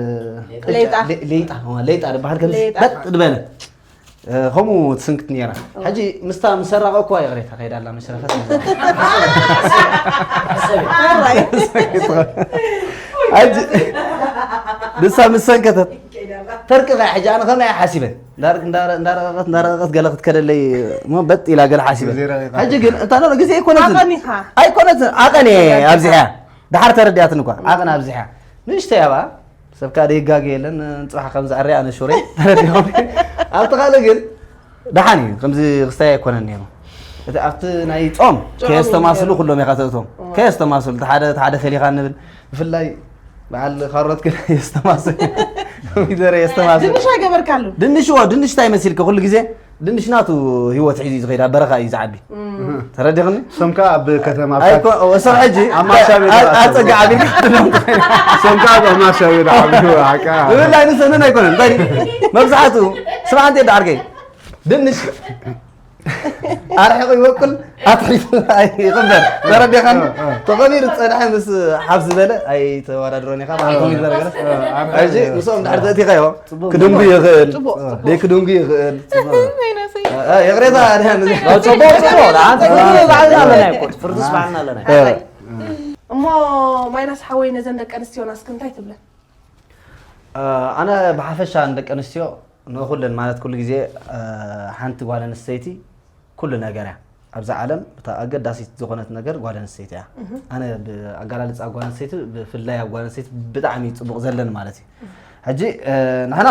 ሌጣ። ሌ-፣ ሌጣ፣ እዋ፣ ሌጣ ድበሃል ከምዚ ሌጣ። በጥ ድበለ። እ፣ ከምኡ ትስንክት ነይራ። እዋ። ሕጂ ምስታ ምስ ሰራቐ እኳ ይቕሬታ ከይዳ ኣላ መሽረፈት። ኣራይ። ሕጂ ንሳ ምስ ሰንከተት ተርቅቐ፣ ሕጂ ኣነ ከመይ እየ ሓሲበ? እንዳር-፣ እንዳረ-፣ እንዳረቐቐት፣ እንዳረቐቐት ገለ ክትከደለይ እሞ በጥ ኢላ ገለ ሓሲበ። ግዜ ረቂቓ። ሕጂ ግን እታ ዶ ግዜ ኣይኮነትን። ኣቐኒኻ። ኣይኮነትን። ኣቐንየ ኣብዚሐ። ደሓር ተረዲኣትኒ እኳ። ኣቐን ኣብዚሐ። ንእሽተይ ኣብኣ። ሰብ ከኣ ደይጋገ የለን። ንጽባሕ ከም ዝዕረ ኣነ ሹሬ። ተረዲኦም። ኣብቲ ካልእ ግን ደሓን እዩ። ከምዚ ክስታይ ኣይኮነን ነይሩ። እቲ ኣብቲ ናይ ጾም ጥዑም እዩ ከየስተማስሉ ነይሩ። ኩሎም ኢኻ ተእቶም። እዋ። ከየስተማስሉ፣ እቲ ሓደ፣ እቲ ሓደ ፈሊኻ ንብል። ብፍላይ በዓል ካሮት ግን የስተማስል። ኮሚደረ የስተማስል። ድንሽ ኣይገበርካሉ? ድንሽ፣ እዎ፣ ድንሽ እንታይ መሲልካ? ኩሉ ግዜ ድንሽ ናቱ ህይወት ሒዙ እዩ ዝኸይድ፣ ኣብ በረኻ እዩ ዝዓቢ። እም። ተረዲኽኒ? እሶም ከኣ ኣብ ከተማ ኣይ፣ ኮ-፣ እሶም ሕጂ ኣብ ማሻ ቤት ኣብ፣ ኣብ ኣሰቡ። ጸጋ ዓቢርካ ትብሎም ትኸይድ። እሶም ከኣ ኣብ ማሻ ቤት ዓቢሩ፣ ሓቃ። ብፍላይ ንሰነን ኣይኮነን። እንታይ ድዩ? መብዛሕትኡ፣ ስማዕ እንተ ደዓርከይ፣ ድንሽ ኣርሒቑ ይበቁል፣ ኣትሒቱ ኣይቕበር። ተረዲኻኒ? እ፣ እ። ተቐቢሩ ዝጸንሐ ምስ ሓፍ ዝበለ ኣይተወዳድሮን ኢኻ። ማለት ኮሚደረ ገለ። እ፣ ኣርሒቑ ሕጂ ይበቁል። ምስኦም ድሕር ተእቲኻዮ፣ ጽቡቕ። ክድንጉ ይኽእል። ጽቡቕ፣ ጽቡቕ። ደይ ክድንጉ ይኽእል። ኣይናሰይ። እ፣ እ፣ ይቕሬታ፣ ድሓን። እ፣ ጽቡቕ፣ ጽቡቕ። ደሓን፣ ጽቡቕ። ባዕልና ኣለና እኮ። ፍርዱስ ባዕልና ኣለና። እ። እሞ ማይናስ ሓወይ፣ ነዘን ደቂ ኣንስትዮና እስኪ እንታይ ትብለን? እ፣ ኣነ ብሓፈሻ ንደቂ ኣንስትዮ ንኹለን ማለት ኩሉ ግዜ፣ እ፣ ሓንቲ ጓል ኣንስተይቲ ኩሉ ነገር እያ። ኣብዛ ዓለም እታ ኣገዳሲት ዝኾነት ነገር ጓል ኣንስተይቲ እያ። እህ። ኣነ ብኣገላልጻ ጓል ኣንስተይቲ፣ ብፍላይ ኣብ ጓል ኣንስተይቲ ብጣዕሚ ጽቡቕ ዘለን ማለት እዩ። እህ። ሕጂ፣ እ፣ ንሕና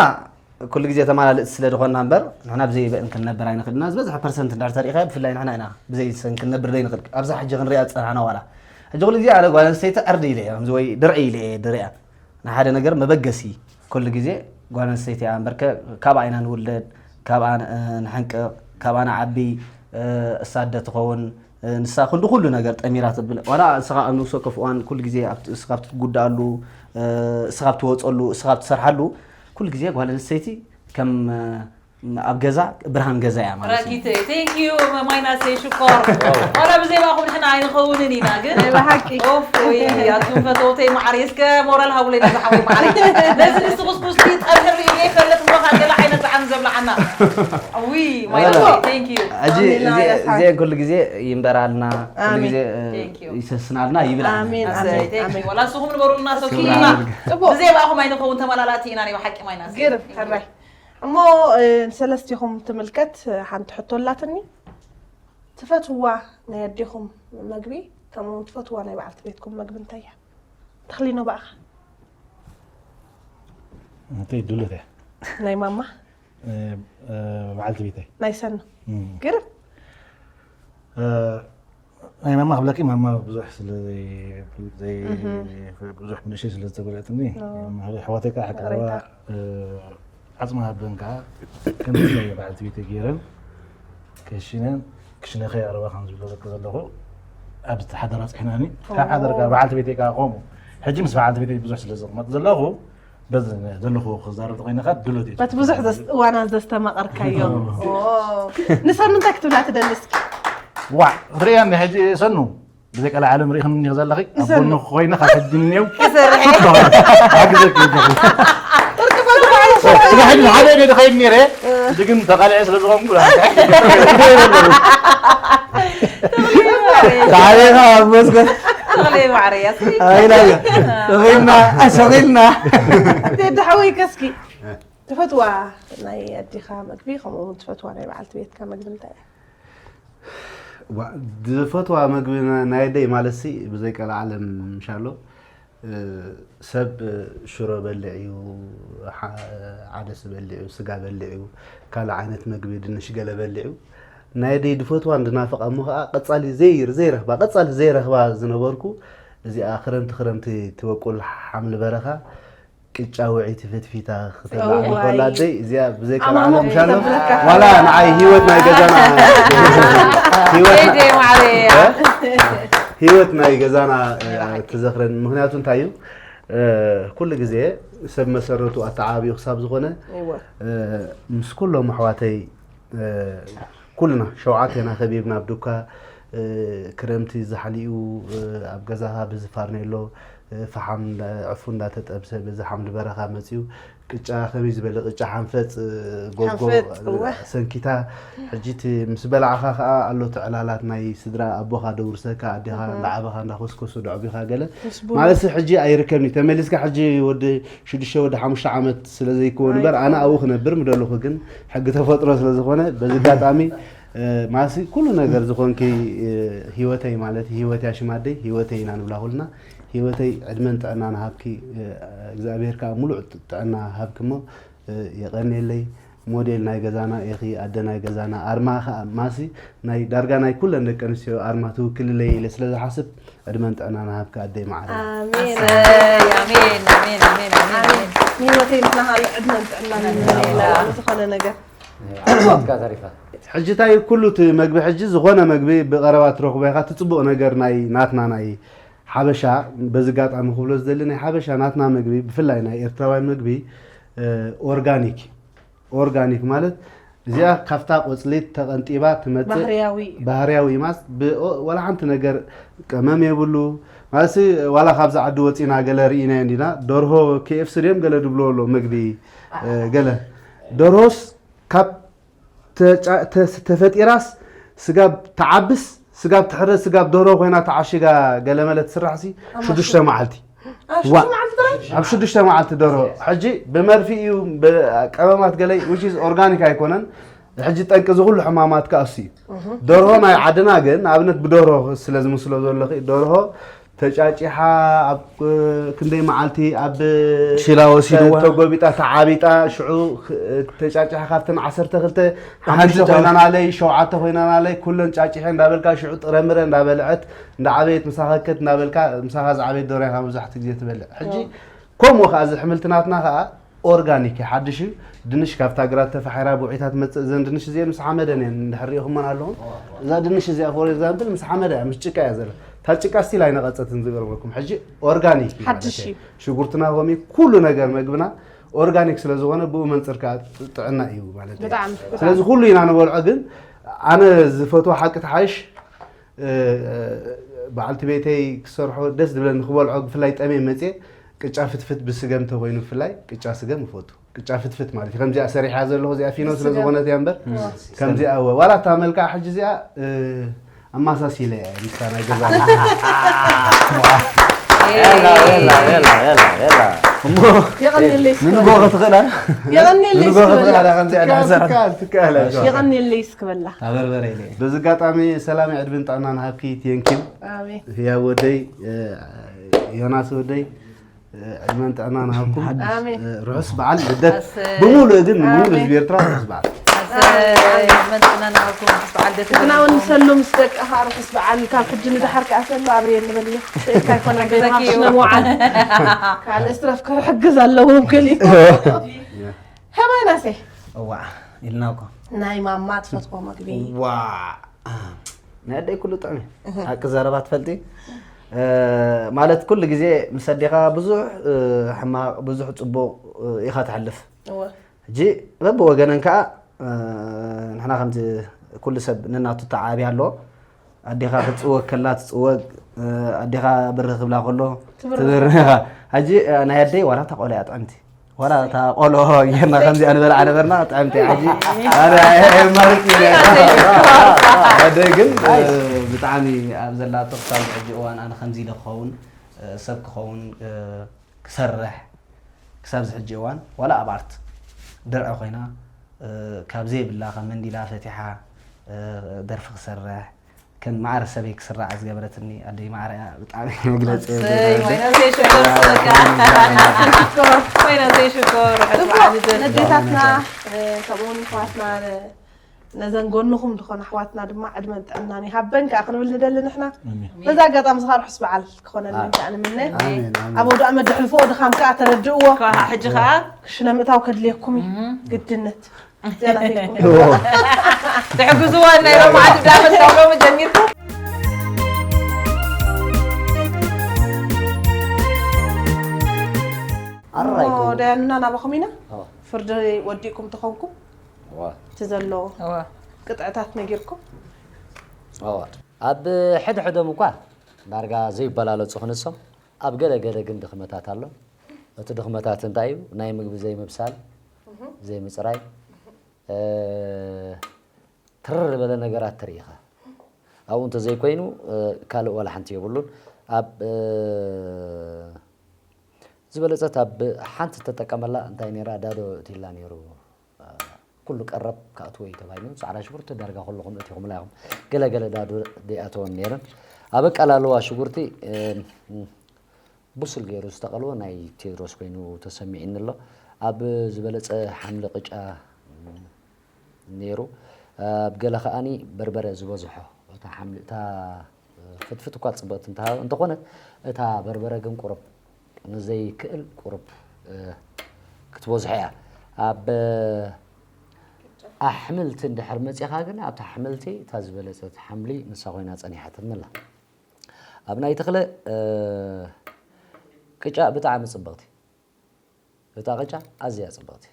ኩሉ ግዜ ተመላልእቲ ስለ ዝኾንና እምበር፣ ንሕና ብዘይ በእን ክንነብር ኣይንኽእልና። ዝበዝሐ ፐርሰንት እንድሕር ተሪእኻዮ፣ ብፍላይ ንሕና ኢና ብዘይ ሰን ክንነብር ዘይንኽእል። ኣብዛ ሕጂ ክንሪኣ ዝጸናሕና ዋላ። ሕጂ ኩሉ ግዜ ኣነ ጓል ኣንስተይቲ ዕርዲ ኢለ እየ፣ ከምዚ ወይ ድርዒ ኢለ እየ ድርያ። ንሓደ ነገር መበገሲ ኩሉ ግዜ ጓል ኣንስተይቲ እያ እምበርከ፣ ካብኣ ኢና ንውለድ፣ ካብኣ ን-፣ ንሕንቅቕ፣ ካብኣ ንዓቢ፣ እ፣ እሳ ኣደ ትኸውን፣ እ፣ ንሳ ክንዲ ኩሉ ነገር ጠሚራ ተብል። ዋላ እስኻ ኣብ ነብሲ ወከፍ እዋን ኩሉ ግዜ ኣብቲ፣ እስኻ ኣብቲ ትጉድኣሉ፣ እ፣ እስኻ ኣብ ትወፀሉ፣ እስኻ ኣብ ትሰርሓሉ፣ ኩሉ ግዜ ጓል ኣንስተይቲ ከም፣ እ፣ ኣብ ገዛ ብርሃን ገዛ እያ ማለት እዩ። ራኪተይ፣ thank you፣ ማይናሰይ ሽኮር። ዋላ ብዘይ ባኹም ንሕና ኣይንኸውንን ኢና፣ ግን ናይ ብሓቂ። ኦፍ፣ ወይ፣ ኣቱም ፈተውተይ መዓረይ፣ እስከ ሞራል ሃቡለይ ነዛ ሓወይ መዓረይ። ነዚ ንስኹስኩስ ጠብሒ ርእዩ ዘይፈልጥ እሞ፣ ካብ ገለ ዓይነት ጣዕሚ ዘብልዓና። ውይ፣ ማይናሰይ፣ ዋላ። Thank you። ሕጂ ኣሜን፣ እዚ፣ ያሳ። እዚአን ኩሉ ግዜ ይንበራልና፣ ኩሉ ኣሜን። ግዜ፣ እ፣ Thank you። ይሰስናልና ይብል ኣነ። ኣሜን፣ ኣሰይ፣ ኣሜን፣ thank you። ኣሜን። ዋላ ንስኹም ንበሩልና፣ so ክብራ ኪኢልና። ይግባእ። ጽቡቅ። ብዘይ ባኹም ኣይንኸውን ተመላላቲ ኢና፣ ናይ ብሓቂ ማይናሰይ። ግርም፣ ሕራይ። እሞ፣ እ፣ ንሰለስቲኹም ትምልከት፣ እ፣ ሓንቲ ሕቶ ኣላትኒ። ትፈትዋ ናይ ኣዴኹም መግቢ፣ ከምኡ እውን ትፈትዋ ናይ በዓልቲ ቤትኩም መግቢ እንታይ እያ? ተኽሊኖ ብኣኻ። እንታይ ድሉት እያ? ናይ ማማ? እ፣ እ፣ በዓልቲ ቤተይ። ናይ ሰኑ? እም። ግርም። እ፣ ናይ ማማ ክብለኪ፣ ማማ ብዙሕ ስለ ዘይ-፣ ዘይ-፣ እህ። ብዙሕ ብንእሽተይ ስለ ዝተበልዐትኒ፣ ኦ። ምኽንያቱ ኣሕዋተይ ከዓ ሕቃ ይቕሬታ። እ፣ ዓጽሚ ሃበን ከዓ ከም ብፍላይ በዓልቲ ቤተይ ገይረን ከሽነን ክሽነ ከየቕርባ ከም ዝብለለኪ ዘለኹ፣ ኣብዚ ሓደራ ኣጽሒናኒ። ካብ ኦ። ሓደር ከዓ በዓልቲ ቤተይ ከዓ ከምኡ። ሕጂ ምስ በዓልቲ ቤተይ ብዙሕ ስለ ዝቕመጥ ዘለኹ፣ በዚ ዘለኹ ክዛረብ ተኾይነ ከዓ ድሎት እዩ። በቲ ብዙሕ ዘስ-፣ እዋናት ዘስተማቐርካዮ። ኦ። ኦ። ንሰኑ እንታይ ክትብላ ትደሊ እስኪ? ዋዕ፣ ርእያኒ ሕጂ ሰኑ። ብዘይ ቀልዓለም ርኢኽኒ ዘለኺ፣ ኣብ ንሰኑ። ጎንኺ ኮይነ ካብ ሕጂ ንኔው ክሰርሕ እየ። ሽቶ ሓግዘኪ ኣለኹ። ጥርቂ በሉ ባዕሉ እቲ ሕጂ ሓደ እየ ዝኸይድ ነይረ፣ እ። ሕጂ ግን ተቓሊዐ ስለ ዝኾንኩ፣ ተዓቢኻ ኣብ መስኮት። ተኽለ ማዕረይ ኣስሊ። ኣይና ሸቂልና ሸቂልና ቴዲ ሓወይ ከስኪ ትፈትዋ ናይ ኣዴኻ መግቢ ከምኡ እውን ትፈትዋ ናይ በዓልቲ ቤትካ መግቢ እንታይ እያ? ዋ- ዝፈትዋ መግቢ ና- ናይ ኣደይ ማለት ሲ ብዘይ ቀልዓለም ምሻሎ እ፣ ሰብ ሽሮ በልዕ እዩ ሓ- ዓደስ በልዕ እዩ ስጋ በልዕ እዩ ካልእ ዓይነት መግቢ ድንሽ ገለ በልዕ እዩ ናይ ኣደይ ዝፈትዋ እንድናፍቃ እሞ ከዓ ቀፃሊ ዘይር ዘይረኽባ ቀፃሊ ዘይረኽባ ዝነበርኩ እዚኣ ክረምቲ ክረምቲ ትበቁል ሓምሊ በረኻ ቅጫ ውዒቲ ፈትፊታ ክትበላዕ እዋይ። እንከላ ኣደይ እዚኣ ብዘይ ኣማሞ ቀልዓለም ምሻሎ ተብለካ። ዋላ ንዓይ ህይወት ናይ ገዛና ህይወት ቴዲ ማዕረይ እ? ህይወት ናይ ገዛና እ፣ ትዘኽረን ምክንያቱ እንታይ እዩ እ፣ ኩሉ ግዜ ሰብ መሰረቱ ኣተዓባቢኡ ክሳብ ዝኾነ እወ እ፣ ምስ ኩሎም ኣሕዋተይ እ፣ ኩልና ሸውዓቴና ከቢብና ኣብ ዱካ እ፣ ክረምቲ ዝሓሊኡ እ፣ ኣብ ገዛኻ ብዚ ፋርኔሎ እ፣ ፈሓም እንዳ- ዕፉን እንዳተጠብሰ በዚ ሓምሊ በረኻ መፅዩ ቅጫ ከመይ ዝበለ ቅጫ ሓንፈፅ እ፣ ጎጎ ሓንፈፅ፣ እወ። ሰንኪታ ሕጂ እቲ ምስ በላዕኻ ከዓ ኣሎ እቲ ዕላላት ናይ ስድራ ኣቦኻ ደውርሰካ ኣዴኻ እንዳዓበኻ እንዳኮስኮሱ ደዕቢኻ ገለ ምስ ቡን- ማለት ሕጂ ኣይርከብኒ ተመሊስካ ሕጂ ወዲ ሽዱሽተ ወዲ ሓሙሽተ ዓመት ስለ ዘይክውን እምበር ኣነ ኣብኡ ክነብር ምደለኹ ግን ሕጊ ተፈጥሮ ስለ ዝኾነ በዚ ኣጋጣሚ እ፣ ማሲ ኩሉ ነገር ዝኾንኪ እ፣ ህይወተይ ማለት ህይወት ያሽማደይ ህይወተይ ኢና ንብላ ኩልና ህይወተይ ዕድመን ጥዕናን ሃብኪ እ፣ እግዚኣብሔር ከዓ ሙሉእ ጥዕና ሃብኪ እሞ እ፣ የቐንየለይ ሞዴል ናይ ገዛና ኢኺ ኣደ ናይ ገዛና ኣርማ ከዓ ማሲ ናይ ዳርጋ ናይ ኩለን ደቂ ኣንስትዮ ኣርማ ትውክልለይ ኢለ ስለ ዝሓስብ ዕድመን ጥዕናን ሃብኪ ኣደይ ማዓረ ኣሜን ኣሰይ፣ ኣሜን፣ ኣሜን፣ ኣሜን፣ ኣሜን፣ ኣሜን። ንህይወተይ ንሕና ካልእ ዕድመን ጥዕናን ንምነየላ ዝኾነ ነገር ኣስማትካ ተሪፋ ሕጂ እንታይ ኩሉ እቲ መግቢ ሕጂ ዝኾነ መግቢ ብቐረባ ትረኽቦ ኢኻ እቲ ፅቡቕ ነገር ናይ ናትና ናይ ሓበሻ በዚ ኣጋጣሚ ክብሎ ዝደሊ ናይ ሓበሻ ናትና መግቢ ብፍላይ ናይ ኤርትራውያን መግቢ ኦርጋኒክ ኦርጋኒክ ማለት እዚኣ ካብታ ቆፅሊ ተቐንጢባ ትመፅእ ባህርያዊ ባህርያዊ ማስ ወላ ሓንቲ ነገር ቀመም የብሉ ማለትሲ ዋላ ካብዚ ዓዲ ወፂና ገለ ርኢናዮ እንዲና ደርሆ ኬኤፍሲ ድዮም ገለ ድብልዎ ኣሎ ምግቢ እ፣ ገለ ደርሆስ ካብ ተጫ- ተስ- ተፈጢራስ ስጋብ ትዓብስ ስጋብ ትሕረስ ስጋብ ደርሆ ኮይና ተዓሽጋ ገለ መለ ትስራሕሲ ሽዱሽተ መዓልቲ ኣብ ዋ- ሽዱሽተ መዓልቲ ጥራይ ኣብ ሽዱሽተ መዓልቲ ደርሆ ሕጂ ብመርፊ እዩ ብ- ቀመማት ገለ which is organic ኣይኮነን ሕጂ ጠንቂ እዚ ኩሉ ሕማማት ከኣ እሱ እዩ ደርሆ ናይ ዓድና ግን ንኣብነት ብደርሆ ስለ ዝምስሎ ዘለኺ ደርሆ ተጫጪሓ ኣብ ክንደይ መዓልቲ ኣብ ሺላ ወሲድዋ። ተጎቢጣ ተዓቢጣ ሽዑ ተጫጪሓ ካብተን ዓሰርተ ክልተ ሓሙሽተ ኮይናናለይ ሸውዓተ ኮይናናለይ ኩለን ጫጪሐ እንዳበልካ ሽዑ ጥረምረ እንዳበልዐት እንዳዓበየት ምሳኻ ከት እንዳበልካ ምሳኻ ዝዓበየት ደርሆ ኢኻ መብዛሕትኡ ግዜ ትበልዕ ሕጂ ከምኡ ከኣ እዚ ኣሕምልቲ ናትና ከኣ ኦርጋኒክ እዩ ሓድሽ እዩ ድንሽ ካብታ ግራት ተፋሒራ ብውዒታት መፅእ እዘን ድንሽ እዚአን ምስ ሓመደን እየን እንድሕር ሪኢኹመን ኣለኹም እዛ ድንሽ እዚኣ for example ምስ ሓመዳ እያ ምስ ጭቃ እያ ዘላ እታ ጭቃ still ኣይነቐፀትን ዝገርመኩም ሕጂ ኦርጋኒክ እዩ ማለት ሓድሽ እዩ እዩ ሽጉርትና ኮሚ ኩሉ ነገር መግብና ኦርጋኒክ ስለ ዝኾነ ብኡ መንፅር ከዓ ጥዕና እዩ ማለት እዩ ብጣዕሚ ስለዚ ኩሉ ኢና ንበልዖ ግን ኣነ ዝፈትዎ ሓቂ ተሓይሽ በዓልቲ ቤተይ ክሰርሖ ደስ ዝብለኒ ክበልዖ ብፍላይ ጠሜ መፅየ ቅጫ ፍትፍት ብስገም ተኮይኑ ብፍላይ ቅጫ ስገም እፈቱ ቅጫ ፍትፍት ማለት እዩ ከምዚኣ ሰሪሓ ዘለኹ እዚኣ ፊኖ ስለ ዝኾነት እያ እምበር ከምዚኣ እወ ዋላ እታ መልክዓ ሕጂ እዚኣ ኣማሳሲለ እያ ምስታ ናይ ገዛ የላ የላ የላ የላ የላ የቐንየለይ እስኪ ንንጎ ክትኽእላ የቐንየለይ ንንጎ እስኪ ክትኽእላ በላ ከምዚኣ ድሕሰራ የቐንየለይ እስኪ በላ ኣበርበረ ኢለ በዚ ኣጋጣሚ ሰላም ዕድብን ጥዕናን ሃብኪ ቴንኪም ኣሜን ህያ ወደይ ዮናስ ወደይ ዕድመን ጥዕናን ሃብኩም ኣሜን ርሑስ በዓል ልደት ኣሰይ። ብምሉእ ግን ንምሉእ ኣሜን። ህዝቢ ኤርትራ ርሑስ በዓል ኣሰይ፣ ዕድመን ጥዕናን ሃብኩም፣ ርሑስ በዓል ደስ ንሕና እውን ይበልኩም። ንሰሉ ምስ ደቅኻ ርሑስ በዓል ካብ ሕጂ ንደሓር ከኣ ሰሉ ኣብርየ ንበል እዩ ስእልካ ኣይኮነ ተኪኡ። ሽነ መውዓል ካልእ እስትረፍ ክሕግዝ ኣለዎም ከሊ ከማይ ናሰ እዋ ኢልና እኮ ናይ ማማ ትፈትዎ መግቢ ዋ ናይ ኣደይ ኩሉ ጥዕሚ ሓቂ ዘረባ ትፈልጢ እ፣ ማለት ኩሉ ግዜ ምስ ኣዴኻ ብዙሕ እ፣ ሕማቕ ብዙሕ ፅቡቕ እ፣ ኢኻ ትሕልፍ እወ ሕጂ በብወገነን ከዓ እ፣ ንሕና ከምዚ ኩሉ ሰብ ንናቱ ተዓብያ ኣሎ ኣዴኻ ክትፅወግ ከላ ትፅወግ እ፣ ኣዴኻ ብር ክብላ ከሎ ትብር። ትብር ኢኻ ሕጂ እ፣ ናይ ኣደይ ዋላ እታ ቆልያ ጥዕምቲ ዋላ እታ ቆሎ ጌርና ከምዚኣ ንበልዓ ነበርና። ጥዕምቲ ሕጂ ኣነ ማርቂ ወደይ ግን ብጣዕሚ ኣብ ዘላቶ ክሳብ ሕጂ እዋን ኣነ ከምዚ ኢለ ክኸውን ሰብ ክኸውን ክሰርሕ ክሳብ ዝሕጂ እዋን ዋላ ኣብ ኣርት ድርዒ ኮይና ካብ ዘይብላ ከም መንዲላ ፈቲሓ ደርፊ ክሰርሕ ከም ማዕረ ሰበይ ክስራዕ ዝገበረትኒ ኣደይ ማዕረ እያ። ብጣዕሚ መግለፂ የብለይን። ነዴታትና ከምኡውን ይሕዋትና ነዘን ጎንኹም ዝኾነ ኣሕዋትና ድማ ዕድመን ጥዕናን ይሃበን ከዓ ክንብል ንደሊ ንሕና። በዛ ኣጋጣሚ ዝኻ ርሑስ በዓል ክኾነልና ከዓ ንምነ። ኣብ ወዳእ መድሕልፍዎ ድኻም ከዓ ተረድእዎ። ሕጂ ከዓ ሽነ ምእታው ከድልየኩም እዩ ግድነት። ትሕግዝዋ ናይ ሎማዓንቲ ዳመት ካብ ሎሚ ጀሚርኩም። ዳያኑና ናባኹም ኢና። ፍርዲ ወዲእኩም ተኾንኩም እቲ ዘሎ ቅጥዕታት ነጊርኩም። ኣብ ሕድሕዶም እኳ ዳርጋ ዘይበላለፁ ክንሶም ኣብ ገለ ገለ ግን ድኽመታት ኣሎ። እቲ ድኽመታት እንታይ እዩ? ናይ ምግቢ ዘይምብሳል፣ ዘይምፅራይ፣ ትርር ዝበለ ነገራት ትርኢ ኢኻ። ኣብኡ እንተዘይኮይኑ ካልእ ዋላ ሓንቲ የብሉን። ኣብ ዝበለፀት ኣብ ሓንቲ ተጠቀመላ እንታይ ነይራ ዳዶ እትላ ነይሩ። ኩሉ ቀረብ ክኣትዎ እዩ ተባሂሉ። ፃዕዳ ሽጉርቲ ዳርጋ ኩልኹም እቲኹምላ ኢኹም። ገለገለ ዳዶ ደይኣተወን ነይረን። ኣብ ኣቀላልዋ ሽጉርቲ ብሱል ገይሩ ዝተቐልወ ናይ ቴድሮስ ኮይኑ ተሰሚዒኒ ኣሎ። ኣብ ዝበለፀ ሓምሊ ቅጫ ነይሩ። ኣብ ገለ ከኣኒ በርበረ ዝበዝሖ እታ ሓምሊ እታ ፍትፍት እኳ ፅብቕቲ እንተኾነት እታ በርበረ ግን ቁሩብ ንዘይክእል ቁሩብ ክትበዝሖ እያ። ኣብ ኣሕምልቲ እንድሕር መፂኻ ግን ኣብታ ኣሕምልቲ እታ ዝበለፀት ሓምሊ ንሳ ኮይና ፀኒሓትኒ ኣላ። ኣብ ናይ ተኽለ ቅጫ ብጣዕሚ ፅብቕቲ እታ ቅጫ ኣዝያ ጽብቕቲ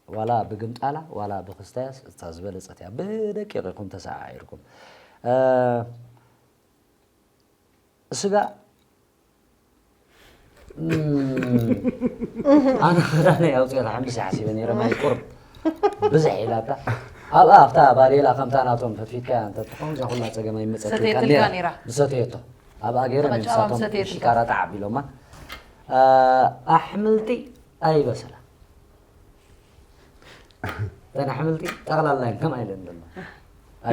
ዋላ ብግምጣላ ዋላ ብኽስታያስ እታ ዝበለጸት እያ ብደቂቕ ኢኹም ተሰዓዒርኩም ስጋ ኣነ ክዳነይ ኣውፅኤ ሓምሳ ሓሲበ ነይረ ማይ ቁርብ ብዝሕ ኢላታ ኣብኣ ኣብታ ባዴላ ከምታ ናቶም ፈትፊትካያ እንተትኸውን እዛ ኩላ ፀገም ኣይመፀትልካን ነይራ ዝሰተየቶ ኣብኣ ገይሮም እዮም ንሳቶም ሽካራ ጣዕ ኣቢሎማ ኣሕምልቲ ኣይበሰላ እተን ኣሕምልቲ ጠቕላላ እየን ከምኣ ኢለን ዘሎ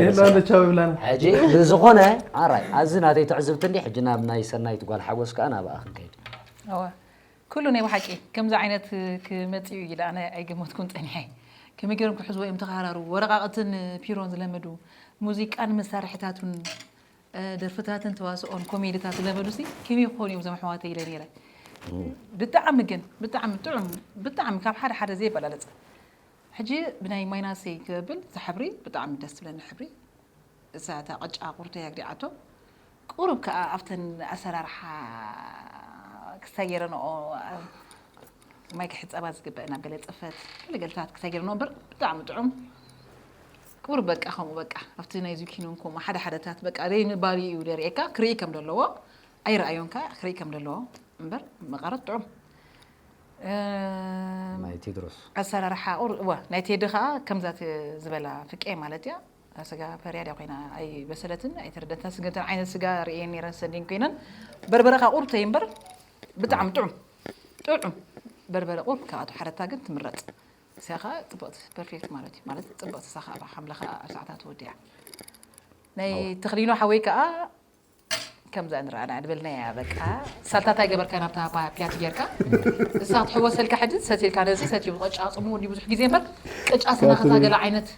የለ ኣሎ ቻው ይብላና ሕጂ ብዝኾነ ኣራይ ኣዚ ናተይ ትዕዝብቲ እንዲ ሕጂ ናብ ናይ ሰናይት ጓል ሓጎስ ከዓ ናብኣ ክንከይድ ኩሉ ናይ ብሓቂ ከምዚ ዓይነት ክመፅእ እዩ ኢለ ኣነ ኣይገመትኩን ፀኒሐ ከመይ ገይሮም ክሕዝዎ እዮም ተኸራረቡ ወረቃቅትን ፒሮን ዝለመዱ ሙዚቃን መሳርሕታቱን ደርፍታትን ተዋስኦን ኮሜድታት ዝለመዱሲ ከመይ ክኾኑ እዮም እዞም ኣሕዋተይ ኢለ ነይረ። ብጣዕሚ ግን ብጣዕሚ ጥዑም ብጣዕሚ ካብ ሓደ ሓደ ዘይበላለፅ ሕጂ ብናይ ማይናሰይ ክብል ዝሕብሪ ብጣዕሚ ደስ ትብለኒ ሕብሪ እዛ እታ ቅጫ ቁርተይ ኣግዲዓቶ ቁሩብ ከዓ ኣብተን ኣሰራርሓ ክሳይ ገይረንኦ ማይ ክሕፀባ ዝግበእ ናብ ገለ ፅፈት ገለገልታት ክሳይ ገይረንኦ እምበር ብጣዕሚ ጥዑም ቁሩብ በቃ ከምኡ በቃ ኣብቲ ናይ ዙኪኖን ከምኡ ሓደ ሓደታት በቃ ደይ ምባል እዩ ደርእየካ ክርኢ ከም ዘለዎ ኣይረኣዮን ከ ክርኢ ከም ዘለዎ እምበር መቐረት ጥዑም ናይ ቴድሮስ ኣሰራርሓ ቁር እዋ ናይ ቴዲ ከዓ ከምዛ ዝበላ ፍቄ ማለት እያ ስጋ ፈርያ ድያ ኮይና ኣይበሰለትን ኣይተረደትን ስገተን ዓይነት ስጋ ርእየን ነይረን ሰንዲን ኮይነን በርበረ ከዓ ቁርተይ እምበር ብጣዕሚ ጥዑም ጥዑም በርበረ ቁር ካብኣቱ ሓደታ ግን ትምረፅ እሳ ከዓ ፅብቕቲ ፐርፌክት ማለት እዩ ማለት ፅብቕቲ እሳ ከዓ ሓምለ ከዓ ኣብ ሰዓታት ወዲያ ናይ ተኽሊኖ ሓወይ ከዓ ከምዛ ንረኣና ንበልናያ በቃ ሳልታት ኣይገበርካ ናብታ ፓ- ፒያቲ ጌርካ እሳ ክትሕወሰልካ ሕጂ ሰትልካ ነዚ ሰትዩ ቅጫ ጽሙ እንዲ ብዙሕ ግዜ እምበር ቅጫ ስና ከታ ገለ ዓይነት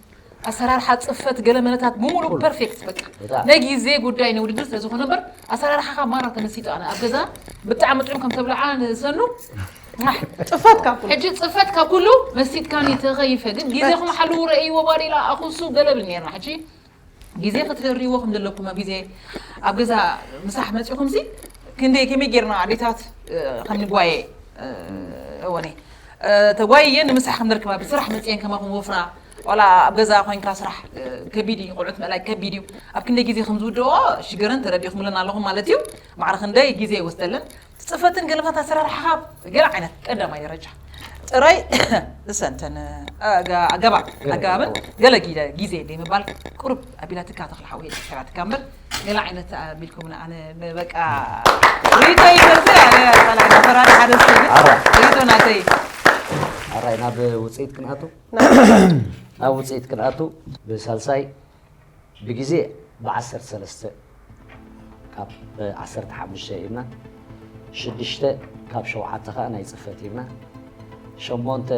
ኣሰራርሓ ጽፈት ገለ መለታት ብምሉእ ፐርፌክት በቃ ናይ ግዜ ጉዳይ ንውድድር ስለ ዝኾነ እምበር ኣሰራርሓኻ ማራ ተመሲጡ ኣነ ኣብ ገዛ ብጣዕሚ ጥዑም ከም ተብልዓ ንሰኑ ጽፈት ካብ ኩሉ ሕጂ ጽፈት ካብ ኩሉ መሲጥካኒ ተኸይፈ ግን ግዜኹም ሓልዉ ረእይዎ ባዴላ ኣኹሱ ገለ ብል ነርና ሕጂ ግዜ ክትርእይዎ ከም ዘለኩም ኣብ ግዜ ኣብ ገዛ ምሳሕ መጺኹም ሲ ክንደይ ከመይ ጌርና ኣዴታት ከም ንጓየ እወኒ ተጓይየ ንምሳሕ ከም ንርክባ ብስራሕ መጽየን ከማኹም ወፍራ ዋላ ኣብ ገዛ ኮይንካ ስራሕ ከቢድ እዩ ቆልዑት ምእላይ ከቢድ እዩ ኣብ ክንደይ ግዜ ከም ዝውድኦ ሽግረን ተረዲኹምለን ኣለኹም ማለት እዩ ማዕረ ክንደይ ግዜ ይወስደለን ጽፈትን ገለታት ኣሰራርሓኻ ገለ ዓይነት ቀዳማይ ደረጃ ጥራይ እሰንተን ኣገባብ ኣገባብን ገለ ጊዜ እንደ ምባል ቁሩብ ኣቢላትካ ተኽለ ሓወይ ሸራትካ እምበር ገለ ዓይነት ኣቢልኩምና ኣነ በቃ ሪቶ ይመርዚ ኣነ ጣላይ ፈራድ ሓደ ሰብ ሪቶ ናተይ ኣራይ ናብ ውፅኢት ክንኣቱ ናብ ውፅኢት ክንኣቱ ብሳልሳይ ብግዜ ብ ዓሰርተ ሰለስተ ካብ ዓሰርተ ሓሙሽተ ሂብና ሽዱሽተ ካብ ሸውዓተ ከዓ ናይ ፅፈት ሂብና ሸሞንተ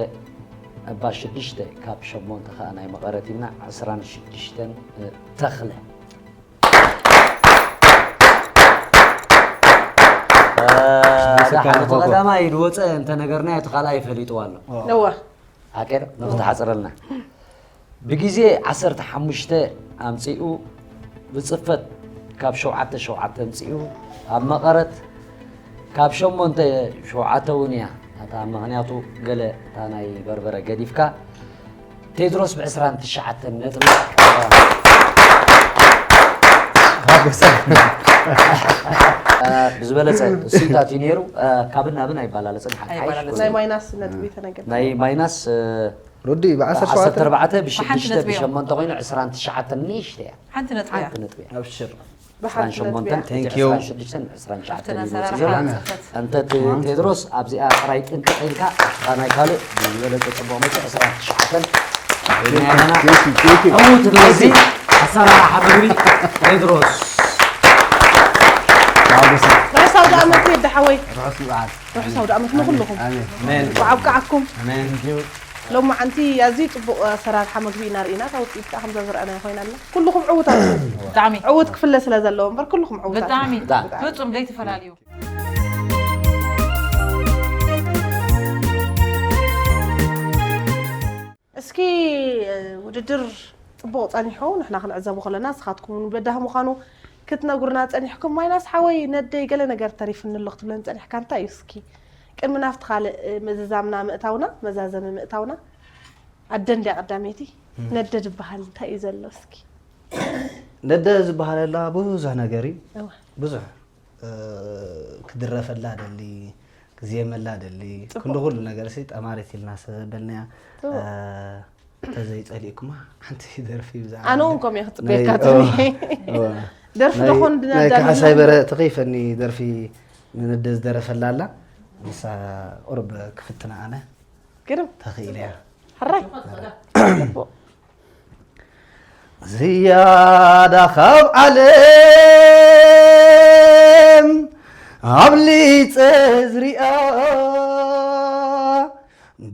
እባ ሽዱሽተ ካብ ሸሞንተ ከዓ ናይ መቐረት ሂብና ዕስራን ሽዱሽተን ተኽለ እቲ ቀዳማይ ዝወፀ እንተነገርናዮ እቲ ካልኣይ ፈሊጥዋ ኣሎ እዋ ኣቀር ንክትሓፅረልና ብግዜ ዓሰርተ ሓሙሽተ ኣምፂኡ ብፅፈት ካብ ሸውዓተ ሸውዓተ ኣምፂኡ ኣብ መቐረት ካብ ሸሞንተ ሸውዓተ እውን እያ እታ ምኽንያቱ ገለ እታ ናይ በርበረ ገዲፍካ ቴድሮስ ብ ዕስራን ትሽዓተን ነጥቢ ብዝበለፀ ስኢታት እዩ ነይሩ ካብን ናብን ኣይባላለፅን ሓሓይሽ ናይ ማይናስ ነጥቢ ተነገር ናይ ማይናስ ሮዲ ብ ዓሰርተ ሸውዓተ ብ ሽዱሽተ ብ ሸሞንተ ኮይኑ ዕስራን ትሽዓተን ንእሽተ እያ ሓንቲ ነጥቢ እያ ሓንቲ ነጥቢ እያ ኣብሽር ብሓንቲ ነጥቢ እያ Thank you. ዕስራን ሽዱሽተን ዕስራን ትሽዓተን እዩ መፂኡ ዘሎ እንተ እቲ ቴድሮስ ኣብዚኣ ጥራይ ጥንቅቕ ኢልካ ኣሽጣ ናይ ካልእ ብዝበለፀ ፅቡቕ መፂ ዕስራን ትሽዓተን ዕዉት ናይዚ ኣሰራርሓ ምግቢ ቴድሮስ ርሑስ ኣውደ ኣመት የደ ሓወይ ርሑስ ኣውደ ኣመት ንኩልኹም ኣሜን ብዓብቃዓኩም ኣሜን ሎማዓንቲ ኣዝዩ ፅቡቕ ኣሰራርሓ መግቢ ኢና ርኢና እታ ውፅኢት ከዓ ከምዛ ዝረኣናዮ ኮይና ኣላ ኩልኹም ዕዉታት ብጣዕሚ ዕዉት ክፍለ ስለ ዘለዎ እምበር ኩልኹም ዕዉታት ብጣዕሚ ፍፁም ዘይተፈላለዩ እስኪ ውድድር ፅቡቕ ፀኒሑ ንሕና ክንዕዘቡ ከለና ንስኻትኩም እውን በዳህ ምዃኑ ክትነግሩና ፀኒሕኩም ማይናስ ሓወይ ነደይ ገለ ነገር ተሪፍኒ ኣሎ ክትብለን ፀኒሕካ እንታይ እዩ እስኪ ቅድሚ ናብቲ ካልእ ምዝዛምና ምእታውና መዛዘሚ ምእታውና ኣደ እንድያ ቀዳመይቲ ነደ ዝበሃል እንታይ እዩ ዘሎ እስኪ ነደ ዝበሃለላ ብዙሕ ነገር እዩ ብዙሕ ክድረፈላ ደሊ ክዝየመላ ደሊ ኩሉ ኩሉ ነገር ሲ ጠማሪት ኢልና ሰበልናያ ተዘይፀሊእኩማ ሓንቲ ደርፊ ብዛዕባ ኣነ እውን ከምኡ እየ ክፅበየካ ትብሊ ደርፊ ዶ ኮን ናይ ካሕሳይ በረ ተኸይፈኒ ደርፊ ንነደ ዝደረፈላ ኣላ ንሳ ቁርብ ክፍትና ኣነ ግርም ተኽኢለ እያ ሕራይ ዝያዳ ካብ ዓለም ኣብሊፀ ዝሪኣ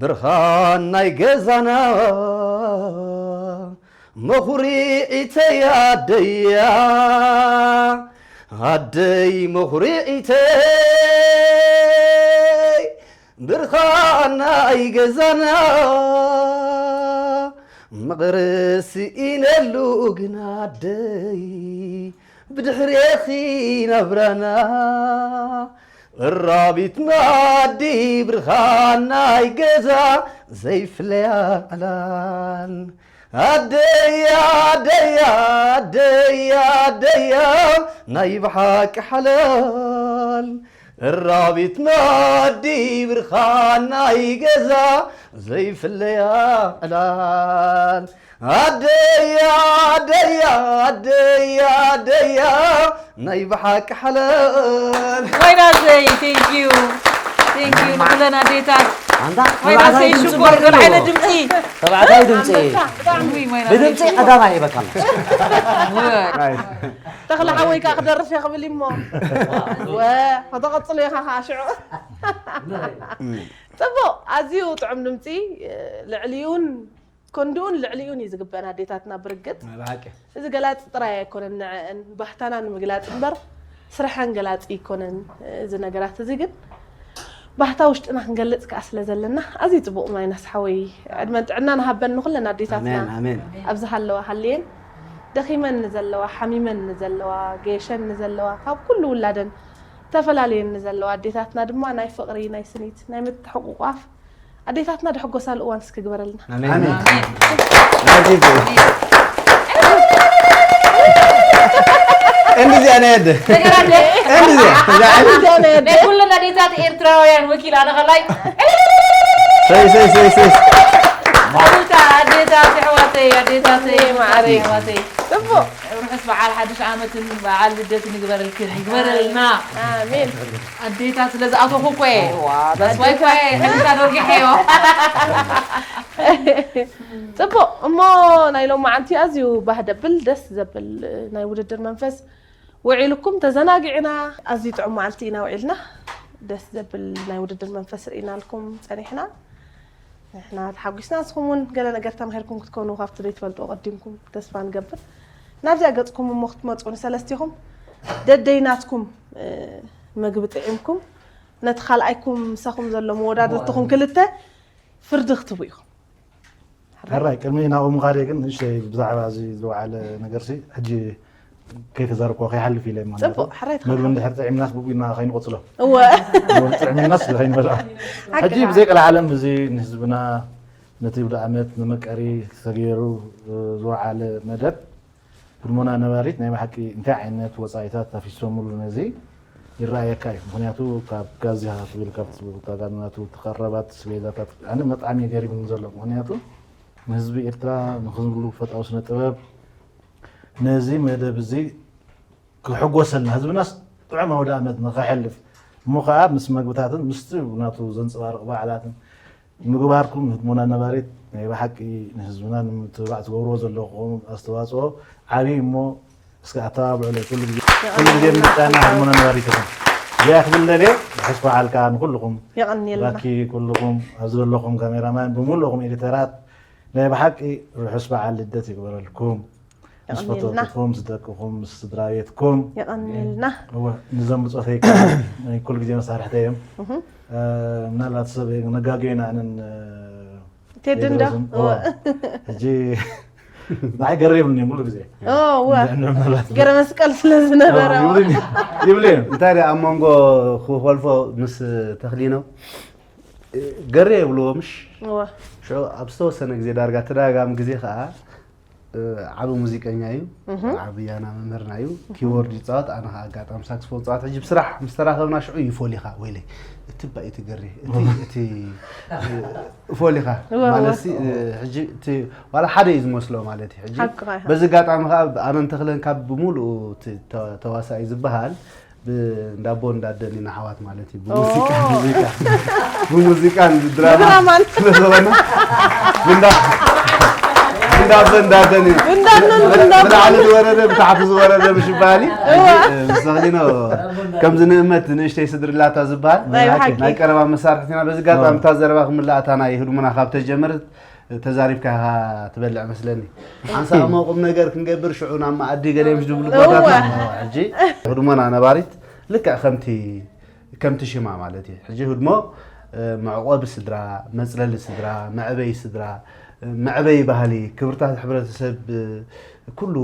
ብርሃን ናይ ገዛና መኹሪዒተይ ኣደያ ኣደይ መኹሪዒተይ ብርሃን ናይ ገዛና መቕርሲ ኢነሉ ግን ኣደይ ብድሕሬኺ ናብራና እራቢትና ኣዲ ብርሃን ናይ ገዛ ዘይፍለያ ዕላል ኣደይ ኣደይ ኣደይ ኣደይ ናይ ብሓቂ ሓላል እራቢትና ኣዲ ብርሃን ናይ ገዛ ዘይፍለያ ዕላል ኣደይ ኣደይ ኣደይ ኣደይ ናይ ብሓቂ ሓላል ኮይናዘይ thank you thank you ንኩለን ኣዴታት ኣንታ ኮይናዘይ ሽኮር ገለ ዓይነት ድምፂ ተባዕታይ ድምፂ ብድምፂ ቀዳማይ ይበካ ኣሎ ተኽለ ሓወይ ከዓ ክደርፍ እየ ክብል እሞ ወ ከተቐፅሎ ኢኻ ከዓ ሽዑ ፅቡቕ ኣዝዩ ጥዑም ድምፂ ልዕሊኡን ከንድኡን ልዕሊኡን እዩ ዝግበአን ኣዴታትና ብርግፅ እዚ ገላፂ ጥራይ ኣይኮነን ንዐአን ባህታና ንምግላፅ እምበር ስርሐን ገላፂ ኣይኮነን እዚ ነገራት እዚ ግን ባህታ ውሽጥና ክንገልፅ ከዓ ስለ ዘለና ኣዝዩ ፅቡቕ ማይናስ ሓወይ ዕድመን ጥዕናን ሃበን ንኩለን ኣዴታትና ኣብዚ ሃለዋ ሃልየን ደኺመን ንዘለዋ ሓሚመን ንዘለዋ ገየሸን ንዘለዋ ካብ ኩሉ ውላደን ተፈላለየን ንዘለዋ ኣዴታትና ድማ ናይ ፍቕሪ ናይ ስኒት ናይ ምትሕቑቋፍ ኣዴታትና ድሕጎሳሉ እዋን እስኪ ግበረልና። ኣሜን። ኣሜን። ናዚዙ። እንድዚያ ናይ ኣደ። ነገራት እንድዚያ። እዛ ናይ ኩለን ኣዴታት ኤርትራውያን ወኪል ኣነ ከላይ ሰይ ሰይ ሰይ ሰይ ኣዴታት ኣዴታት ኣሕዋተይ ኣዴታተይ ማዕረይ። ኣሕዋተይ ጽቡቅ ርሑስ በዓል ሓድሽ ዓመትን በዓል ልደትን ይግበረልክን ይግበረልና። ኣሜን። ኣዴታት ስለ ዝኣተኹ እኮ እየ። ዋ በስዋይ እኮ እየ። ሕልታ ደርጊሐዮ። ጽቡቅ እሞ ናይ ሎማዓንቲ ኣዝዩ ባህ ደብል ደስ ዘብል ናይ ውድድር መንፈስ ውዒልኩም ተዘናጊዕና ኣዝዩ ጥዑም መዓልቲ ኢና ውዒልና። ደስ ዘብል ናይ ውድድር መንፈስ ርኢናልኩም ጸኒሕና። ንሕና ተሓጒስና ንስኹም እውን ገለ ነገር ተማሂርኩም ክትኮኑ ካብቲ ዘይትፈልጡ ቀዲምኩም ተስፋ ንገብር። ናብዚኣ ገጽኩም እሞ ክትመጹ ንሰለስቲኹም ደደይ ናትኩም መግቢ ጥዒምኩም ነቲ ካልኣይኩም ምሳኹም ዘሎ መወዳድርትኹም ክልተ ፍርዲ ክትቡ ኢኹም። ሕራይ ቅድሚ ናብኡ ምኻደይ ግን ንእሽተይ ብዛዕባ እዚ ዝወዓለ ነገርሲ ሕጂ ከይተዛረብኩ ከይሓልፍ ኢለ ማለት ጽቡቅ ሕራይ መግቢ እንድሕር ጥዒምናስ ብኡ ኢና ከይንቆፅሎ እወ ጥዕሚናስ ከይንበልዖ ሕጂ ብዘይ ቀልዓለም እዚ ንህዝብና ነቲ ውደ ዓመት ንመቀሪ ተገይሩ ዝወዓለ መደብ ህድሞና ነባሪት ናይ ብሓቂ እንታይ ዓይነት ወፃኢታት ኣፊሶምሉ ነዚ ይረኣየካ እዩ። ምክንያቱ ካብ ጋዝ ኢኻ ትብል ካብቲ ተጋንናቱ ተቐረባት ስቤዛታት ኣነ መጣዕሚ ገሪምኒ ዘሎ ምክንያቱ ንህዝቢ ኤርትራ ንክዝብሉ ፈጣዊ ስነ ጥበብ ነዚ መደብ እዚ ክሕጎሰልና ህዝብናስ ጥዑም ኣውደ ዓመት ንኸሕልፍ እሞ ከዓ ምስ መግብታትን ምስቲ ናቱ ዘንፀባርቕ በዓላትን ምግባርኩም ህድሞና ነባሪት ናይ ብሓቂ ንህዝብና ንምትብባዕ ትገብርዎ ዘለኹም ኣስተዋፅኦ ዓብዪ እሞ እስከ ኣተባብዑለይ ኩሉ ግዜ ኩሉ ግዜ ምርጫና ህድሞና ነባሪት ይኹን እዚኣ ክብል ደልየ ርሑስ በዓል ከዓ ንኩልኹም የቐንየልና ባኪ ኩልኹም ኣብዚ ዘለኹም ካሜራማን ብምሉኹም ኤዲተራት ናይ ብሓቂ ርሑስ በዓል ልደት ይግበረልኩም ምስ የቐንየልና ፈተውትኹም ምስ ደቅኹም ምስ ስድራ ቤትኩም የቐንየልና እወ ንዞም ብፆተይ ኩሉ ግዜ መሳርሕተይ እዮም ምናልባት ሰብ ነጋግዮና ኣንን ቴዲ እንዶ ሕጂ ንዓይ ገረ ይብልኒ ኩሉ ግዜ እወ ምናልባት ገረ መስቀል ስለ ዝነበረ ይብሉ እዮም እንታይ ደኣ ኣብ መንጎ ክኾልፎ ምስ ተኽሊኖ ገሬ የብልዎ ምሽ እወ ሽዑ ኣብ ዝተወሰነ ግዜ ዳርጋ ተደጋጋሚ ግዜ ከዓ ዓቢ ሙዚቀኛ እዩ ዓቢ ያና መምህርና እዩ ኪቦርድ ይፃወት ኣነ ከዓ ኣጋጣሚ ሳክስፎን ፃወት ሕጂ ብስራሕ ምስ ተራኸብና ሽዑ ይፎሊኻ ወይለይ እቲ ባይ እቲ ገሬ እቲ እቲ ፎሊኻ እወ፣ እወ። ማለት ሕጂ እቲ ዋላ ሓደ እዩ ዝመስሎ ማለት እዩ ሕጂ ሓቅኻ ኢኻ። በዚ ኣጋጣሚ ከዓ ኣነን ተኽለን ካብ ብምሉኡ እቲ ተ- ተዋሳኢ ዝበሃል እንዳቦ እንዳደን ኢና ኣሕዋት ማለት እዩ ብሙዚቃ ኦ። ሙዚቃ ብሙዚቃን ብድራማ ድራማን። ስለዝኾነ ብንዳ- ብንዳቦ እንዳደን ኢና ብንዳኖን ብንዳቦን። ብላዕሊ ዝወረደ ብታሕቲ ዝወረደ ምሽ ይበሃል እዩ ምስ ተኽሊኖ ከምዚ ንእመት ንእሽተይ ስድርላታ ዝበሃል ናይ ብሓቂ። ናይ ቀረባ መሳርሕትና በዚ ኣጋጣሚ እታ ዘረባ ክምልኣታ ናይ ህድሞና ካብ ተጀመረት ተዛሪብካ ኢኻ ትበልዕ መስለኒ ሓንሳእ እሞ ቁም ነገር ክንገብር ሽዑ ናብ መኣዲ ገለ ምሽ ዝብሉ እወ። ቦታታት ሕጂ ህድሞና ነባሪት ልክዕ ከምቲ ከምቲ ሽማ ማለት እዩ ሕጂ ህድሞ መዕቆቢ ስድራ መፅለሊ ስድራ መዕበይ ስድራ መዕበይ ባህሊ ክብርታት ሕብረተሰብ ኩሉ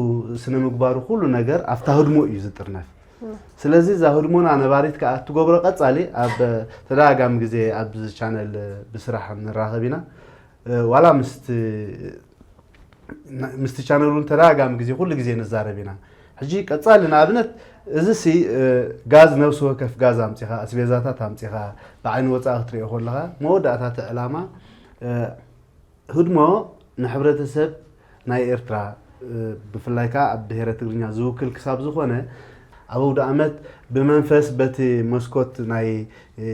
ስነ ምግባሩ ኩሉ ነገር ኣብታ ህድሞ እዩ ዝጥርነፍ ስለዚ እዛ ህድሞና ነባሪት ከዓ እትገብሮ ቀፃሊ ኣብ ተደጋጋሚ ግዜ ኣብዚ ቻነል ብስራሕ ንራኸብ ኢና ዋላ ምስቲ ምስቲ ቻነል እውን ተደጋጋሚ ግዜ ኩሉ ግዜ ንዛረብ ኢና ሕጂ ቀፃሊ ንኣብነት እዚ ሲ ጋዝ ነብሲ ወከፍ ጋዝ ኣምፂኻ ኣስቤዛታት ኣምፂኻ ብዓይኒ ወፃኢ ክትሪኦ ከለካ መወዳእታ እቲ ዕላማ ህድሞ ንሕብረተሰብ ናይ ኤርትራ ብፍላይ ከዓ ኣብ ብሄረ ትግርኛ ዝውክል ክሳብ ዝኾነ ኣብ ኣውደ ኣመት ብመንፈስ በቲ መስኮት ናይ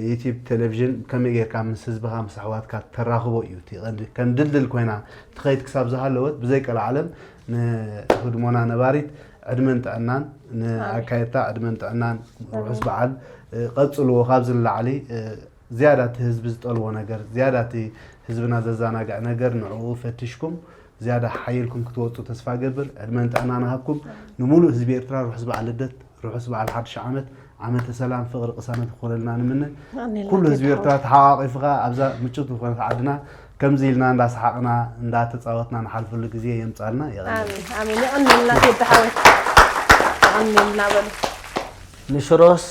ዩቲብ ቴሌቪዥን ከመይ ጌርካ ምስ ህዝብኻ ምስ ኣሕዋትካ ተራኽቦ እዩ እቲ ቀንዲ ከም ድልድል ኮይና ትኸይድ ክሳብ ዝሃለወት ብዘይ ቀልዓለም ንህድሞና ነባሪት ዕድመን ጥዕናን ንኣካየድታ ዕድመን ጥዕናን ርሑስ በዓል ቀጽልዎ ካብዚ ንላዕሊ ዝያዳ እቲ ህዝቢ ዝጠልቦ ነገር ዝያዳ እቲ ህዝብና ዘዘናግዕ ነገር ንዕኡ ፈቲሽኩም ዝያዳ ሓይልኩም ክትወፁ ተስፋ ገብር ዕድመን ጥዕናን ሃብኩም ንሙሉእ ህዝቢ ኤርትራ ርሑስ በዓል ልደት ርሑስ በዓል ሓድሽ ዓመት ዓመተ ሰላም ፍቕሪ ቅሳነት ክኾነልና ንምነ ኩሉ ህዝቢ ኤርትራ ተሓቋቒፉ ከዓ ኣብዛ ምጭውቲ ዝኾነት ዓድና ከምዚ ኢልና እንዳሰሓቕና እንዳተፃወትና ንሓልፈሉ ግዜ የምፃልና የቐኒ ኣሜን ኣሜን የቐንየልና ቴዲ ሓወይ የቐንየልና በሉ ንሽሮስ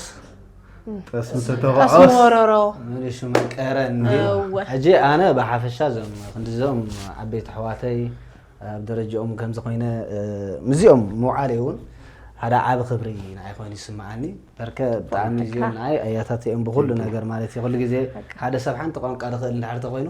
ጠስሚ ቀስሚ ተተባዖስ ወረሮ መሊሱ መቀረ እንዲ እወ። ሕጂ ኣነ ብሓፈሻ ዞም ክንዲዞም ዓበይቲ ኣሕዋተይ ኣብ ደረጃኦም ከምዚ ኮይነ እ፣ ምስዚኦም ምውዓል እውን ሓደ ዓቢ ክብሪ ንዓይ ኮይኑ ይስምዓኒ በርከ ብጣዕሚ እዚኦም ንዓይ ኣያታት እዮም ብኩሉ ነገር ማለት እዩ ኩሉ ግዜ ሓደ ሰብ ሓንቲ ቋንቋ ዝኽእል እንድሕር ተኮይኑ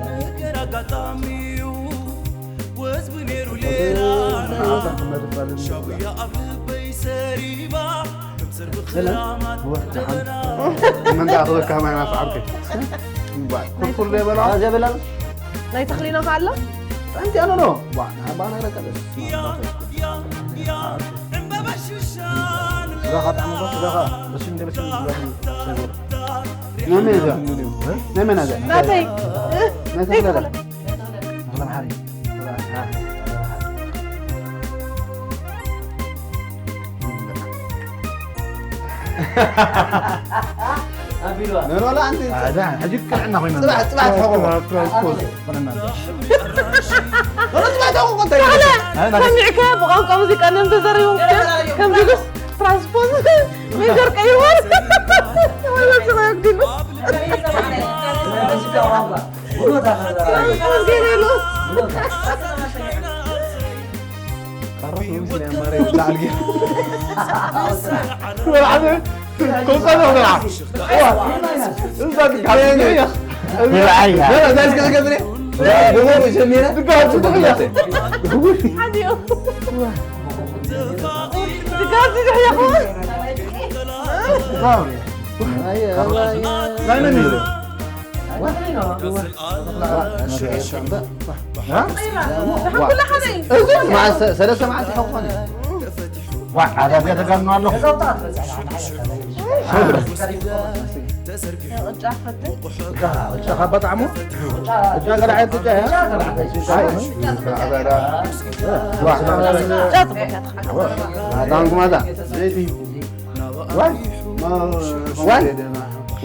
ነገር ኣጋጣሚዩ ወዝቢ ነይሩ ሌላ ሻውያ ኣብ ልበይ ሰሪባ ከም ሰርቢ ክላማት ደበና መን ደኣ ክበካ ማይ ማስዓብከ ኩርኩር ዘይበላ ዘበላ ናይ ተኽሊኖ ከ ኣሎ ጠንቲ ኣኖ ኖ ባና ባና ረቀበስ ዕምበባ ሽሻን ራኻ ጣዕሙ ራኻ በስም ደበስም ናይ መን እዛ ናይ መን እዛ ናተይ ናይ ተኽለ ዳ ተኽለ መሓሪ ኣቢልዋ ነሮላ ኣንቲ ሕጂ ቅንዕና ኮይና ፅባሕ ፅባሕ ተኸቦ ኮይና ነሮ ፅባሕ ተኸቦ እንታይ ሰሚዕካ ብቋንቋ ሙዚቃ እዮም ተዘሪቦም ከም ዲጉስ ትራንስፖዝ ሜጀር ቀይርዋል ወላ ስራ ግዲሉ ብሎታ ከዘራ ብሎታ ቀረብ ምስል ያማረ ይብላል ግን ወላደ ኮንሳዶ ነው። እዛ ድጋሚ ነው። لا لا لا لا لا لا لا لا لا لا لا لا ሰለስተ መዓልቲ ሓቆነ። ዋ ዓዳብያ ተጋኑ ኣለኹ። ቅጫ በጣዕሙ ቅጫ ገለ ዓይነት ቅጫ እያ። ዋ ዳንጉማታ ዋይ ዋይ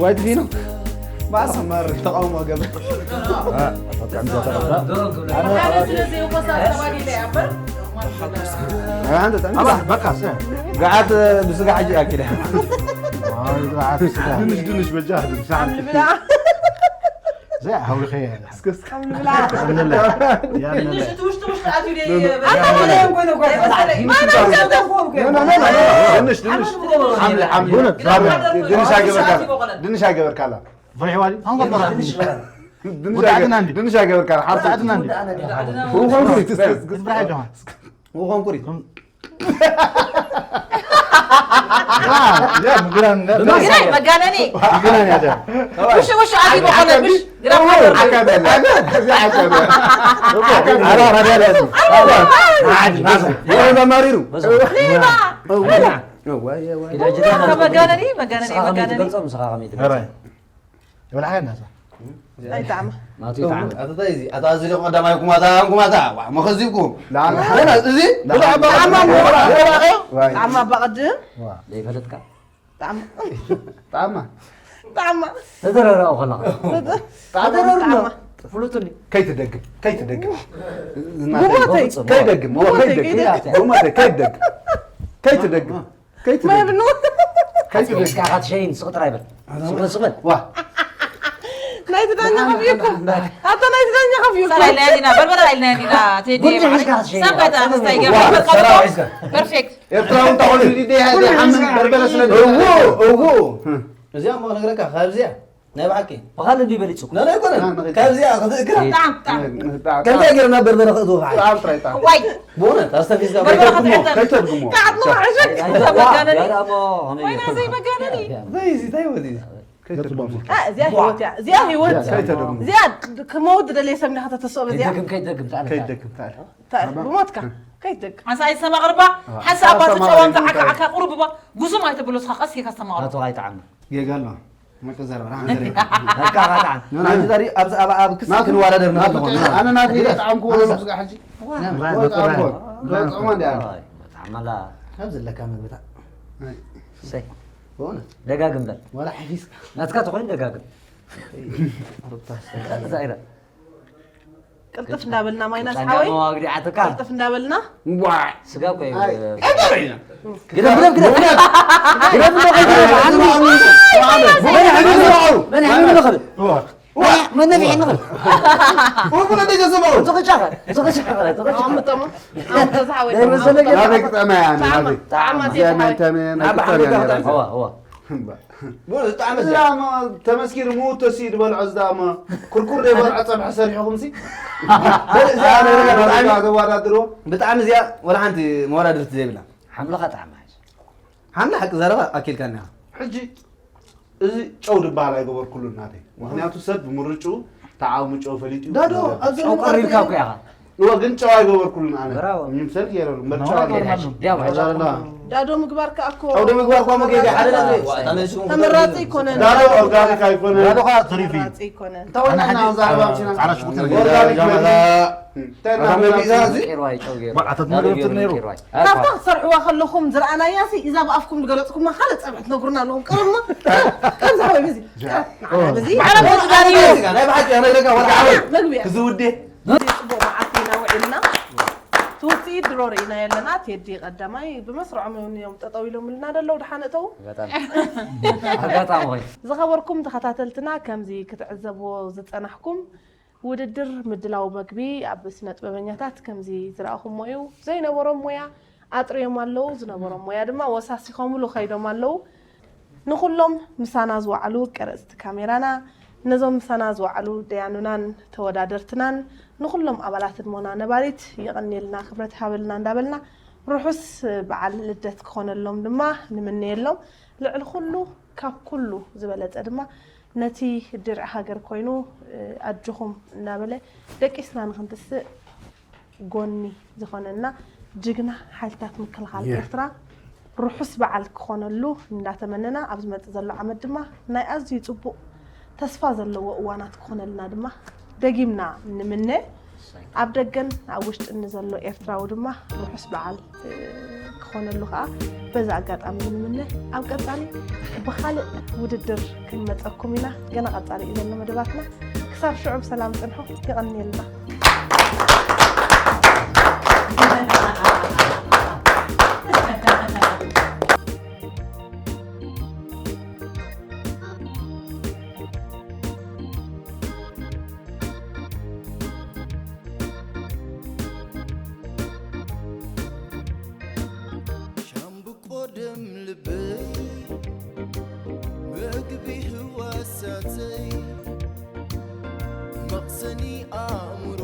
ዋይ ትፊ ነው ማሰመር ተቃውሞ ገበ በቃ በቃ ገዓት ብስጋ ሕጂ ኣኪለ ድንሽ ድንሽ በጃ ድንሽ ኣይገበርካላ ድንሽ ኣይገበርካላ ድንሽ ኣይገበርካላ ሓንቲ መጋነኒ ውሽ ውሽ ኣቲ በኾነ ምሽ ተማሪሩ መጋነኒ መጋነኒ መጋነኒ ይበልዓ ናሳ ኣይጣዕማ ናቱ ይጣዕማ ኣታ እዚ ኣታ እዚ ሊቕ ቀዳማይ ኩማታ ኩማታ ዋ መኸዚብኩም ላና እዚ ብዛዕባ ጣዕማ ምሁራ ምሁራ ጣዕማ ኣባ ቅድም ዘይፈለጥካ ጣዕማ ጣማ ጣዕማ ተደረራው ከለኻ ጣዕማ ፍሉጡኒ ከይትደግም ከይትደግም ጉሞተይ ከይደግም ጉሞተይ ከይደግም ጉሞተይ ከይትደግም ከይትደግም ማይ ብኑ ከይትደግም ካትሸይን ስቕ ጥራይ በል ስቕ ስቕ በል ዋ ናይቲ ዳኛ ከፍዩኩም ኣታ ናይቲ ዳኛ ከፍዩኩም ሰራይ ለያዲና በርበረ ላይ ለያዲና ቴዲ ጉድ ሒዝካ ትሸይን። ሰበታ ስታይ ገባ ዋ፣ ሰራው በርበረ ሒዝካ። ፐርፌክት ኤርትራዊ እንተኾነ ዲዲ ሓደ ሓምን በርበረ ስለ እዎ እዎ እዚኣ እሞ ክነግረካ ካብዚኣ ናይ ብሓቂ ብኻልእ እንዲዩ በሊጹ ናይ ኣይኮነ ካብዚኣ ክትእክል ጣም ጣም ከምታ ገርና በርበረ ክእትዎ ከዓ ጣም ጥራይ ጣም ዋይ ብእውነት ኣስተፊዝካ በርበረ ክትሕተን ከይተድግሞ ጣዕሙ ሕሸት ተመጋነኒ ያዳሞ ሆነ ወይና ዘይመጋነኒ ዘይዚ እንታይ ወዲ እዚኣ ህይወት እያ እዚኣ ህይወት ከይተድግሞ እዚኣ ክመውት ደለየ ሰብ ዲኻ ተተስኦ በዚኣ ከይደግም ከይደግም ተኣለ ከይትደግም ተኣለ ብሞትካ ከይትደግም ሓንሳ ኣይተስተማቕርባ ሓንሳ ኣባ ተፀዋምታ ዓካ ዓካ ቁሩብ እባ ጉሱም ኣይተብሎ ስኻ ቀስ ኢልካ ኣስተማቕርባ ኣቶ ኣይጣዕሙ ጌጋ ኣሎ መቀዘር ብርሃን ዘርኢ ነካ ጣዕም ናዚ ዛሪ ኣብዚ ኣብ ኣብ ክስ ክንወዳደር ንኸለኹ ኣነ ናተይ ጣዕምኩ ወላ ስጋ ሕጂ ጣዕማ እንዲ ኣነ ጣዕማላ ካብ ዘለካ መግብታ ሰይ ብእውነት ደጋግም በል ዋላ ሓፊስካ ናትካ ተኾይኑ ደጋግም ዛይራ ቅልጥፍ እንዳበልና ማይናስ ሓወይ ጸንዳሞ ኣግዲዓትካ ቅልጥፍ እንዳበልና ስጋ እኮ እዩ ግደፍ ግደፍ ግደፍ ግደፍ እንዶ ከይግደፍ ዓሚ መን ይሕሉ ንኽብል መን ነፊሕ ንኽብል ወርቁ ነደይ ተሰማው ትቕጫኸ ትቕጫኸ ትቕጫኸ ኣምጠሞ ኣምጠ ዝሓወይ ናይ መሰለ ገዛ ናበይ ክጠመያ ኣነ ናበይ ጣዕማ እዚኣ ናይ ተይተሓወይ ተመያ ናበይ ክጠመያ ነይራ እዋ እዋ ብእውነት ብጣዕሚ እዚኣ ተመስኪሩ ምውት ተሲኡ ዝበልዖ ዝዳ እሞ ኩርኩር ዘይበልዖ ፀብሒ ሰሪሕኹም ሲ እዚኣ ተወዳድርዎ ብጣዕሚ እዚኣ ወላ ሓንቲ መወዳድርቲ ዘይብላ ሓምልኻ ጣዕማ ሓምላ ሓቂ ዘረባ ኣኪልካ እኒኻ ሕጂ እዚ ጨው ድበሃል ኣይገበርኩሉን ናተይ ምክንያቱ ሰብ ብምርጭኡ ተዓውሚ ጨው ፈሊጡ እዩ ዳዶ ዝነብር። ኣብዚ ጨው ቀሪብካ እኮ ኢኻ እወ ግን ጨው ኣይገበርኩሉን ኣነ ብራቮ። ምምሰል ገይረሉ እምበር ጨው ኣይገበርኩሉን ዲያው ዳዶ ምግባር ከዓ እኮ ጨው ዶ ምግባር እኳ መገይጋ ሓደ ነጥቢ ተመራፂ ይኮነን ዳዶ ኦርጋኒክ ኣይኮነን ዳዶኻ ትሪፊ ተመራፂ ይኮነን እንተወይና ዛረባ ብሲና ፃዕዳ ሽጉርቲ ኦርጋኒክ መግቢ ኣታ መግቢ እዛ እዚ ቄርዋይ ጨው ገይሩ ባዕ፣ ኣታ ትመግቢ ነይሩ። ቄርዋይ ካብታ ክትሰርሕዋ ከለኹም ዝረኣናያ ሲ እዛ ብኣፍኩም ዝገለፅኩማ ካልእ ፀብሒ ትነግሩና ኣለኹም ቅርብና ከምዚ ሓወይ በዚ በዚ ናይ ብሓቂ ነግረካ ወላ ዓወይ መግቢ እያ ክዝውዴ ፅቡቅ መዓልቲ ኢና ውዒልና እቲ ውፅኢት ድሮ ርኢና የለና ቴዲ ቀዳማይ ብመስርዖም እውን እዮም ጠጠው ኢሎምልና ደለው ድሓን እተው በጣም ኣጋጣሚ ኾይ ዝኸበርኩም ተኸታተልትና ከምዚ ክትዕዘብዎ ዝፀናሕኩም ውድድር ምድላው መግቢ ኣብ ስነ ጥበበኛታት ከምዚ ዝረኣኹሞ እዩ። ዘይነበሮም ሞያ ኣጥርዮም ኣለዉ፣ ዝነበሮም ሞያ ድማ ወሳሲኾምሉ ከይዶም ኣለዉ። ንኹሎም ምሳና ዝወዓሉ ቀረፅቲ ካሜራና፣ ነዞም ምሳና ዝወዓሉ ደያኑናን ተወዳደርትናን፣ ንኹሎም ኣባላት ህድሞና ነባሪት የቐንየልና፣ ክብረት ሃበልና እንዳበልና፣ ርሑስ በዓል ልደት ክኾነሎም ድማ ንምነየሎም። ልዕሊ ኩሉ፣ ካብ ኩሉ ዝበለፀ ድማ ነቲ ድርዒ ሃገር ኮይኑ ኣጆኹም እናበለ፣ ደቂስና ንኽንትስእ ጎኒ ዝኾነና ጅግና ሓይልታት ምክልኻል ኤርትራ ርሑስ በዓል ክኾነሉ እንዳተመነና፣ ኣብ ዝመጽእ ዘሎ ዓመት ድማ ናይ ኣዝዩ ጽቡቕ ተስፋ ዘለዎ እዋናት ክኾነልና ድማ ደጊምና ንምነ። ኣብ ደገን ኣብ ውሽጥን ንዘሎ ኤርትራዊ ድማ ርሑስ በዓል ክኾነሉ ከዓ በዚ ኣጋጣሚ ንምነ። ኣብ ቀጻሊ ብኻልእ ውድድር ክንመጸኩም ኢና። ገና ቀጻሊ እዩ ዘሎ መደባትና። ክሳብ ሽዑ ብሰላም ጽንሑ። የቐንየልና። ሻምብቆ ደም ልበይ፣ መግቢ ህዋሳተይ፣ መቕሰኒ ኣእምሮ